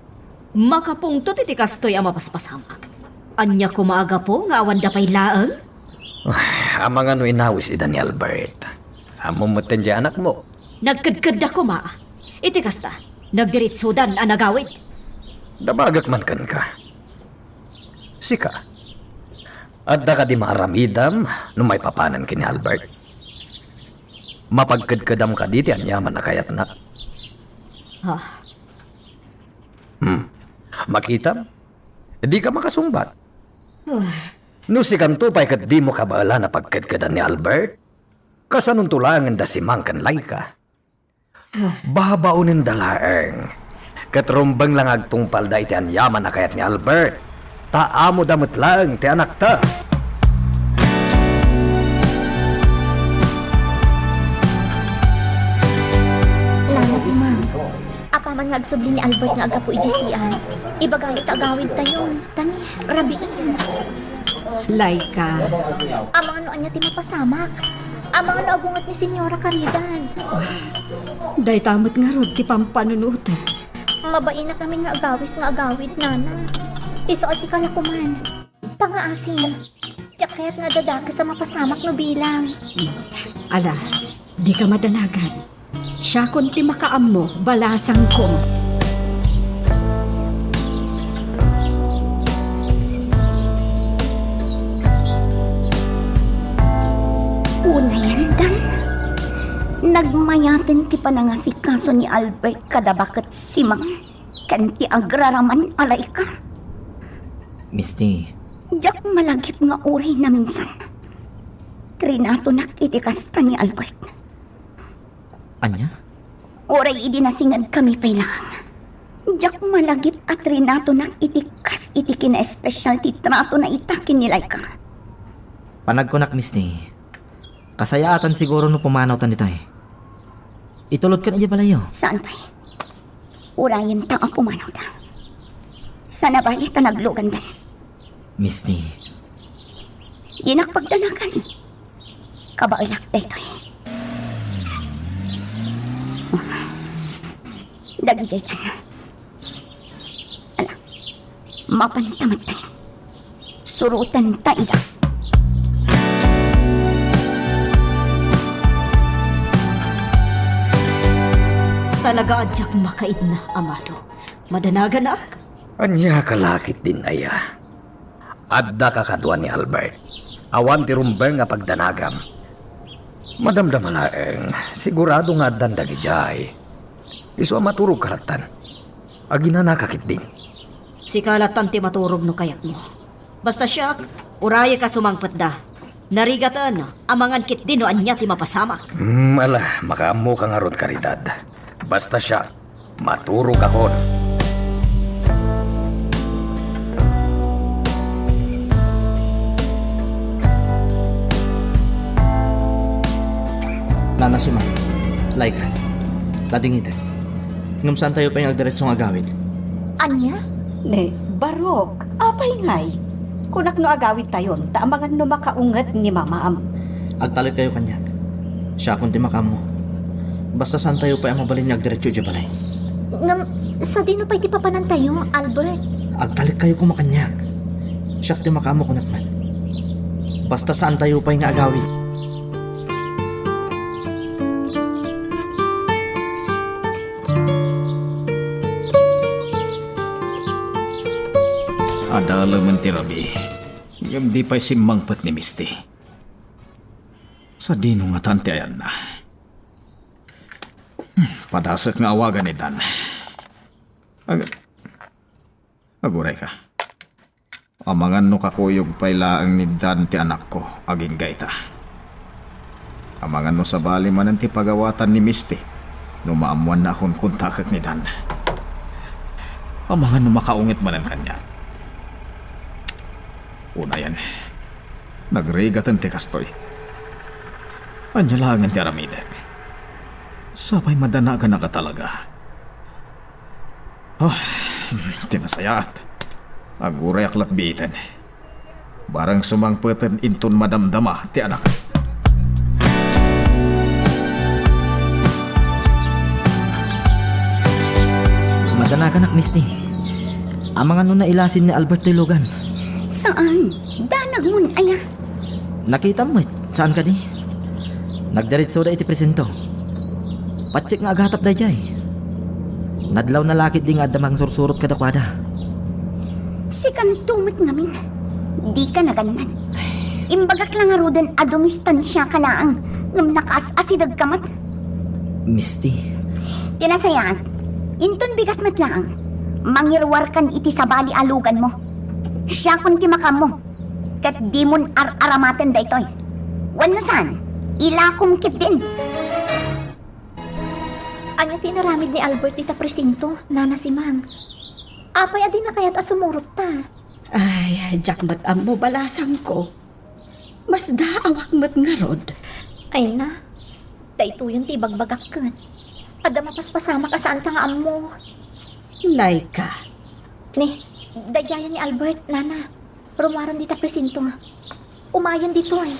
Makapungtot iti kastoy a mapaspasamak. Ania koma a gapu nga awanda pay laeng? Ay, amangan no inawis ida ni Albert. Ammom metten diay anakmo. Nagkedkedda koma. Iti kasta, nagdiritsodan a nagawid. Dabagek man kenka. Sika, adda kadi maaramidam no maipapanan ken ni Albert? Mapagkedkedam kadi ti aniaman a kayatna? Ah. Hmm. Makitam? Dika makasungbat. Ah. No sikanto pay ket dimo kabaelan a pagkedkedan ni Albert, kasanonto laengen da Simang ken Laika? Ah. Babaonenda laeng. Ket rumbeng la nga agtungpalda iti aniaman a kayat ni Albert. Ta amoda met laeng ti anakta. Nana Simang, apaman nga agsubli ni Albert nga aggapu idiay C R, ibagayo ta agawidtayo. Tani, rabiin. Laika. Amangan no ania ti mapasamak. Amangan no agunget ni Senyora Caridad. Dayta met ngarud ti pampanunot. Mabainak amin nga agawis nga agawid, Nana. Isu a sika la koman. Pangaasim. Diak kayat nga adda dakes a mapasamak no bilang. Ala, dika madanagan. Siakon ti makaammo, balasangko. Unayen, Dan. Nagmayaten ti panangasikaso ni Albert kada baket Simang ken ti agraraman a Laika. Misty. Diak malagip nga uray naminsan, trinatonak iti kasta ni Albert. Ania? Uray idi nasingedkami pay laeng, diak malagip a trinatonak iti kas iti kinaespesial ti tratona ita ken ni Laika. Panagkunak, Misty, kasayaatan siguro no pumanawtan ditoy. Itulodkan idiay balayyo. Saan pay? Urayenta a pumanawda. Sana bale ta naglugandan. Misty. Dinak pagdanagan. Kabaelak daytoy. Dagiti tan. Ala, mapanta met. Surotenta ida. Talaga a diak makaidna, Amado. Madanaganak? Ania ka lakit din aya? Adda kakadua ni Albert. Awan ti rumbeng nga pagdanagam. Madamdama laeng, sigurado nga addan dagidiay. Isu a maturog ka lattan. Aginana ka ketdin. Sika lattan ti maturog no kayatmo. Basta siak, urayek a sumangpetda. Narigaten, amangan ketdi no ania ti mapasamak. Hmm, ala, makaammo ka ngarud, Caridad. Basta siak, maturog akon. Nana Simang, Laika, ladingiten. Ngem saantayo pay nga agdiretso nga agawid? Ania? Ne, barok, apay ngay? Kunak no agawidtayon, ta amangan no makaunget ni mamam. Agtalekkayo kaniak. Siakon ti makaammo. Basta saantayo pay a mabalin nga agdiretso idiay balay. Ngem, sadino pay ti papanantayo, Albert? Agtalekkayo koma kaniak. Siak ti makaammo, kunak met. Basta saantayo pay nga agawid. Adalemen ti rabii, ngem di pay simmangpet ni Misty. Sadino ngatan ti ayanna? Hmm, padasek nga awagan ni Dan. Ag-, aguray ka. Amangan no kakuyog pay laeng ni Dan ti anakko, agingga ita. Amangan no sabali manen ti pagawatan ni Misty, no maammoanna a kunkuntakek ni Dan. Amangan no makaunget manen kaniak. Unayen, nagrigaten ti kastoy. Ania laengen ti aramidek? Sapay madanaganak a talaga. Ah, ti nasayaat. Agurayak latbiiten. Barang sumangpeten inton madamdama ti anak. Madanaganak, Misty. Amangan no nailasin ni Albert toy lugan. Saan? Danagmon aya? Nakitam met, saan kadi? Nagdiretsoda iti presinto. Patiek nga agatap daydiay. Nadlawna la ketdi nga adda mangsursurot kadakuada. Sikanto met ngamin. Dika nagannad. Imbagak la ngaruden a dumistansiaka laeng, ngem nakaas-asidegka met. Misty. Ti nasayaat, inton bigat met laeng, mangiruarkan iti sabali a luganmo. Siakon ti makaammo. Ket dimon ar-aramaten daytoy. Wenno saan, ilakom ketdin. Ania ti inaramid ni Albert dita presinto, Nana Simang? Apay a dina kayat a sumurot ta? Ay, diak met ammo, balasangko. Masdaawak met ngarud. Ay na, daytoyen ti ibagbagak ket. Adda mapaspasamak a saanta nga ammo. Laika. Ni, daydiayen ni Albert, Nana. Rummuaren dita presinto. Umayen ditoy.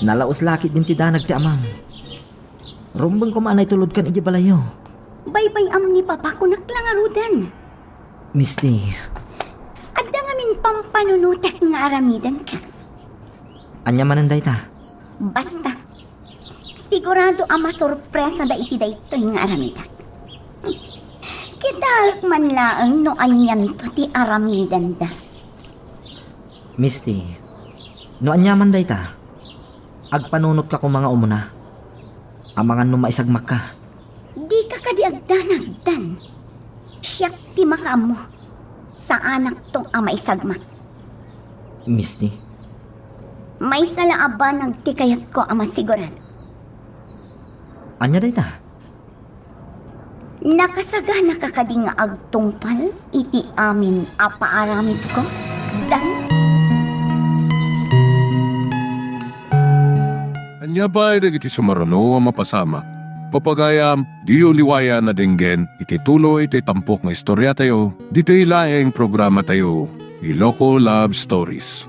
Nalaus la ketdin ti danag ti amam. Rumbeng koma a naitulodkan idiay balayyo. Baybay-am ni Papa, kunak la ngaruden. Misty. Adda ngamin pampanunotek nga aramidenka. Ania manen dayta? Basta, sigurado a masurpresada iti daytoy nga aramidek. Kitaek man laeng no anianto ti aramidenda. Misty, no aniaman dayta, agpanunotka koma nga umuna. Amangan no maisagmakka. Dika kadi agdanag, Dan. Siak ti makaammo. Saanakto a maisagmak. Misty? Maysa la a banag ti kayatko a masigurado. Ania dayta? Nakasaganaka kadi nga agtungpal iti amin a paaramidko, Dan? Ania pay dagiti sumaruno a mapasamak? Pagayam, diyo liwayan a denggen iti tuloy ti tampok nga istoriatayo, ditoy laeng programatayo, Iloko Love Stories.